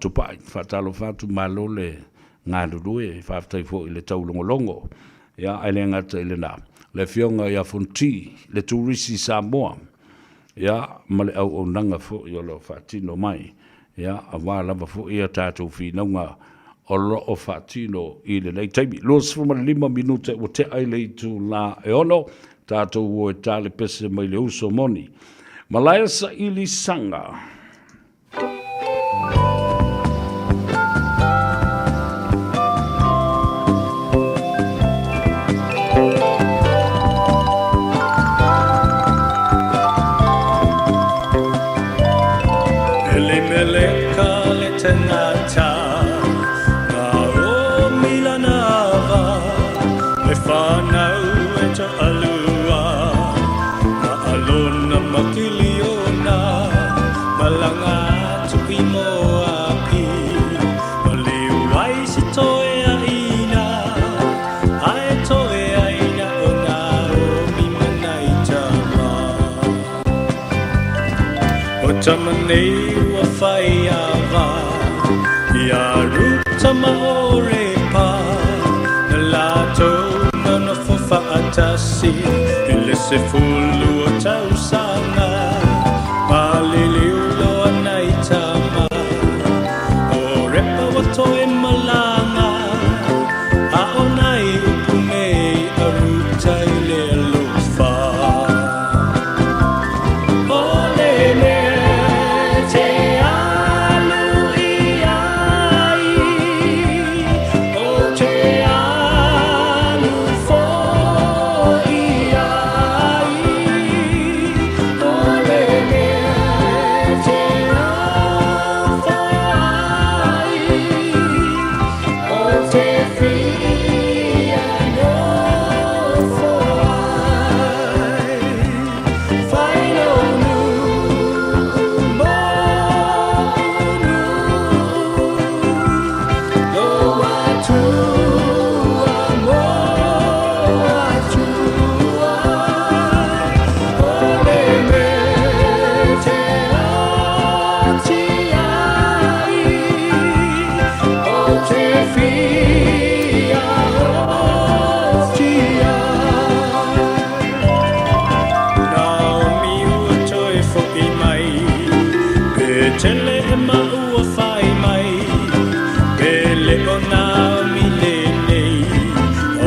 Tupai, faatalofa atu, malo le galulue, faafetai foi i le taulogologo, ia, ae le gata i lena, le Afioga ia Fonti, le Turisi Samoa, ia, ma le auaunaga foi o lo o faatino mai, ia, aua lava foi a tatou finauga o lo o faatino i lenei taimi. 25 minute ua tea i le itula e 6, tatou o e ta le pese mai le uso moni. Malaia saili saga. Elimeleka le tangata nga o Milanava me whanau e toalua na Alona ma Kiliona. tama nei ua fai ava Ia Ruta ma Orepa Na latou nonofo faatasi I le 12 o tausaga Maliliu loa nai tama O Repa ua toe malaga A o nai upu nei a Ruta i le alofa O le mea te alu i ai O te alu foi ai O le mea te nofo ai O te fia nofo ai Fai lou nuu mo'u nuu Lou Atua mo Atua O le mea te oti ai O te fia oti ai Naomi ua toe fo'i mai Petelehema ua fai mai Pe le o Naomi lenei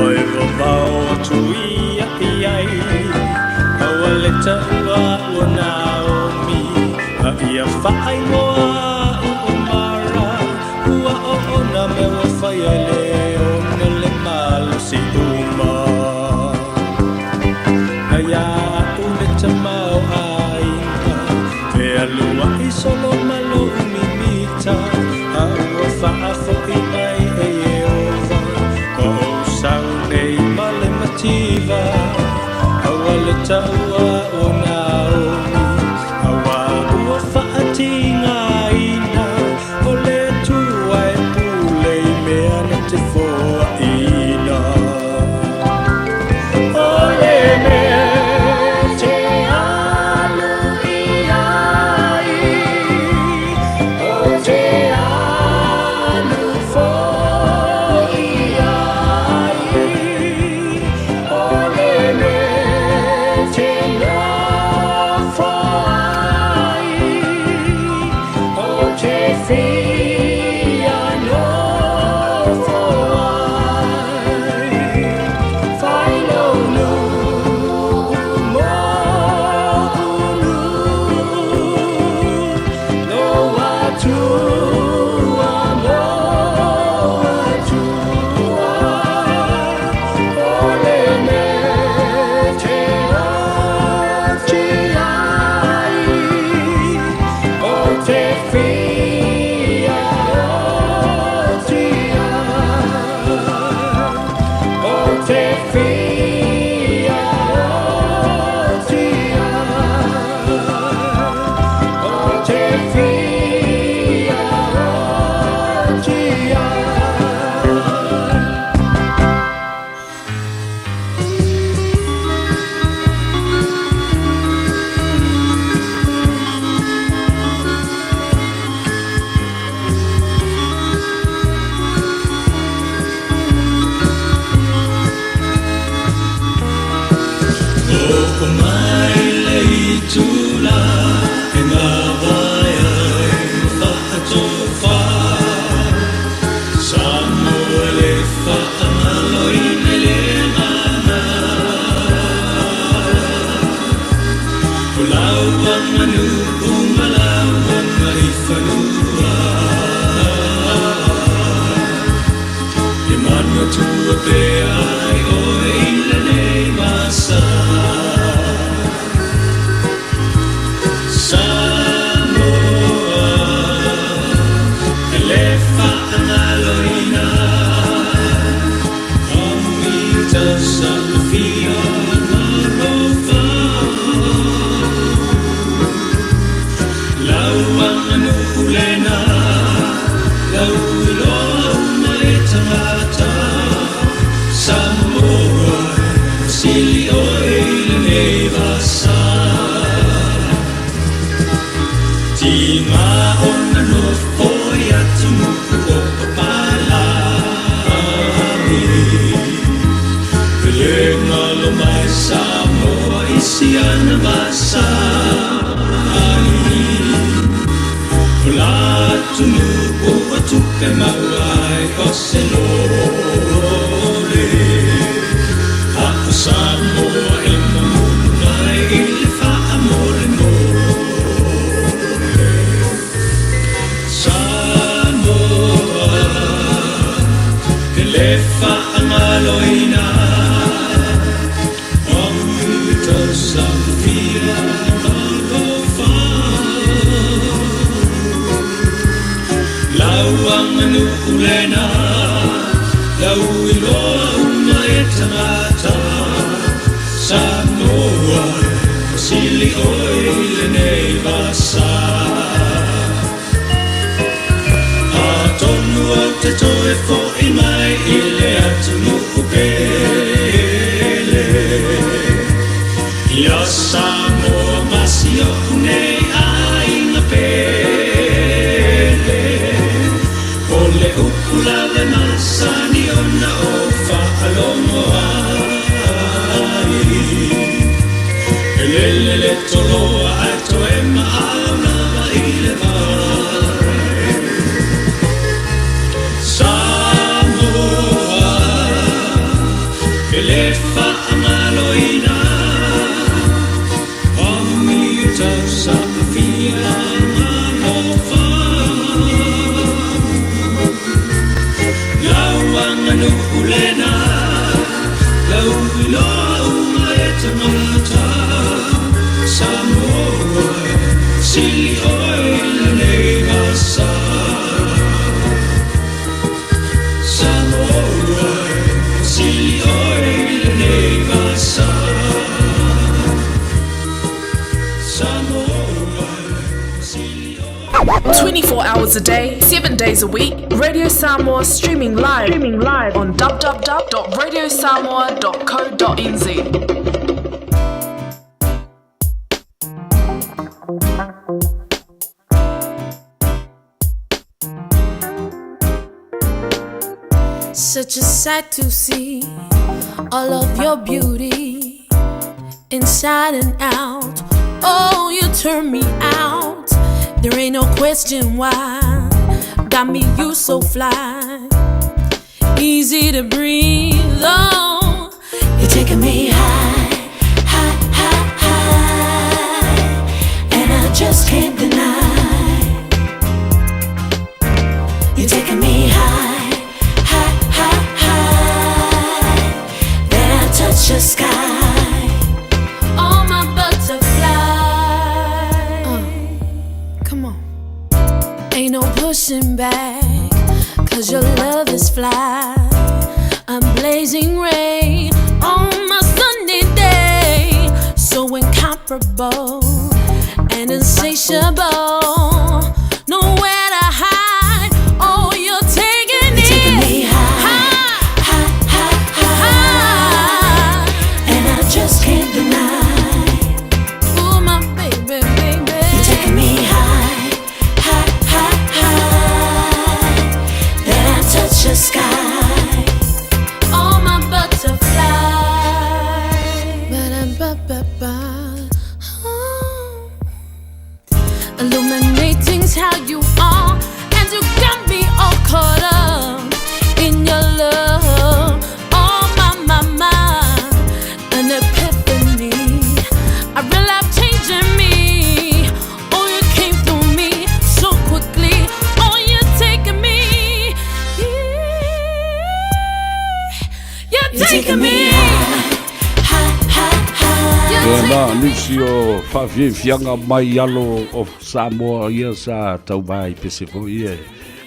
Oe vavao atu ia i ai Aua le taua a'u o Naomi A ia faaigoa a'u o Mara Ua oo nā mea ua faia e le One le malosi uma Na iā a'u le tamaoaiga Fealua'i solo ma lo'u mimita A ua faafo'i mai e Ieova O ou sau nei ma le mativa Aua le taua a'u o Naomi Auā ua faatigaina O le Atua e pule i mea na te foaʻina O le mea te alu i ai O te alu foi ai O le mea te nofo ai O te fia nofo ai Fai lou nuu mo'u nuu Lou Atua mo Atua O le mea te oti ai O te fia oti ai O te fia oti ai O te fia oti ai. O'o mai le itulā e mavae ai ma faatofa Samoa e le faagaloina i le agaga O lau aganuu ma lau agaifanua E manatua pea ai oe i lenei ma sa Samoa e le faagaloina Amita sa'afia ma alofa Tiga ona nofo i atunuu o papalagi. E le galo mai Samoa i si ana masani. O la atunuu ua tupe maua ai o se lole. A o Samoa e mamulu mai i le faamolemole. Samoa, e le faagaloina. O tausaga alofa. Lau aganuu lena, lau iloa uma e tagata. Samoa, ua sili oe i lenei vasa. Atonu ou te toe fo'i mai i le atunuu pele. Ia Samoa ma si o'u nei aiga pele. O le upu lava e masani ona ou faalogo ai. E lele le toloa ae toe maau lava i le vai. Samoa, e le faagaloina. O tausaga fia alofa. Lau aganuu lena, lau iloa uma e tagata. Samoa, sili oe i lenei vasa. Samoa, sili oe i lenei vasa. Samoa, sili 24 hours a day, 7 days a week, Radio Samoa streaming live, on www.radiosamoa.co.nz. Such a sight to see all of your beauty inside and out. Oh, you turn me out. There ain't no question why. Got me you so fly, easy to breathe. Oh, you're taking me high, high, high, high, and I just can't deny. You're taking me high, high, high, high, that I touch the sky. Oh, my butterfly. Come on. Ain't no pushing back, cause your love is fly. A blazing ray on my sunny day. So incomparable and insatiable. Nowhere to hide. Oh, you're taking You're taking it me high, high, high, high, and I just can't deny. Ooh, my baby, baby. You're taking me high, high, high, high, that I touch the sky. Oh, my butterfly. Ba-da-ba-ba-ba. Oh. Illuminating's how you are, and you got me all caught up in your love. Oh, my, my, my, an epiphany. A real life changing me. Oh, you came through me so quickly. Oh, you're taking me. You're You're taking taking me me high, high, high, Ia na nisi o faafiafiaga mai alo o Samoa ia sa tauvā i pese foi e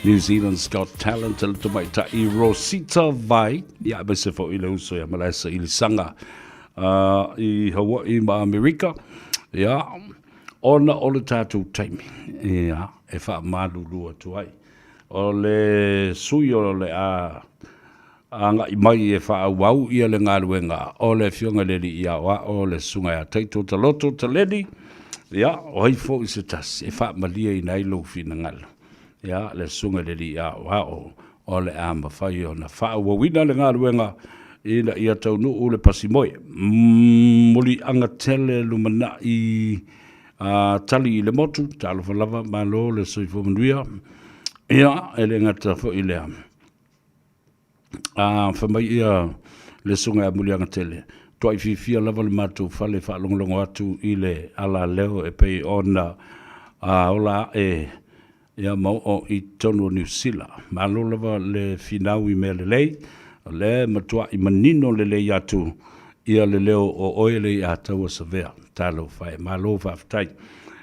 New Zealand's Got Talent le tamaitai Rosita Vai, ia aemaise foi le uso ia Malaesa Ilisaga i Hawaii ma Amerika, ia ona o le tatou taimi ia e faamalulu atu ai. O le sui o le a agai mai e faaauau ia le galuega o le Afioga i le Alii Aoao le Susuga ia Taito Taloto Taleni. Ia, o ai foʻi se tasi e faamalieina ai lou finagalo? Ia, le Susuga i le Alii Aoao o le a mafai ona faaauauina le galuega ina ia taunuu le pasimoe. Muliaga tele lumanai a tali i le motu, talofa lava, malo le soifua manuia. Ia, e le gata foi i lea, a fai mai ia le susuga ia Muliagatele, tuai fiafia lava le matou fale faalogologo atu i le alaleo e pei ona ola ae ia ma oo i totonu o Niu Sila. Malo lava le finau i mea lelei, o lea e matuai manino lelei atu ia le leo o oe le ia taua Savea. Talofa e, malo faafetai.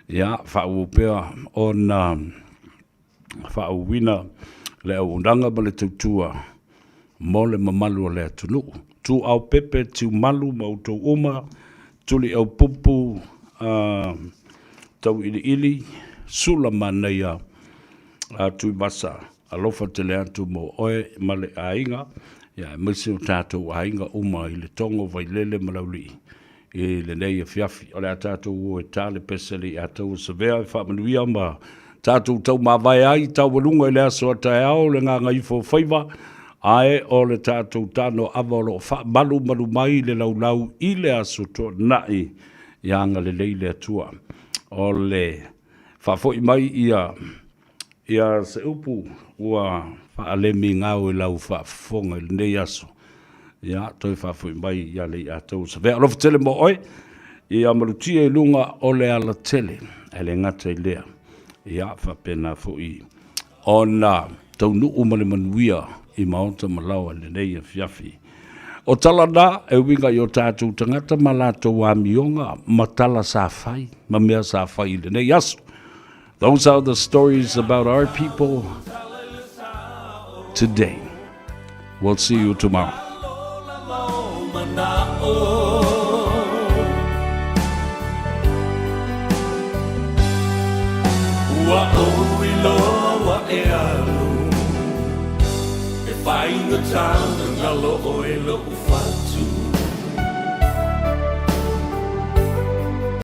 Ia, faaauau pea ona faaauauina le auaunaga ma le tautua mo le mamalu o le atunuu. Tuuao Pepe, Tiumalu ma outou uma, Tuliaupupu, Tauiliili, Sula Manaia, Tuivasa, alofa tele atu mo oe ma le aiga, aemaise o tatou aiga uma i Letogo, Vailele ma Laulii i lenei afiafi. O le a tatou o e ta le pese le ia taua Savea e faamanuia ma tatou taumavae ai taualuga i le aso a taeao le gagaifo o faiva, ae o le tatou tano ava o lo o faamalumalu mai le laulau i le aso Toonai. Ia agalelei le Atua. O le faafoi mai ia ia se upu ua faalemigao i lau faafofoga i lenei aso. Ia, toe faafoi mai ia Leiatau Savea. Alofa tele mo oe, ia malutia i luga o le alatele, ae le gata i lea. Ia, faapena foi ona taunuu ma le manuia i maota ma laoa i lenei afiafi. O tala na e uiga i o tatou tagata ma latou amioga ma tala sa fai ma mea sa fai i lenei aso. Those are the stories about our people today. We'll see you tomorrow.